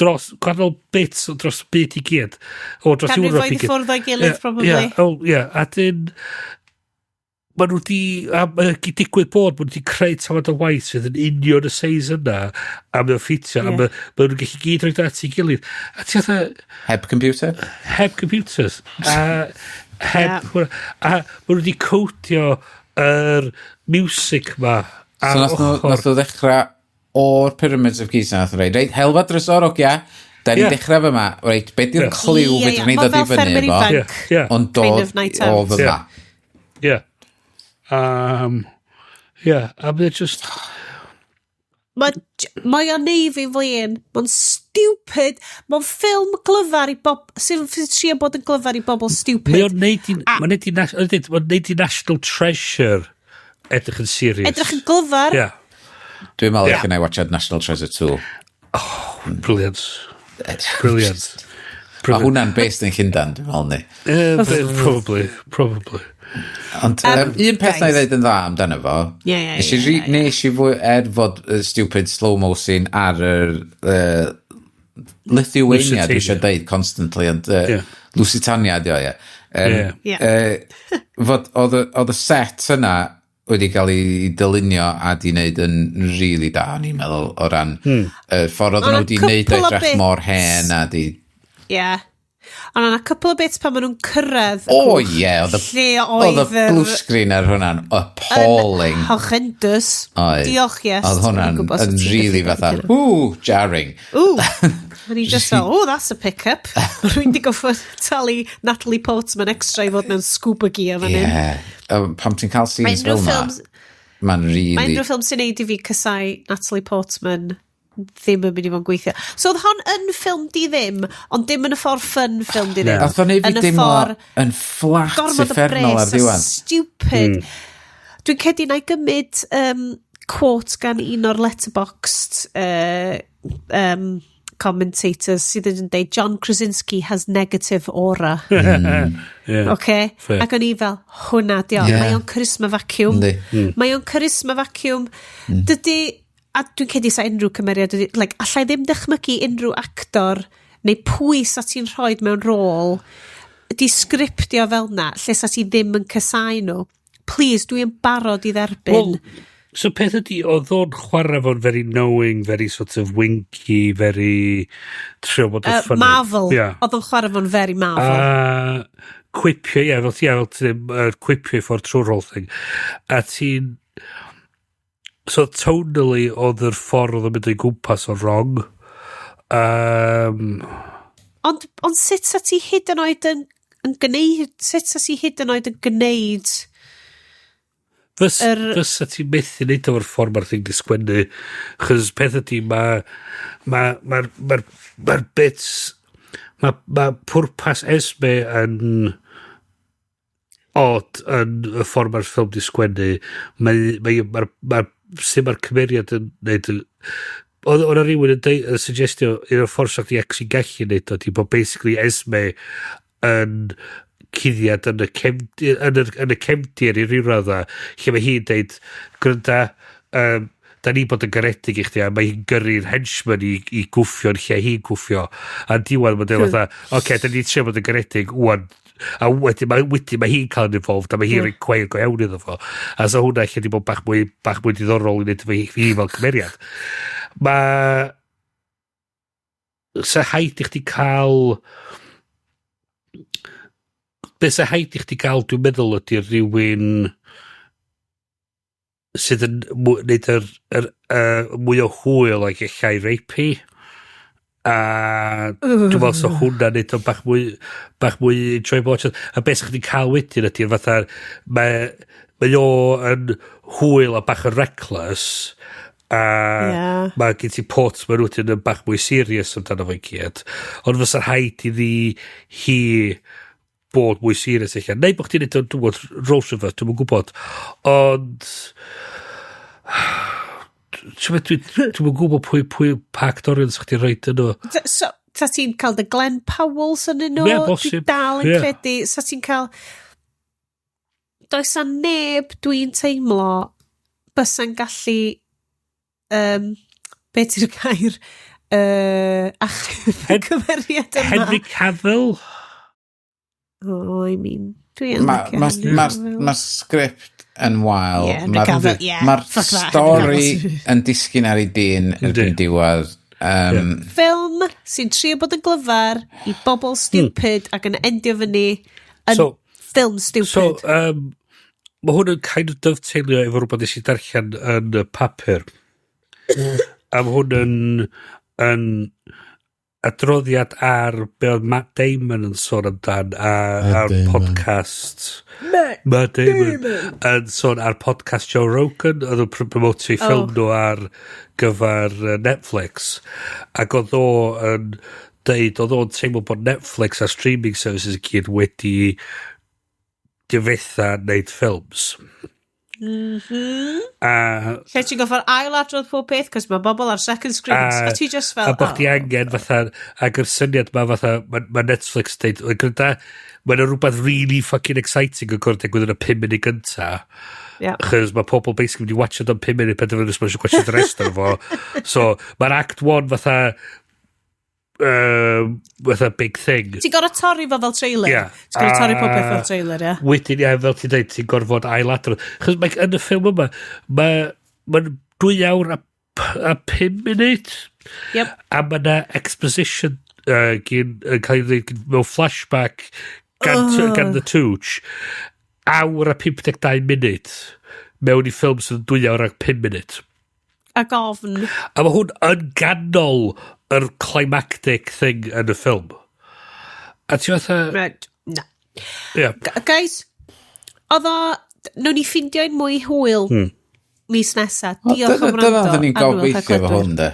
dros, gwahanol bits o dros y byd i gyd. O dros Ewrop Canrifoedd i i gyd. ffwrdd o'i gilydd, probably. Ie, oh, ie, a dyn... Maen nhw di... A mae'n gyd digwydd bod, maen nhw di creu tamad o waith sydd yn union y seis yna, a mae'n ffitio, a ma nhw'n gallu gyd rhoi at ei gilydd. A ti fatha, Heb computer? Heb computers. A heb... Yeah. A maen nhw wedi codio yr music ma ar So nath nhw, ochr. nath nhw ddechrau o'r Pyramids of Giza, nath nhw reit, "Reit, helfa drysor, ogia, da ni'n dechrau fyma, reit, be di'r cliw fedrwn ni Ma' ddod i fel fyny ffermwyr efo, ifanc. ond Kind dod of night o out. fyma." Ie. Yeah, a mae'n just... Mae o'n neud fi flin. Mae'n stupid. Mae'n ffilm glyfar i bob... Sy'n trio bod yn glyfar i bobl stupid. Mae o'n neud i... Mae'n neud i... Mae'n neud i National Treasure edrych yn serious. Edrych yn glyfar. Ie. Dwi'n meddwl Ie. yeah. I watchad National Treasure 2. Brilliant. Brilliant. Mae hwnna'n based yn Llundain, dwi'n meddwl ni. Probably, probably. Ond un peth na i ddeud yn dda amdano fo, Ie, ie, nes i, nes i fwy, er fod stupid slow-mo scene ar yr Lithuania, dwi eisiau deud constantly, ond Lusitania, di o, ie. Fod oedd y set yna wedi cael ei dylunio a di wneud yn really da, o'n i'n meddwl, o ran y ffordd oedden O'na nhw wedi wneud o cwpl o edrych bits. mor hen a di... Ie. Ond yna couple o bits pan maen nhw'n cyrraedd y O cwch, ie, oedd y lle oedd y oedd yr blue screen ar hwnna'n appalling. Horrendous. Oedd. Diolch, yes. Oedd hwnna'n Dwi'n gwbod yn sut ti'n really gallu fatha, gwneud hynna. ooh, jarring. Ooh. O'n i just fel, "Oh, that's a pick-up." Rwy'n di goffod talu Natalie Portman extra i fod mewn scuba gear fan hyn. Ie. Pam ti'n cael scenes Mae fel unrhyw na, ffilms- mae'n Mae really... unrhyw ffilm sy'n neud i fi casau Natalie Portman. Ddim yn mynd i fod yn gweithio. So oedd hon yn ffilm di ddim, ond dim yn y ffordd fun ffilm di ddim. Nath o'n neud fi Yn y deimlo ffordd yn flat gormod o uffernol ar bres a ddiwedd. stupid. Dwi'n credu na i gymryd quote gan un o'r Letterboxd commentators sydd yn deud, "John Krasinski has negative aura." Okay? Fair. Ac o'n i fel, hwnna di o. Mae o'n charisma vacuum. Yndi. Mae o'n charisma vacuum. Dydy, a dwi'n credu sa unrhyw cymeriad, ydy, like, allai ddim dychmygu unrhyw actor neu pwy sa ti'n rhoi mewn rôl di sgriptio fel na, lle sa ti ddim yn casáu nhw. Please, dwi'n barod i dderbyn. Wel, so peth ydi, oedd o'n chwarae fo'n very knowing, very sort of winky, very trio bod yn funny. Marvel. Oedd o'n chwarae fo'n very Marvel. A quipio, ie, fel ti'n quipio i ffordd trwy'r whole thing. A ti'n... So tonally, oedd yr ffordd oedd yn mynd o'i gwmpas o wrong. Ond sut sa ti hyd yn oed yn gwneud, sut sa ti hyd yn oed yn gwneud Fysa ti methu neud o'r ffordd mae'r thing di sgwennu. Chos peth ydi, mae ma, ma, ma, ma bits... Mae ma pwrpas Esme yn odd yn y ffordd mae'r ffilm di sgwennu. Mae, mae, ma, ma, sut mae'r cymeriad yn neud... Oedd 'na rhywun yn suggestio un o'r ffordd sa chdi actually gallu neud o, di bod basically Esme yn cuddiad yn y cefndir i ryw radda, lle mae hi'n deud, "Gwranda, da ni bod yn garedig i chdi," a mae hi'n gyrru'r henchman i gwffio yn lle hi'n gwffio. A diwedd mae'n dweud fatha, "Oce, okay, da ni trio bod yn garedig, wan," a wedyn mae hi'n cael yn involved, a mae hi'n rhoi cweir go iawn iddo fo. A so hwnna lle di bod bach mwy diddorol i wneud efo hi fel cymeriad. Mae... Sa haid i chdi cael... Be sa haid i chdi cael, dwi'n meddwl, ydy rhywun sydd yn wneud yr mwy o hwyl ac llai rapey. A dwi'n meddwl so hwnna'n neud o bach mwy enjoyable. A beth sy'ch chdi'n cael wedyn ydy'r fatha, mae o yn hwyl a bach yn reckless, a mae gen ti Portman wedyn yn bach mwy serious amdano fo i gyd. Ond fysa'r rhaid iddi hi bod mwy serious eich. Neu bod chdi'n neud o'n, dwi'n gwybod, role reverse, dwi'm yn gwybod. Ond ti'n meddwl, dwi'm yn gwybod pwy, pa actorion sa'ch chdi roed yn nhw. So, sa ti'n cael dy Glenn Powells yn nhw? Ie, bosib. Dwi dal yn credu, sa ti'n cael... Does 'na neb dwi'n teimlo bysa'n gallu be ti'n gair, achub y cymeriad yma. Henry Cavill? Oh, I mean, dwi yn Mae'r licio ma, Henry ma, Cavill. ma sgript yn wael. Ie, Henry Cavill, ie, Mae'r fuck that, Henry stori Cavill. yn disgyn ar ei din erbyn diwedd. Ffilm sy'n trio bod yn glyfar i bobl stupid ac yn endio fyny yn ffilm stupid. So, mae hwn yn kind of dovetailio efo rhywbeth nes i darllen yn y papur. A mae hwn yn adroddiad ar be oedd Matt Damon yn sôn amdan Matt ar Damon. podcast Matt Matt Damon, Damon. yn sôn ar podcast Joe Rogan, oedd yn promotio oh ffilm nhw ar gyfer Netflix, ac oedd o yn deud oedd o'n teimlo bod Netflix a streaming services i gyd wedi difetha wneud ffilms. A Lle ti'n goffod ail-adrodd pob peth, cos mae bobl ar second screens. A ti just fel, a bod chdi oh. angen fatha, ac yr syniad ma fatha, ma Netflix deud, "Wel, gyda, mae yna rhywbeth really fucking exciting yn gorfod digwydd yn y 5 munud gynta." Chos mae pobl basically wedi watchad am 5 munud penderfynu os mae eisiau watchad y rest o'r fo. So, mae'r act 1 fatha, fatha big thing. Ti'n gorfod torri fo fel trailer. Ti'n gorfod torri pob peth fel trailer, ie. Wedyn, ie, fel ti'n dweud, ti'n gorfod ailadrodd. Chos mae yn y ffilm yma, mae mae'n 2 awr a 5 munud. A mae yna exposition gyn, cael ei ddweud mewn flashback gan, oh, gan the Tooch. Awr a 52 munud mewn i ffilm sydd yn 2 awr a 5 munud. Ac ofn. A mae hwn yn ganol yr climactic thing yn y ffilm. A ti fatha... Right. Na. Yeah. Guys, oedd o... Nw'n ni ffindio un mwy hwyl mis nesa. Diolch am Dyna wrando. oedden ni'n Annwyl gobeithio efo rhaglenwyr. hwn, de.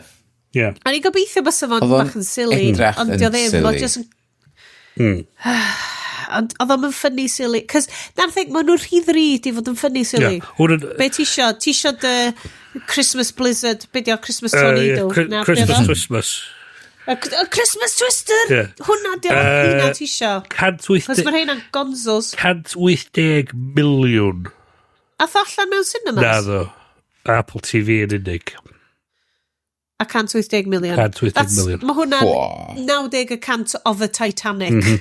Yeah. O'n i'n gobeithio bysa fo'n Oedd o'n bach yn silly, edrych ond yn dio ddim. silly. Mae'n just yn... Ond oedd o'n funny silly. Cos, na'r thing, maen nhw'n rhy ddrud i fod yn funny silly. Yeah. Hwn yn- Be ti isio? Ti isio dy Christmas Blizzard? Be di o Christmas Tornado? Yeah, Na, be Christmas oedd o? Christmas. Y Christmas Twister! Yeah. Hwna di o, hwnna ti isio. 180 Cos mae rheina'n gonzos. 180 miliwn. Ath o allan mewn cinemas? Na ddo. Apple TV yn unig. A 180 miliwn. 180 That's- miliwn. Mae hwnna'n Whoa. 90% of the Titanic. Mhm.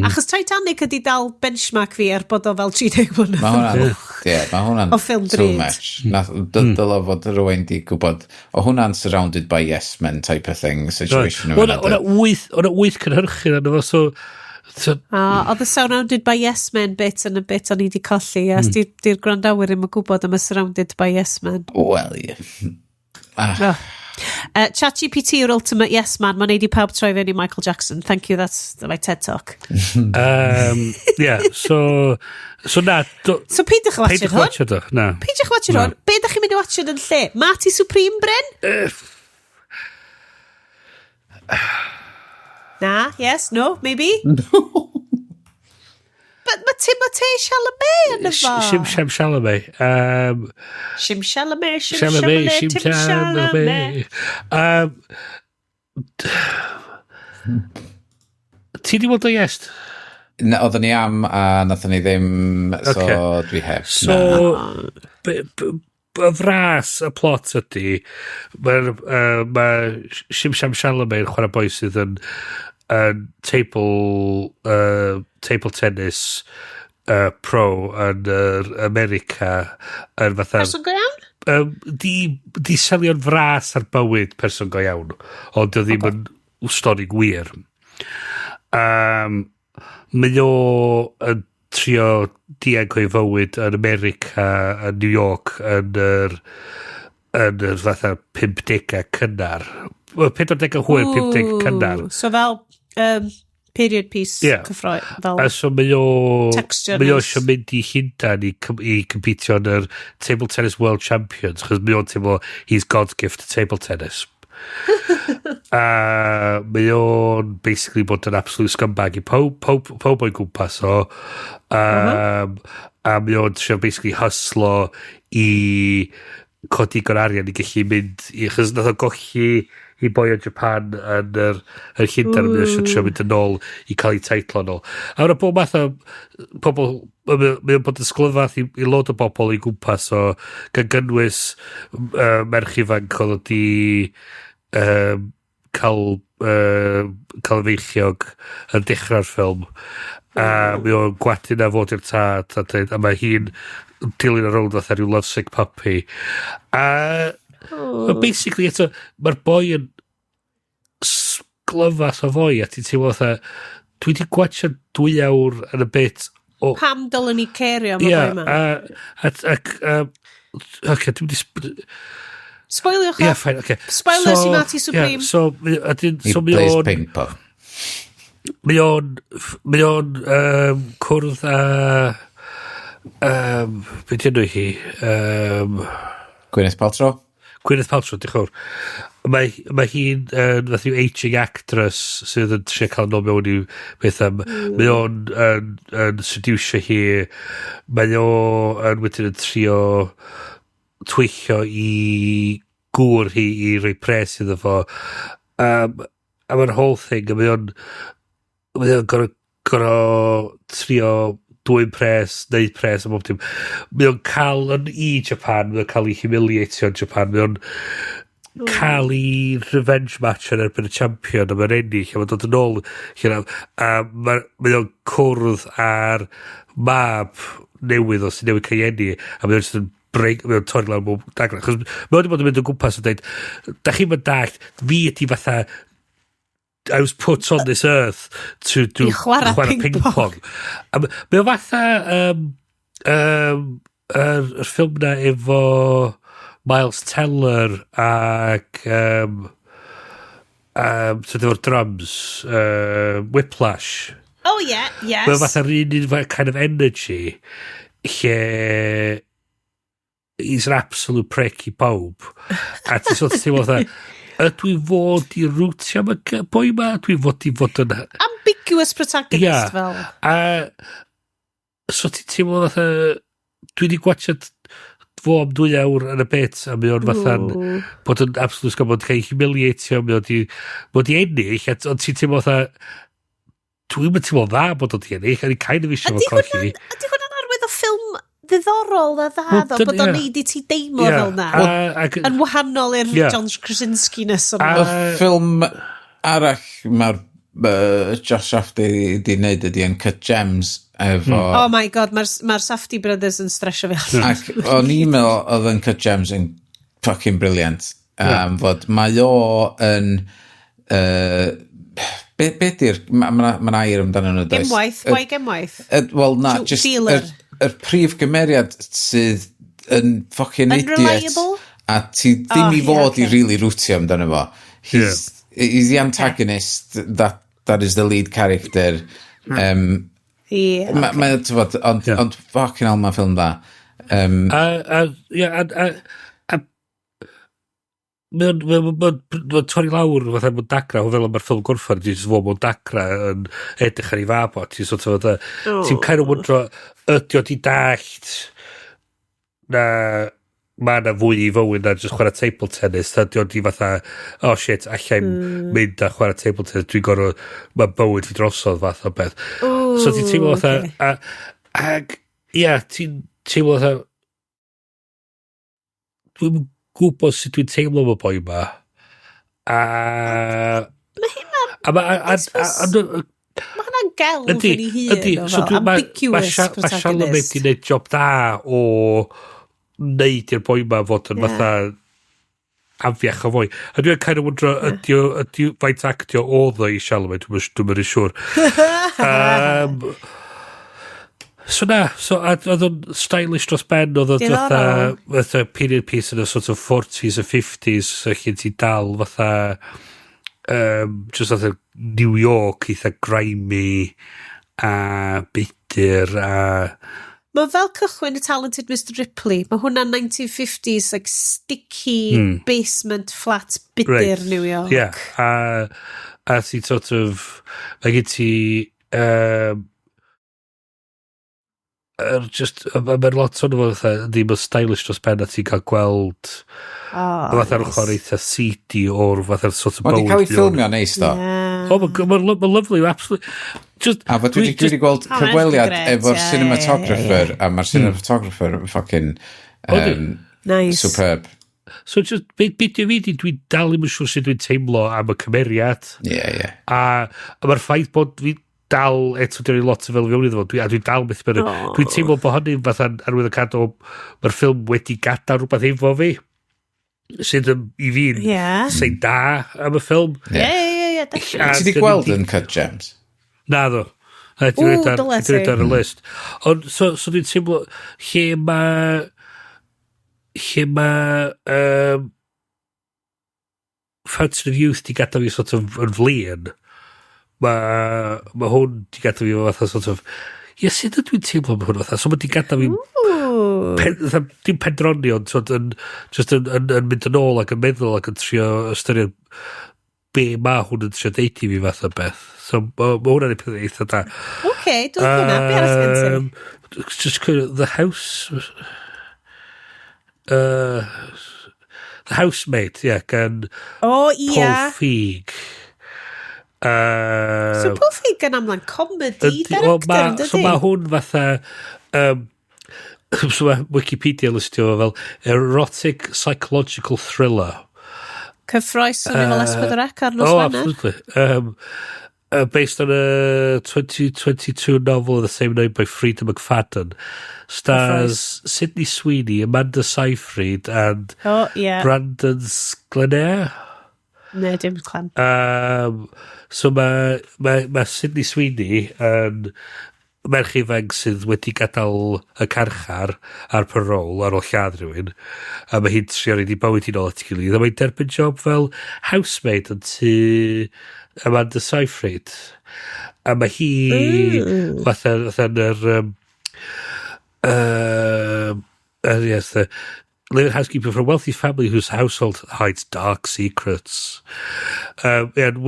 Achos Titanic ydi dal benchmark fi er bod o fel 30 mlynedd. Mae hwnna'n... Ie, mae hwnna'n O ffilm too drud. much. Nath, dylai fod rhywun di gwybod, o hwnna'n surrounded by yes men type of thing situation. O'na wyth cynhyrchydd arno fo, so A oedd y Surrounded by Yes Men bit yn y bit o'n i di colli. Yes, di'r gwrandawyr ddim yn gwybod am y Surrounded by Yes Men. Wel, ie. Ah, Oh. ChatGPT yw'r ultimate yes man. Mae'n neud i pawb troi fewn i Michael Jackson. Thank you, that's my TED Talk. Yeah, so na, So peidiwch â watchad peidiwch hwn. watchad o, na. Peidiwch watchad Na. hwn. Be ydych chi'n mynd i watchad yn lle? Marty Supreme, Bryn? Na, yes, no, maybe? No. But mae Timothée Chalamet yn y fo. Shim Sham Chalamet. Shim Chalamet, Shim Chalamet, Chalamet, Shim Tim Chalamet. Chalamet. Ti di weld o, Iest? Na, oedden ni am a nathon ni ddim, so Ocê. dwi heb. So, y fras y plot ydy, mae'r ma Shim Sham Chalamet yn chwarae boi sydd yn table tennis pro yn yr America yn fatha Person go iawn? Di selio'n fras ar bywyd person go iawn, ond dio ddim yn stori gwir. Mae o yn trio dianc o'i fywyd yn America, yn New York, yn yr fatha 50au cynnar. Wel, 40au hwyr, 50au cynnar. Ooh, so fel period piece cyffroi. Fel A so mae o Texture mae o nice. eisiau mynd i Llundain i competio yn yr Table Tennis World Champions, chos mae o'n teimlo he's God's gift to table tennis. A mae o'n basically bod yn absolute scumbag i pob o'i gwmpas o. A mae o'n trio basically hustlo i codi digon arian i gallu mynd i, chos nath o golli i boi o Japan yn yr Llundain, a mae o eisiau trio mynd yn ôl i cael ei teitlo yn ôl. A mae'n bob math o pobl, mae o'n bod yn sglyfath i lot o bobl i gwmpas o, gan gynnwys merch ifanc oedd wedi cael feichiog yn dechrau'r ffilm. A mae o'n gwadu na fod i'r tad a, deud, a mae hi'n dilyn ar rownd fatha rhyw lovesick puppy. A oh. Basically eto, mae'r boi yn sglyfath o foi a ti'n teimlo fatha, dwi wedi gwachio 2 awr yn y bit o Pam dylwn ni cerio am y Ie, boi yma? A, oce, dwi'n wedi Spoiliwch o. Ie, fine, oce. Spoilers i Marty Supreme. Yeah, so, a dyn, He so mae plays o'n ping pong. Mae o'n cwrdd â beth enw hi? Gwyneth Paltrow? Gwyneth Paltrow, diolch yn fawr. Mae hi'n fath yw aging actress sydd yn trio cael nôl mewn i'w beth am. Mae o'n yn seducio hi. Mae o yn wedyn yn trio twyllo i gŵr hi i roi pres iddo fo. A mae'r whole thing, a mae o'n gorau trio dwyn pres, neud pres a bob dim. Mae o'n cael yn i Japan, mae o'n cael ei humiliatio yn Japan, mae o'n cael ei revenge match yn erbyn y champion a mae'n ennill a mae'n dod yn ôl lle a mae o'n cwrdd ar mab newydd o sy'n newydd cael ei eni a mae o'n just yn break, mae o'n torri lawr mewn dagra, achos mae o'n wedi bod yn mynd o gwmpas yn dweud, da chi'n mynd dallt, fi ydi fatha I was put on this earth to do I chwarae ping pong. A mae o fatha yr ffilm na efo Miles Teller ac so efo'r drums, Whiplash. Oh yeah, yes. Mae o fatha'r un kind of energy lle he's an absolute prick i pawb. A ti'n sort of teimlo fatha, Ydw i fod i rootio am y boi ma? Dwi fod i fod yn ambiguous protagonist fel. A so ti'n teimlo fatha, dwi wedi gwachod fo am 2 awr yn y bit a mae o'n fatha'n bod yn absolute scum, bod cael ei humiliatio, mae o di ennill, ond ti'n teimlo fatha, dwi'n mynd teimlo dda bod o di ennill, a ni kind of eisiau Ydy fo colli. Ydy hwnna'n arwydd o ffilm ddiddorol a dda, Wel, ddo, bod o'n neud i ti deimlo fel na? Yn wahanol i'r John Krasinski-ness o'n Y ffilm arall mae'r Josh Safdie di wneud ydy Uncut Gems efo. Oh my God, mae'r ma Safdie Brothers yn stresio fi allan. Ac o'n i'n meddwl oedd Uncut Gems yn fucking brilliant. Fod mae o yn... Be di'r... Mae ma air amdano nhw, does? Gemwaith, why gemwaith? Wel, na, just Dealer. yr prif gymeriad sydd yn fucking idiot. Unreliable? A ti ddim Oh, i ie, fod i ocê. really rootio amdano fo. He's the antagonist that is the lead character. Ma, t'bod, ond fucking hell, mae'n ffilm dda. A, ie, a mae o'n torri lawr fatha mewn dagra, fel mae'r ffilm gorffan, ti'n just fod mewn dagra yn edrych ar ei fab o, ti'n sort of fatha, ti'n kind of wondro, ydy o di dallt na mae yna fwy i fywyd na just chwarae table tennis, ydy o di fatha, oh shit, allai'n mynd a chwarae table tennis, dwi'n gorfod, mae bywyd fi drosodd fath o beth. So ti'n teimlo fatha, ag, ia, ti'n teimlo fatha, dwi'n gwybod sut dwi'n teimlo am y boi ma. A Mae hynna'n A ma, a, Mae hynna'n gelf yn ei hun, ydy. o So fel ambiguous ma Chalamet protagonist. di wneud job da o wneud i'r boi ma fod yn fatha afiach o foi. A dwi'n kind of wondro, ydy o, faint actio oedd o i Chalamet, dwi'n mynd siŵr. So na, so oedd o'n stylish dros ben, oedd o'n fatha, Diddorol. fatha period piece yn y sort of 40s a 50s, so lle ti dal fatha, just fatha New York, eitha grimy a bitter a Mae fel cychwyn y Talented Mr Ripley. Mae hwnna'n 1950s, like sticky basement flat bitter New York. Yeah, a ti sort of, mae gen ti, just, mae'n lot o'n fo fatha, ddim yn stylish dros ben a ti'n cael gweld Oh, fatha'r nice. ochr eitha seedy o'r fatha'r sort of Mae wedi cael ei bywyd. ffilmio neis, do. O, mae'n ma lovely, absolutely. Just, A fod dwi wedi gweld O, mae'n cyfweliad grêt, efo'r cinematographer, a mae'r cinematographer yn fucking Nice. superb. So just, be di fi di, dwi'n dal ddim yn siŵr sut dwi'n teimlo am y cymeriad. Ie, ie. A mae'r ffaith bod fi dal eto di roi lot o fel fewn iddo fo, a dwi'n dal beth bynnag. Oh. Dwi'n teimlo bod hynny fatha'n arwyddocâd o mae'r ffilm wedi gadael rhywbeth efo fi. Sydd yn, i fi'n sy'n da am y ffilm. Ie, definitely. A Ti wedi dyn ni gweld Uncut Gems? Na ddo. Na, Ww, dyle di roid ti. ar y list. Ond, so dwi'n teimlo, lle ma Fountain of Youth di gadael fi sort of yn flin, ma hwn di gadael fi fatha sort of, ie, sut ydw i'n teimlo am hwn fatha? So mae di gadael fi fatha, dim pendroni, ond sort yn, just yn mynd yn ôl ac yn meddwl ac yn trio ystyried be ma hwn yn trio deud i fi fath o beth. So ma hwnna'n peth eitha da. Oce, dwi'n hwnna. Be arall gen ti? Just kind of, The House... The Housemaid, yeah, gan O, Paul ia. Feig. So Paul Feig yn amlan comedy wel, director, yn So dydi? mae hwn fatha... So mae Wikipedia listio fo fel erotic psychological thriller. Cyffroes o'n fel S4C ar nos Oh, Wener. absolutely. Based on a 2022 novel of the same name by Freida McFadden. Stars Sydney Sweeney, Amanda Seyfried, and O, ie. Brandon Sklenar. Ne, dim clem. So ma Sydney Sweeney yn merch ifanc sydd wedi gadael y carchar ar parole ar ôl lladd rhywun a mae hi'n trio roid i bywyd hi'n ôl at ei gilydd a mae'n derbyn job fel housemaid yn tŷ Amanda Seyfried a mae hi fatha yn yr yes, the, Live-in housekeeper for a wealthy family whose household hides dark secrets. And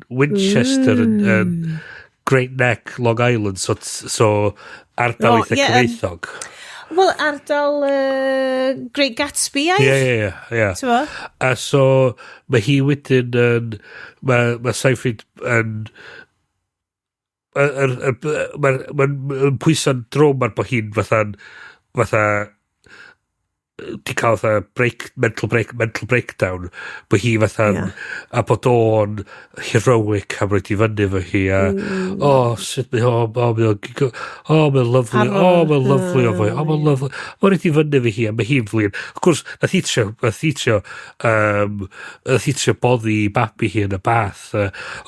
Winchester and Great Neck, Long Island, so ardal eitha cyfoethog. Wel, ardal Great Gatsby, Ie, aidd? Ie. A so, mae hi wedyn yn... Mae Seyfried yn... Mae'n pwyso'n drwm ar bod hi'n fatha di cael fatha mental breakdown, bod hi fatha a bod o'n heroic am roid i fyny fo hi a oh, sut mae o, oh, mae o, oh, mae'n lovely, oh, mae'n lovely o fo, oh, mae'n lovely, mae'n roid i fyny fo hi a mae hi'n flin. Of course, nath hi trio boddi i babi hi yn y bath.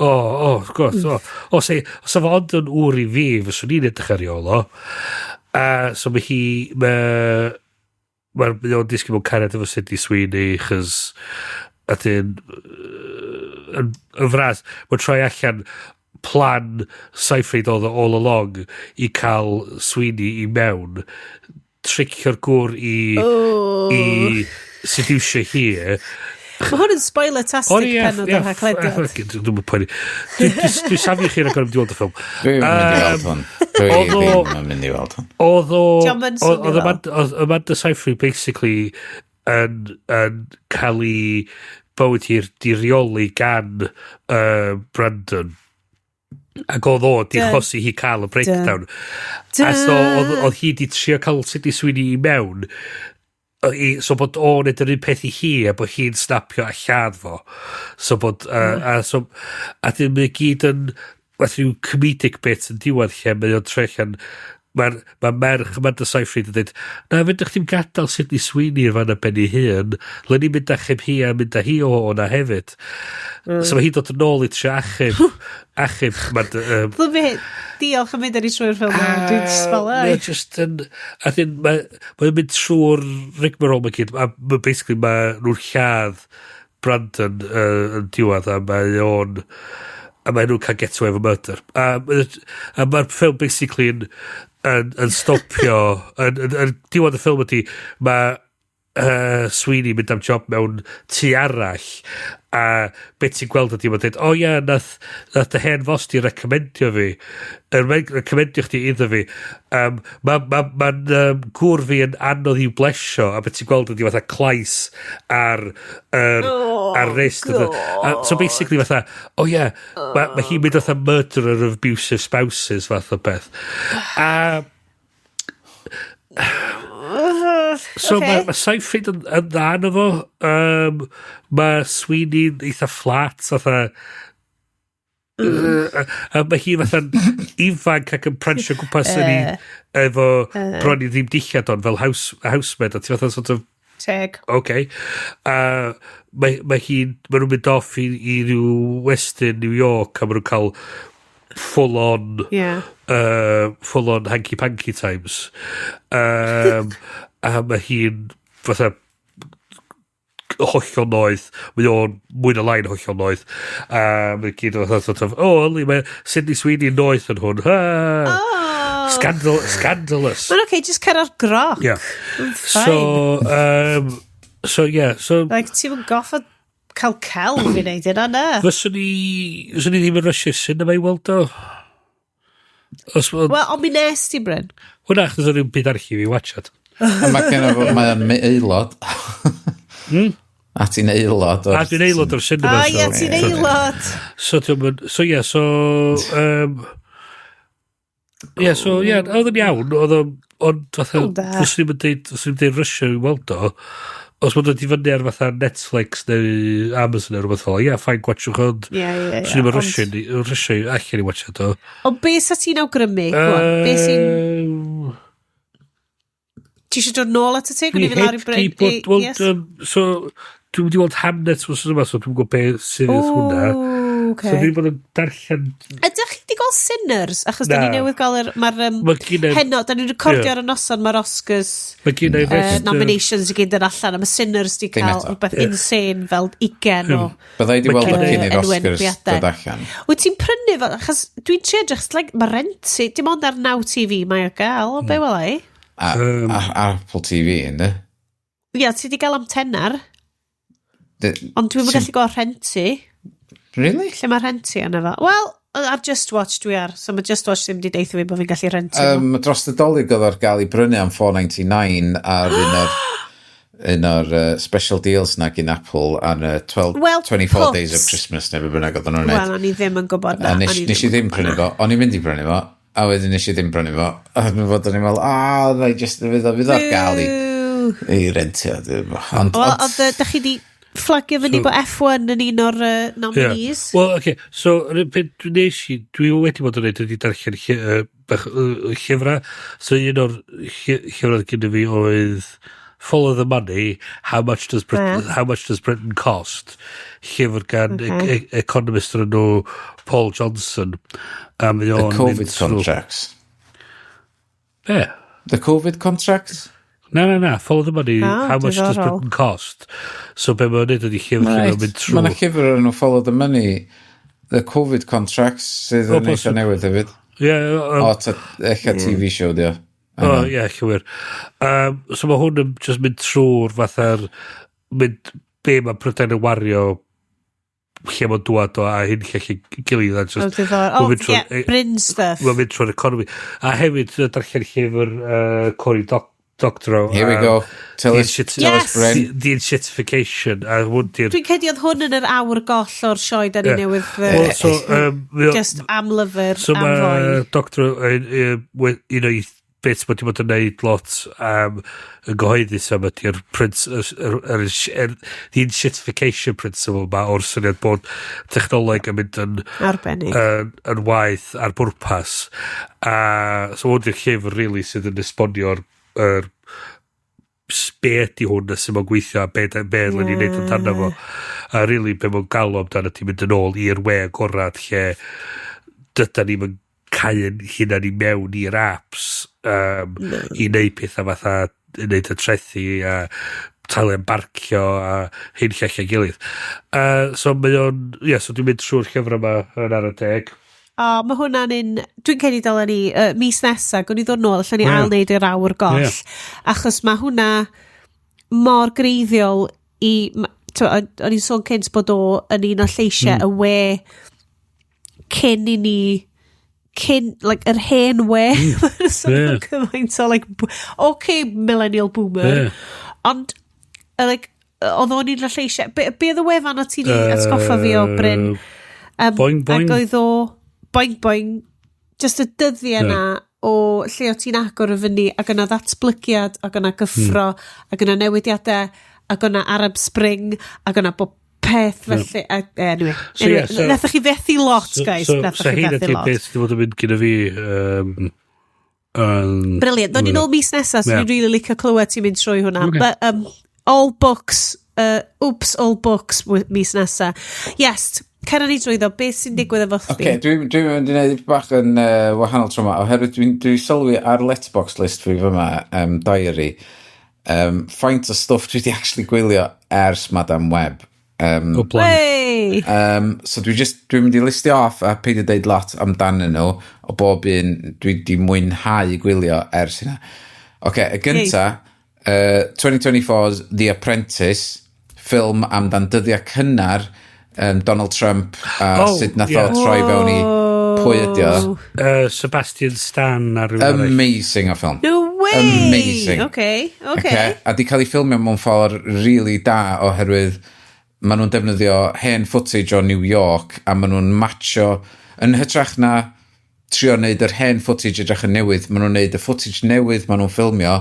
Oh, of course, oh, say, os efo ond yn ŵr i fi, fyswn i'n edrych ar ei ôl o. A so mae hi, mae o'n disgyn mewn cariad efo Sydney Sweeney, chos a dyn, yn fras, mae'n troi allan plan Seyfried oedd o all along i cael Sweeney i mewn, tricio'r gŵr i seducio hi. Mae hwn yn spoiler-tastic penod o'r Haclediad. Dwi'n mynd poeni. Dwi'n safio chi rhaid mynd i weld y ffilm. Dwi'n mynd i weld hwn. Dwi ddim yn mynd i weld hwn. Oedd o... Dio'm yn swnio Oedd fel. Amanda Seyfried basically yn cael ei bywyd hi'r dirioli gan Brandon. Ac oedd o di achosi hi cael y breakdown. A so oedd hi di trio cael Sydney Sweeney i mewn so bod o'n neud yr un peth i hi a bod hi'n snapio a lladd fo. So bod, a dyn mae gyd yn fath rhyw comedic bit yn diwedd lle mae o'n troi allan mae merch Amanda Seyfried yn dweud, "Na, fedrwch chi'm gadael Sydney Sweeney yn fan ben ei hun. Le ni'n mynd achub hi a mynd â hi o o'na hefyd." So mae hi'n dod yn ôl i trio achub Diolch am mynd ar i trwy'r ffilm yma. Dwi'n just fel, Mae ai. o just yn... A dyn, mae'n mynd trwy'r rigmarole mae gyd. A basically mae nhw'n lladd Brandon yn diwedd a mae o'n... A mae nhw'n cael get away with murder. A mae'r ffilm basically yn stopio... yn diwedd y ffilm ydy, mae Sweeney mynd am job mewn tŷ arall a beth ti'n gweld ydy mae'n dweud, "O ia, nath dy hen fos di recomendio fi, yn recomendio chdi iddo fi, ma gŵr fi yn anodd i'w blesio," a beth ti'n gweld ydy fatha clais ar Oh, ar wrist. A, so basically fatha, oh ia, ma hi'n mynd fatha murderer of abusive spouses fath o beth. A so mae Seyfried yn dda yno fo. Mae Sweeney'n eitha flat, fatha. A mae hi fatha'n ifanc ac yn pransio gwmpas yn ei efo bron i ddim dillad on fel housemaid a ti fatha sort of Teg. Okay. Mae hi'n, mae nhw'n mynd off i ryw western New York a mae nhw'n cael full on full on hanky panky times. A mae hi'n fatha hollol noeth. Mae o'n mwy na lai'n hollol noeth. A mae gyd o fatha sort of, "Oh, yli, mae Sydney Sweeney noeth yn hwn. Ha!" Oh. Scandalous. Mae'n okay, just cer ar groc. Yeah. Fine. So yeah, so Like, ti'n mynd goffod cael celf i wneud yna, na. Fyswn i ddim yn rushio cinema i weld o. Os, Wel, ond mi nes ti, Bryn. Hwna, achos o'n i'n byd arall i fi watchad. A mae gen o, mae'n aelod. A ti'n aelod o'r A dwi'n aelod o'r cinema. A ie, ti'n aelod. So, so yeah, so... Yeah, so, yeah, oedd yn iawn, oedd o'n, ond fatha, O, da. fyswn i'n deud rushio i weld o. Os mae'n dod i fyny ar fatha Netflix neu Amazon neu rhywbeth fel, ie, yeah, fine, gwatchwch, ond Ie. fyswn i'n rushio allan i watchad o. Ond be sa ti'n awgrymu? Go on, be sy'n Ti eisiau dod nôl at y ti? Gwni fi lawr i Dwi Bryn? bod, wel, so, dwi'n mynd i weld Hamnet wrth yma, so dwi'n gwybod beth sydd hwnna. Okay. So dwi'n bod yn darllen. Ydych chi wedi gweld Sinners? Achos da ni Na. newydd gael yr... Mae'r Mae gynna heno, da ni'n recordio ar y noson, mae'r Oscars Mae gynna i rest nominations i gyd yn allan, a mae Sinners di Dim cael eto. rhywbeth insane fel 20 o Bydda i di Mae weld o gynna i cyn i'r Oscars enwebiadau. dod allan. Wyt ti'n prynu fo? Achos dwi'n trio edrych, like, mae rentu, dim ond ar Now TV mae o gael, o be wela i? A, ar Apple TV, ynddi? Ia, ti di gael am tenner. Ond dwi'n gallu gweld rhentu. Really? Lle mae rhentu yna fo? Wel, ar Just Watch dwi ar. So mae Just Watch ddim di deithio fi bod fi'n gallu rhentu. Dros y Dolig oedd ar gael i brynu am 4.99 ar un o'r special deals na gyn Apple ar 12, well, 24 pups. Days of Christmas neu be bynnag oedden nhw'n neud. Wel, o'n i ddim yn gwybod na. Nes i ddim prynu fo. O'n i'n mynd i brynu fo. A wedyn nes i ddim brynu fo. A dwi'n fod o'n i'n meddwl, a, na i just, fydd ar gael i rentio. Ond, Wel, ond, da chi di fflagio fyny bod F1 yn un o'r nominees. Yeah. Wel, oce, okay. So, beth nes i, dwi wedi bod yn neud ydi darllen llyfrau. So, un o'r llyfrau gyda fi oedd Follow the Money, How Much Does Britain Cost? Llyfr gan economist o'r enw Paul Johnson. A mae The Covid contracts. Be? The Covid contracts? Na, na, na. Follow the Money, oh, How Much Does Britain Cost? So be mae'n neud ydi llyfr right. Mynd trwy. Mae'n llyfr o'r enw Follow the Money, The Covid Contracts, sydd yn eitha newydd hefyd. Ie. O, eich TV show, dio. O, ie, llwyr. So mae hwn yn just mynd trwy'r fatha'r, mynd be mae Prydain yn wario lle mae'n dŵad o a hyn lle lle gilydd. A just, oh, yeah, Bryn stuff. Mae'n mynd trwy'r economi. A hefyd, darllen llyfr Cory Doctorow. Here we go. Tell us, tell us, Bryn. The Enshittification. Dwi'n credu oedd hwn yn yr awr goll o'r sioe da ni newydd. Well, so, just am lyfr, so am foi. Doctorow, un o'i bit mae wedi bod yn neud lot yn gyhoeddus am ydy'r the enshittification principle ma o'r syniad bod technoleg yn mynd yn arbennig yn waith ar bwrpas. A so hwn di'r llyfr really sydd yn esbonio'r yr be ydy hwn a sut mae'n gweithio a be ddylen ni wneud amdano fo. A really be mae'n galw amdano ydy mynd yn ôl i'r we agorad lle dydan ni'm yn cau'n hunan i mewn i'r apps i wneud pethau fatha i wneud y trethi a talu am barcio a hyn llall a'i gilydd. So mae o'n, ie, so dwi'n mynd trwy'r llyfr yma yn ar y deg. O, mae hwnna'n un... Dwi'n credu dylen ni, mis nesa, gwn i ddod nôl, allan ni ail wneud yr awr goll. Achos mae hwnna mor greiddiol i... O'n i'n sôn cynt bod o yn un o lleisiau y we cyn i ni... Cyn, like, yr hen we. So cymaint o, like, okay, millennial boomer. Ond, like, oedd o'n un o'r lleisiau... Be oedd y wefan o ti di atgoffa fi o, Bryn? Boing, boing. Ac oedd o... Boing, boing, just y dyddiau yna o lle o ti'n agor y fyny ac yna ddatblygiad, ac yna gyffro, ac yna newidiadau, ac yna Arab Spring, ac yna bob peth felly. Anyway, so, anyway, yeah, so, nathoch chi fethu lot, guys. So, so hyn ydy'r beth sydd wedi bod yn mynd gyda fi. Brilliant. Ddod ni nôl mis nesaf, so ni'n really licio clywed ti'n mynd trwy hwnna. Okay. But, all books, oops, all books mis nesaf. Yes, Cera ni drwyddo, beth sy'n digwydd efo chdi? Oce, dwi'n mynd i wneud bach yn wahanol tro yma, oherwydd dwi'n sylwi ar Letterboxd list fi fyma, diary, faint o stwff dwi wedi actually gwylio ers Madame Web. O blaen. So dwi'n mynd i listio off a peidio deud lot amdanyn nhw, o bob un dwi wedi mwynhau gwylio ers hynna. Oce, y gynta, 2024's The Apprentice, ffilm amdan dyddiau cynnar Donald Trump a sut nath o troi fewn i pwy ydi o. Sebastian Stan a rhywun arall. Amazing o ffilm. No way! Amazing. Okay, okay. A di cael ei ffilmio mewn ffordd really da oherwydd maen nhw'n defnyddio hen footage o New York a maen nhw'n matcho yn hytrach na trio wneud yr hen footage edrych yn newydd, maen nhw'n wneud y footage newydd maen nhw'n ffilmio,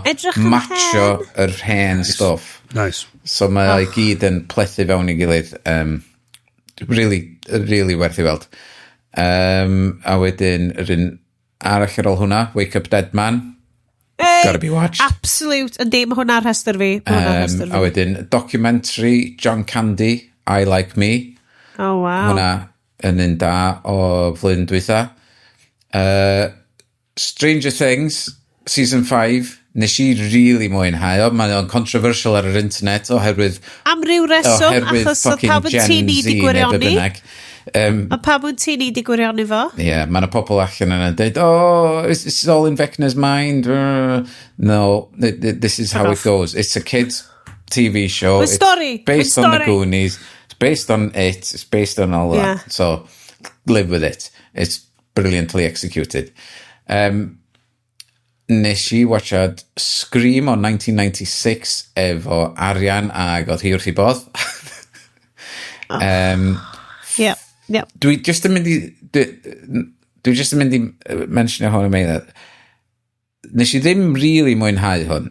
matcho yr hen stwff. Nice. So mae i gyd yn plethu fewn i gilydd. Really, really werth i weld. A wedyn, yr un arall ar ôl hwnna, Wake Up Dead Man. Hey, Gotta be watched. Absolute. Yndi, mae hwnna'r rhestr fi. A wedyn, documentary John Candy, I Like Me. Oh, wow. Hwnna yn un da o flwyddyn dwytha. Stranger Things, Season 5, nes i really mwynhau o. Mae o'n controversial ar yr internet oherwydd... Am ryw reswm, achos oedd pawb yn tŷ ni di gwirioni. Mae pawb yn tŷ ni di gwirioni fo. Ie, yeah, mae yna pobl allan yna'n dweud, oh, it's all in Vecna's mind. No, this is how it goes. It's a kid's TV show. With story. It's based With on story. The Goonies. It's based on it. It's based on all that. So live with it. It's brilliantly executed. Nes i watchad Scream o 1996 efo Arian ac oedd hi wrth ei bodd. Dwi just yn mynd i... Dwi just yn mynd i mentionio hwn yn meddwl. Nes i ddim really mwynhau hwn,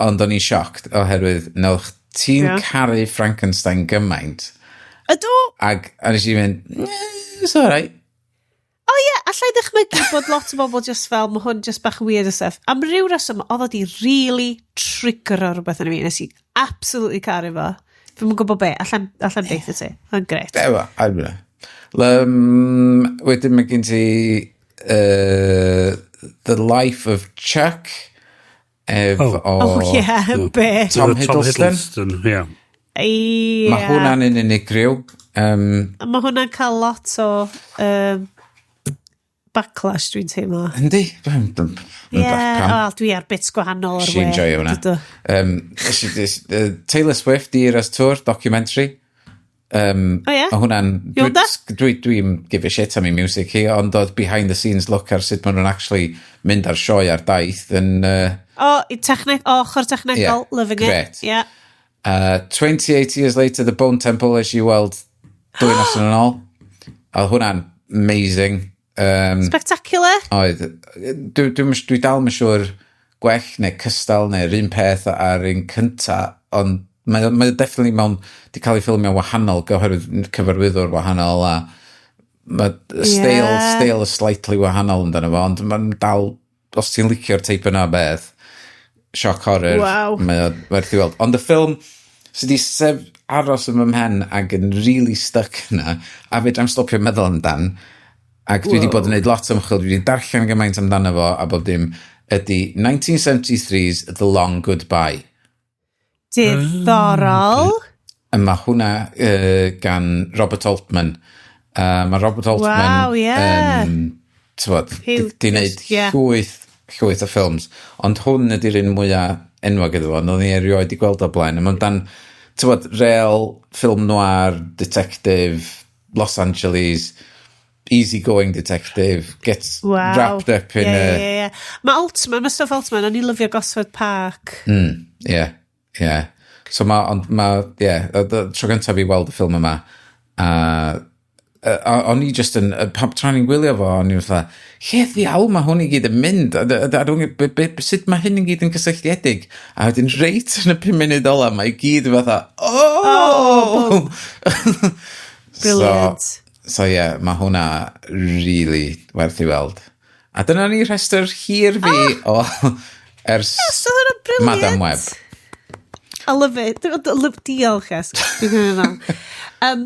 ond o'n i'n shocked oherwydd newch ti'n caru Frankenstein gymaint. Ydw. Ac a nes i fynd, "It's alright." O ie, yeah, allai ddychmygu bod lot o bobl just fel, mae hwn just bach yn weird o stuff. Am ryw reswm, oedd o di really triggero rhywbeth yn y fi. Nes i absolutely caru fo. Fi'n gwybod be, allan deitha ti. Mae'n gret. Ewa, I don't know. Wedyn mae gen ti The Life of Chuck efo Oh, yeah, be. Tom Tom Hiddleston. Hiddleston, yeah. Yeah. Mae hwnna'n un unigryw. Mae hwnna'n cael lot o backlash, dwi'n teimlo. Yndi? Ie, yeah, wel, dwi ar bits gwahanol o'r She we. enjoy hwnna. Dydw. Taylor Swift, The Eras Tour, documentary. O ie? O hwnna'n... Iawn da? Dwi'n give a shit am ei music hi, ond oedd behind the scenes look ar sut maen nhw'n actually mynd ar sioe ar daith yn... O, i techneg, o, ochr technegol, Yeah, loving it. great. Yeah. 28 Years Later, The Bone Temple, es i weld 2 noson yn ôl. Oedd hwnna'n amazing. Spectacular. Oedd. Dwi dal yn siŵr gwell neu cystal neu'r un peth ar un cynta, ond mae definitely mewn, di cael ei ffilmio wahanol, oherwydd cyfarwyddwr wahanol a mae style, style slightly wahanol amdano fo, ond mae'n dal, os ti'n licio'r teip yna o beth, shock horror, mae o werth i weld. Ond y ffilm sydd wedi aros yn fy mhen ac yn really stuck yna, a fedrai'm stopio meddwl amdan, ac dwi wedi bod yn gwneud lot o ymchwil, dwi wedi darllen gymaint amdano fo a bob dim, ydy 1973's The Long Goodbye. Diddorol. A mae hwnna gan Robert Altman. Mae Robert Altman yn, t'wod, di wneud llwyth, llwyth o ffilms. Ond hwn ydy'r un mwyaf enwog iddo fo. Ond o'n i erioed i gweld o blaen. A mae'n dan, t'wod, real film noir, detective, Los Angeles, easy-going detective, gets wrapped up in a... Yeah. Mae Altman, mae stuff Altman, o'n i lyfio Gosford Park. Yeah. So ma, ond ma, yeah, y tro gyntaf i weld y ffilm yma, a o'n i just yn, tra ni'n gwylio fo, o'n i'n fatha, lle ddiawl mae hwn i gyd yn mynd? A sut mae hyn i gyd yn cysylltiedig? A wedyn reit yn y 5 munud ola, mae i gyd yn fatha, oh! Brilliant. So yeah, mae hwnna really werth i weld. A dyna ni rhestr hir fi o ers Yes, oedd hwnna'n brilliant. Madam Web. I love it. Love, diolch, yes. Dwi'n cymryd fel.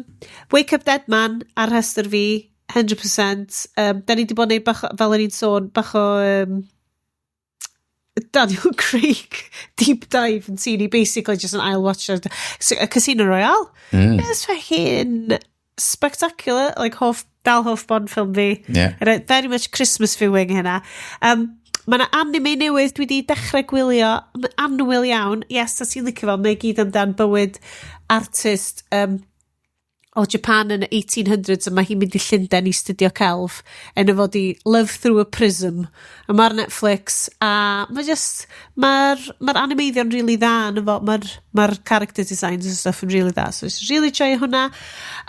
Wake Up Dead Man ar rhestr fi, 100%. Da ni wedi bod yn neud bach, fel o'n i'n sôn, bach o Daniel Craig deep dive yn tŷ ni, basically just an ail watch Casino Royale. It's fucking spectacular. Like, hoff, dal hoff Bond film fi. Very much Christmas viewing hynna. Mae yna anime newydd dwi wedi dechrau gwylio, annwyl iawn. Yes, a ti'n licio fo, mae gyd amdan bywyd artist o Japan yn y 1800s a mae hi'n mynd i Llundain i studio celf enw fod i Love Through a Prism, a mae'r Netflix a mae just mae'r animeiddio'n really dda yn fo, mae'r character designs and stuff yn really dda, so it's really joio hwnna.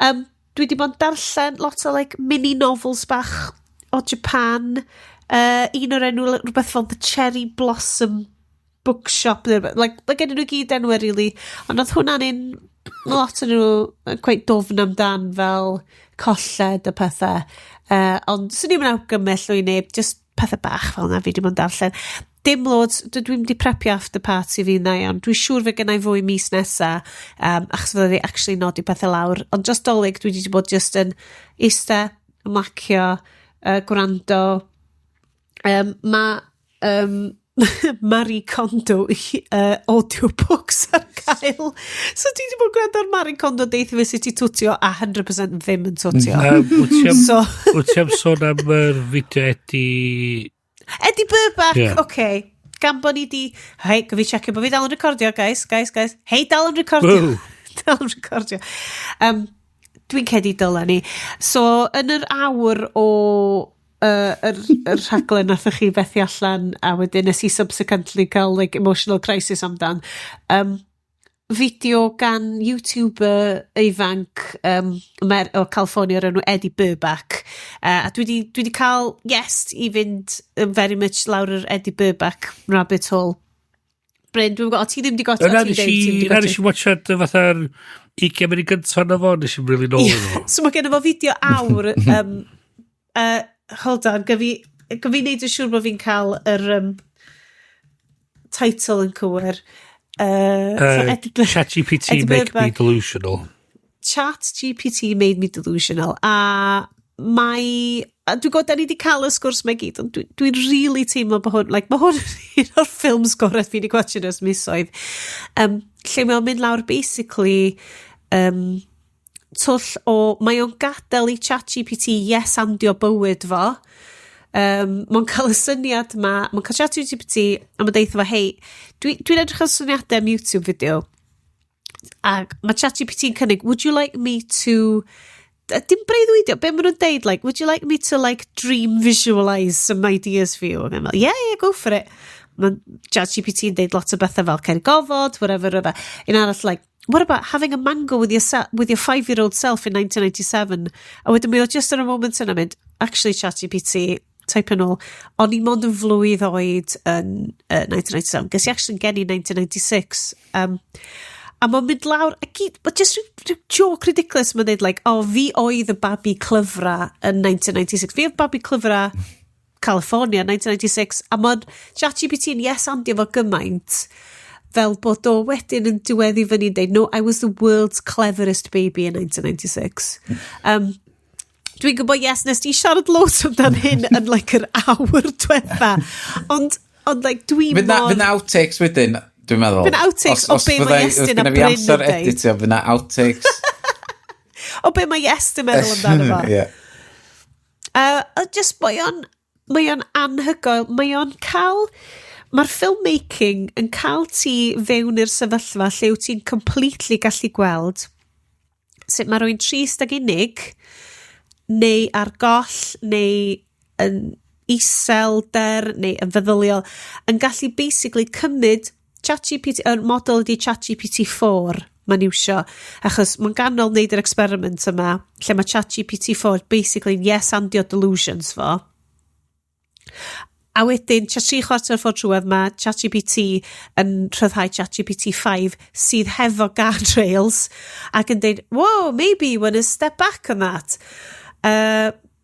Dwi wedi bod yn darllen lot o like mini novels bach o Japan, un o'r enw rhywbeth fel The Cherry Blossom Bookshop neu rhywbeth. Like gen nhw gyd enwau really, ond oedd hwnna'n un lot o'n nhw yn quite dofn amdan fel colled a pethau, ond swn i'n awgymell nhw i neb, just pethau bach fel yna fi wedi bod yn darllen. Dim loads, dwi'n mynd i prepio after party fi na iawn. Dwi'n siŵr fe gennau fwy mis nesa, achos fydda fi actually nodi pethau lawr. Ond dros Dolig dwi wedi bod just yn eista, ymlacio, gwrando. Mae Marie Kondo audiobooks ar gael. So dwi wedi bod yn gwrando ar Marie Kondo deitha fi sut i twtio a 100% ddim yn twtio. So, Wyt ti am sôn am yr fideo Eddie... Eddie Burback, Ie. okay. Gan bod ni di... Hei, gyfi checio bod fi dal yn recordio, guys, guys, guys. Hei, dal yn recordio. Dal yn recordio. Dwi'n cedi dyla ni. So, yn yr awr o yr rhaglen nathoch chi fethu allan a wedyn nes i subsequently cael, like, emotional crisis amdan. Fideo gan YouTuber ifanc o California o'r enw Eddie Burback. A dwi di cael yes i fynd very much lawr yr Eddie Burback rabbit hole. Bryn, dwi'n gwybod, o ti ddim di got, o Na, ti'n nes deud, i, ti ddim di na, got nes i watchad y fatha'r 20 munud gyntaf na fo, nes i'n really nôl iddo fo. So mae gen fo fideo awr, hold on, gyfi wneud yn siŵr bod fi'n cael yr title yn cywir. So ChatGPT Eddie make me Burback. delusional. Chat GPT made me delusional. A mae... A dwi'n gwybod, da ni wedi cael y sgwrs mae gyd, ond dwi really teimlo bod hwn, like, mae hwn yn un o'r ffilms gorau fi wedi gwachio ers misoedd. Lle mae o'n mynd lawr basically twll o, mae o'n gadael i ChatGPT yes andio bywyd fo. Mae'n cael y syniad ma, mae'n cael ChatGPT a mae'n deud fo, "Hei, dwi edrych ar syniadau am YouTube video." Ac mae ChatGPT yn cynnig, "Would you like me to," dim breuddwydio, be maen nhw'n deud, like, "Would you like me to, like, dream visualise some ideas for you?" A mae'n fel, Yeah, go for it." Mae ChatGPT yn deud lot o bethau fel cer gofod, whatever, whatever. Un arall, like, "What about having a mango with your 5-year-old self in 1997?" A wedyn mae o just ar y moment yna mynd, "Actually, ChatGPT, type yn ôl, o'n i mond yn flwydd oed yn 1997. Ges i actually geni 1996." A mae'n mynd lawr, a gyd, but just rhyw joke ridiculous, mae'n dweud, like, "Oh, fi oedd y babi clyfra yn 1996. Fi oedd babi clyfra California 1996." A mae'n ChatGPT yn yes andio fo gymaint, fel bod o wedyn yn diweddu fyny'n deud, "No, I was the world's cleverest baby in 1996." Dwi'n gwybod, yes, nes di siarad loads amdan hyn yn, like, yr awr diwetha. Ond like, dwi mor Fydd na outtakes wedyn, dwi'n meddwl. Fydd na outtakes o be mae Iestyn Os a gynna fi Bryn amser yn deud. editio, fydd na outtakes. O be mae Iestyn meddwl amdano fo. Ie. Just mae o'n anhygoel. Mae o'n cael, mae'r filmmaking yn cael ti fewn i'r sefyllfa lle wyt ti'n completely gallu gweld sut mae rhywun trist ag unig neu ar goll neu yn iselder neu yn feddyliol yn gallu basically cymryd ChatGPT, yr model ydi ChatGPT 4 mae'n iwsio, achos mae'n ganol wneud yr experiment yma lle mae ChatGPT 4 basically yes andio delusions fo. A wedyn, tua 3/4 ffordd trwedd, mae ChatGPT yn rhyddhau ChatGPT 5 sydd hefo guardrails ac yn dweud, "Whoa, maybe you want to step back on that.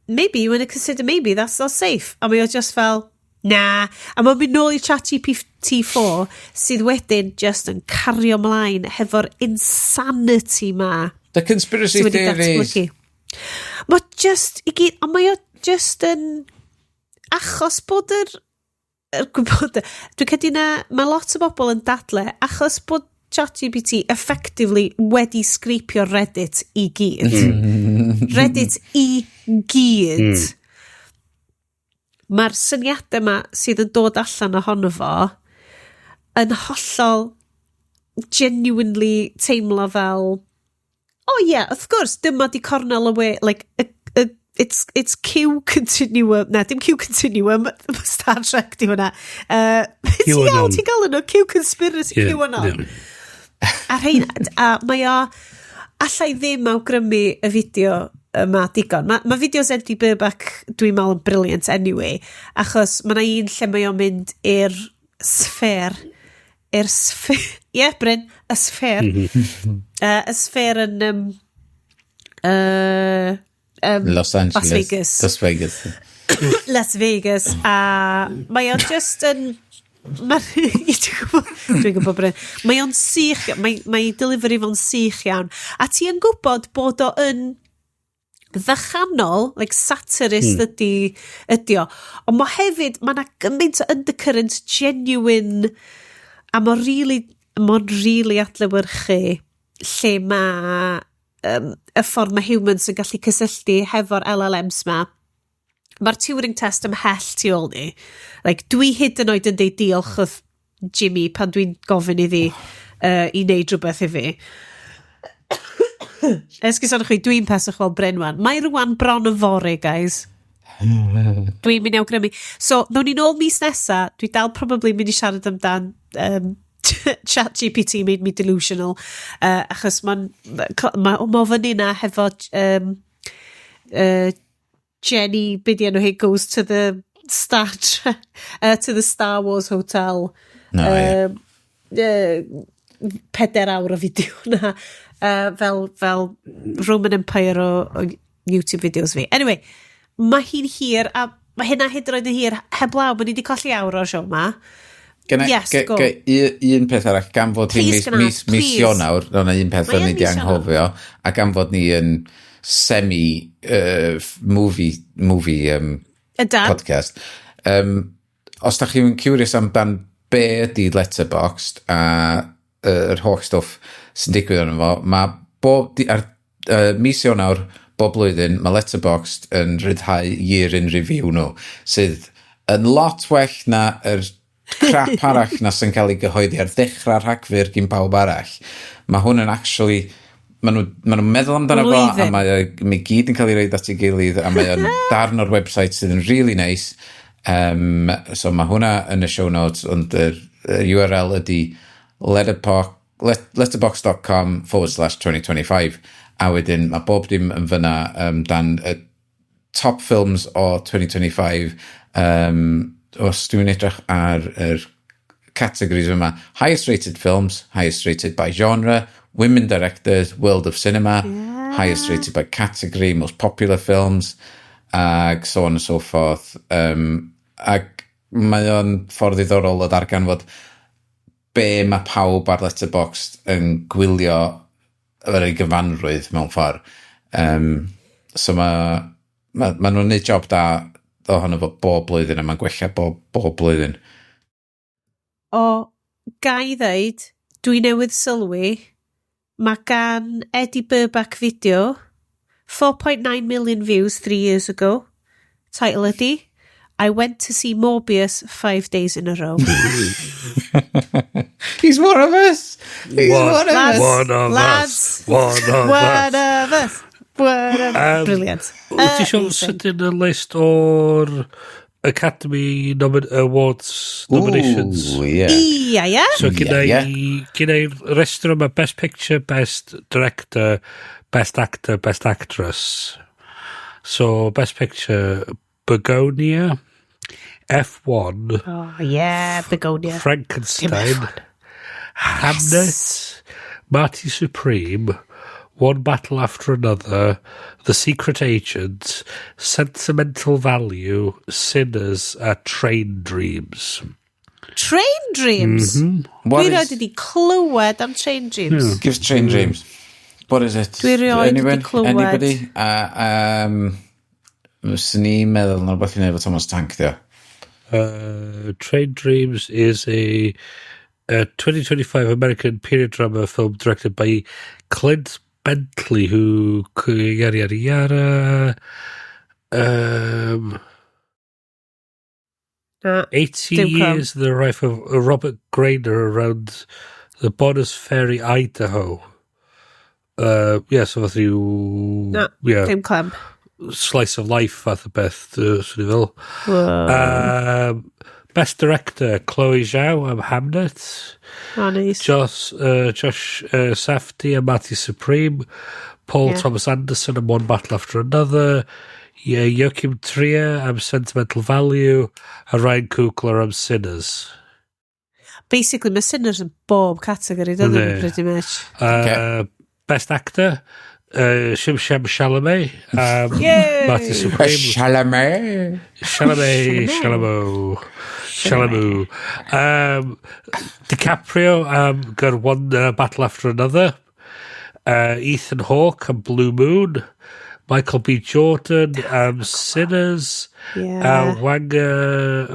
Maybe you want to consider maybe that's not safe." A mae o just fel, "Na." A mae'n mynd nôl i ChatGPT 4 sydd wedyn just yn cario ymlaen hefo'r insanity ma The conspiracy sydd wedi theories. datblygu. Mae just i gyd, ond mae o just yn achos bod yr gwybod, dwi'n credu na mae lot o bobl yn dadle achos bod ChatGPT effectively wedi scrapio Reddit i gyd. Reddit i gyd. Mae'r syniadau yma sydd yn dod allan ohono fo yn hollol genuinely teimlo fel, oh yeah, of course, dyma di cornel y we, like, it's Q continuum, na, dim Q continuum, Star Trek di hwnna. Ti'n QAnon. gael, ti'n gael nhw, Q conspiracy, QAnon. A rhein, a mae o, allai ddim awgrymu y fideo yma digon. Mae fideos Eddie Burback dwi'n meddwl yn brilliant anyway, achos mae yna un lle mae o'n mynd i'r sffêr, i'r sffêr, ie yeah, Bryn, y sffêr. Y sffêr yn Los Angeles. Las Vegas. Las Vegas. Las Vegas. A mae o'n just yn... Dwi'n gwybod, Bryn. Mae o'n sych, mae delivery fo'n sych iawn. A ti yn gwybod bod o yn ddychanol, like satirist ydy o. Ond mae hefyd, mae yna gymaint o undercurrent genuine, a mae'n really adlewyrchu lle mae y ffordd mae humans yn gallu cysylltu hefo'r LLMs ma. Mae'r Turing test ymhell tu ôl ni. Like, dwi hyd yn oed yn deud diolch wrth Jimmy pan dwi'n gofyn iddi i wneud rhywbeth i fi. Esgusodwch chi, dwi'n peswch fel Bryn wan. Mae rwan bron yn fory, guys. Dwi'n mynd i awgrymu. So, nawn ni nôl mis nesa, dwi dal probably mynd i siarad amdan Chat GPT made me delusional, achos mae'n ma fyny na hefo Jenny, be di enw hi, goes to the Star Wars Hotel. No, ie. 4 awr o fideo na. Fel Roman Empire o YouTube videos fi. Anyway, mae hi'n hir, a mae hynna hyd yn oed yn hir, heblaw, mae ni wedi colli awr o'r siow ma. Gynna, Yes, go. Un peth arall, gan fod hi'n Please, mis, Gynna, mis please. Ionawr, roedd yna un peth Mae o'n yn ni di mis Ionawr. anghofio, a gan fod ni yn semi movie Ydan. podcast. Os da chi'n curious amdan be ydy Letterboxd a yr holl stwff sy'n digwydd arno fo, mae bob, ar mis Ionawr, bob blwyddyn, mae Letterboxd yn rhyddhau year in review nhw, sydd yn lot well na yr crap arall na sy'n cael ei gyhoeddi ar ddechrau Rhagfyr gyn pawb arall. Mae hwn yn actually... Maen nhw meddwl amdano fo, a Blwyddyn. mae gyd yn cael ei roid at ei gilydd, a mae o'n darn o'r website sydd yn really nice. So mae hwnna yn y show notes, ond yr URL ydy letterboxd.com/2025. A wedyn mae bob dim yn fyna dan y top films o 2025. Os dwi'n edrych ar yr categories yma, highest rated films, highest rated by genre, women directors, world of cinema, highest rated by category, most popular films, ag so on and so forth. Ac mae o'n ffordd ddiddorol o ddarganfod be mae pawb ar Letterboxd yn gwylio yr ei gyfanrwydd mewn ffordd. So ma nhw'n neud job da ohono fo bob blwyddyn a mae'n gwella bob blwyddyn. O, ga i ddeud, dwi newydd sylwi, mae gan Eddie Burback video 4.9 million views 3 years ago. Title ydy, "I went to see Morbius 5 days in a row." He's one of us! He's one of Lads, us! One of lads, us. One of One us. of us. One of Brilliant. Wyt ti eisiau Amazing. sydyn y list o'r Academy Awards nominations? Ooh, yeah. Ia. So gyda Ie, i, gyda i restr yma Best Picture, Best Director, Best Actor, Best Actress. So Best Picture, Begonia, F1, Oh, yeah, Begonia. Frankenstein, Dim F1. Hamnet, Marty Supreme, One Battle After Another, The Secret Agent, Sentimental Value, Sinners, a Train Dreams. Train Dreams? What Dwi is- rioed wedi clywed am Train Dreams. Give us Train Dreams. What is it? Dwi erioed wedi Anyone? clywed. Anybody? Swn i'n meddwl na rhywbeth i wneud efo Thomas Tank, dio. Train Dreams is a 2025 American period drama film directed by Clint Bentley, who yada yada yada. Na, 80 dim clem. years of the life of Robert Grainer around the Bonners Ferry, Idaho. Yeah, so fath rhyw Na, dim clem. Slice of life fath o beth, swn i fel. Whoa. Best Director, Chloe Zhao am Hamnet. Oh, nice. Josh Safdie and Marty Supreme. Paul Thomas Anderson and One Battle After Another. Yeah, Joachim Trier am Sentimental Value. A Ryan Coogler am Sinners. Basically, mae Sinners yn bob category, dydyn nhw, Yndi. pretty much. Best Actor, Shim Sham Chalamet. Yay! Marty Supreme. Chalamet. Chalamet, Chalamet, Chalamet. DiCaprio got One Battle After Another. Ethan Hawke and Blue Moon. Michael B. Jordan, Sinners. Wang, Go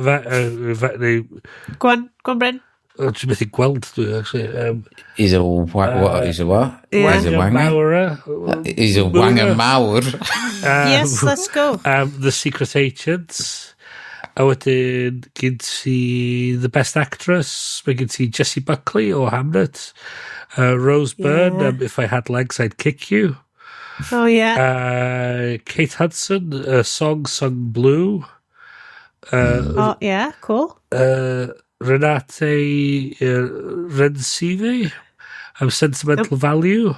on, go on, Bryn. Dwi'n methu gweld dwi, actually. He's a what? He's a what? Yeah. He's a wanger. Mawr. He's a wanger mawr. Yes, let's go. The Secret Agents. A wedyn, gen ti The Best Actress. Mae gen ti Jessie Buckley o Hamlet. Rose Byrne, Yeah. If I Had Legs, I'd Kick You. Oh, yeah. Kate Hudson, Song Sung Blue. Oh, yeah, cool. Renate Rensive, Sentimental Value.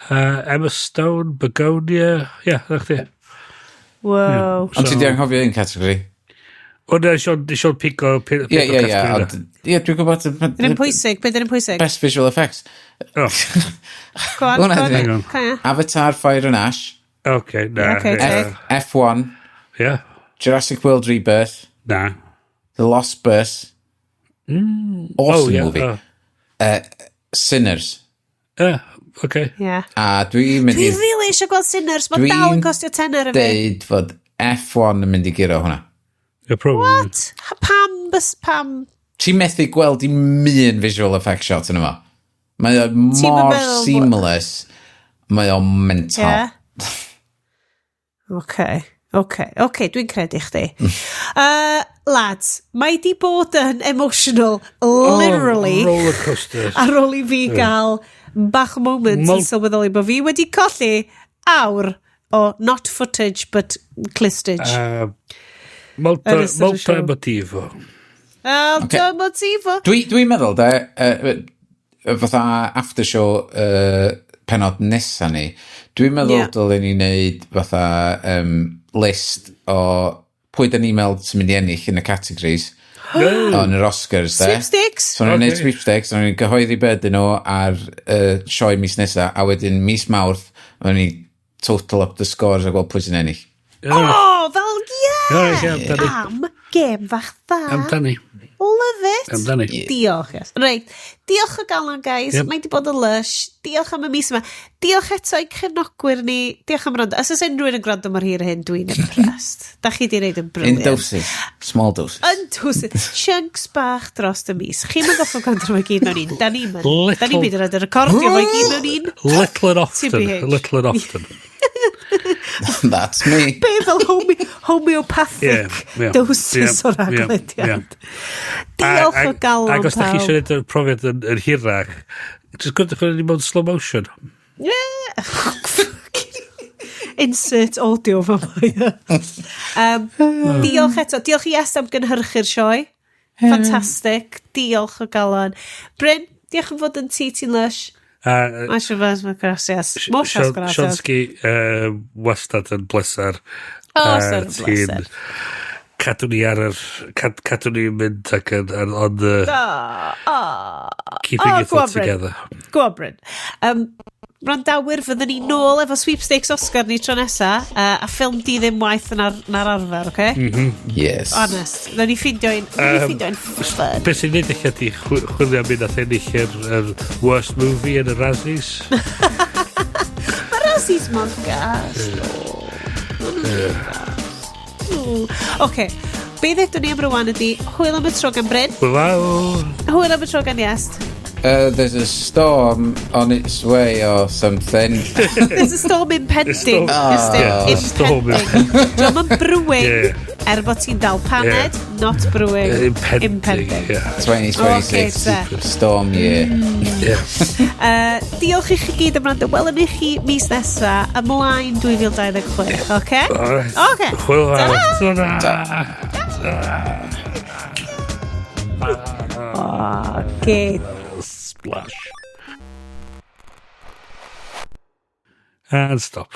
Emma Stone, Begonia. Yeah, na chdi. Wow. Ond ti di anghofio un categori? O na, Sean Pico. Ie, ie, ie. Ie, dwi'n gwybod... Dyn yn pwysig, beth yn pwysig? Best visual effects. Oh. Go on, go on. Avatar, Fire and Ash. Okay, na. Okay, F1. Yeah. Jurassic World Rebirth. Na. The Lost Bus. Mm. Awesome oh, yeah, movie. Sinners. Yeah, okay. Yeah. A dwi'n mynd i... Dwi'n really eisiau gweld Sinners. Mae dal yn costio tenner i fi. Dwi'n deud fod F1 yn mynd i guro hwnna. Yeah, probably. What? Pam? Ti'n methu gweld i un visual effect shot yn yma. Mae o mor seamless. Mae o mental. Yeah. Okay. Okay, dwi'n credu chdi. Lads, mae di bod yn emotional, literally. Oh, roller coaster. Ar ôl i fi gael bach o moment yn sylweddoli bod fi wedi colli awr o not footage, but clistage. Molto emotivo. Molto emotivo. Dwi'n meddwl, de, fatha after show penod nesa ni, dwi'n meddwl dylen ni wneud fatha list o pwy dyn ni'n meddwl sy'n mynd i ennill yn y categories yn yr Oscars, de. Sweepstakes. So ni'n neud sweepstakes, so ni'n gyhoeddi be ydyn nhw ar sioe mis nesa, a wedyn mis Mawrth, o'n ni total up the scores a gweld pwy sy'n ennill. Oh, fel, yeah! Am gêm fach dda. Amdani. Love it. Amdani. Diolch. Yes. Reit, diolch o galon, guys. Yep. Mae di bod yn lush. Diolch am y mis yma. Diolch eto i cefnogwyr ni. Diolch am wrando. Os oes unrhyw un yn gwrando mor hir hyn, dwi'n impressed. Da chi di wneud yn brilliant. In doses. Small doses. In doses. Chunks bach dros y mis. Chi'n mynd goffo gwrando fo gyd mewn un. Da ni'n mynd. Da ni'n mynd yn recordio fo i gyd mewn un. Little and often. Little and often. That's me. Be fel homeopathic doses o'r aglediad. Diolch o galon, pawb. Ac os da chi eisiau gwneud y profiad yn hirach, just gwrandwch ar ni mewn slow motion. Yeah. Insert audio fan yma. Diolch eto. Diolch i Iest am gynhyrchu'r sioe. Fantastic. Diolch o galon. Bryn, diolch am fod yn ti, ti'n lush. Muchas gracias. Muchas gracias. Sionsky wastad yn bleser. Oh, wastad yn bleser. Cadw ni ar yr... Cadw ni mynd ac yn on the... Keeping it all together. Go on, Bryn. Wrandawyr, fyddwn ni nôl efo sweepstakes Oscar ni tro nesa, a ffilm di ddim waith na'r arfer, oce? Mm -hmm. Yes. Honest. Nawn ni ffindio un fun. Beth sy'n neud eich ydi chwilio am un nath ennill yr worst movie yn y Razzies. Mae Razzies mor gas. Oce. Be ddedwn ni am rwan ydi, hwyl am y tro gan Bryn. Hwyl fawr. Hwyl am y tro gan Iest. There's a storm on its way or something. There's a storm impending. Impending. Diolch yn brewing, er bod ti'n dal paned, not brewing. Impending. 2026, storm year. Diolch i chi gyd am wrando. Welwn i chi mis nesa, ymlaen 2026, oce? Oce. Hwyl fawr. Ta-ra. Oce. Splash. And stop.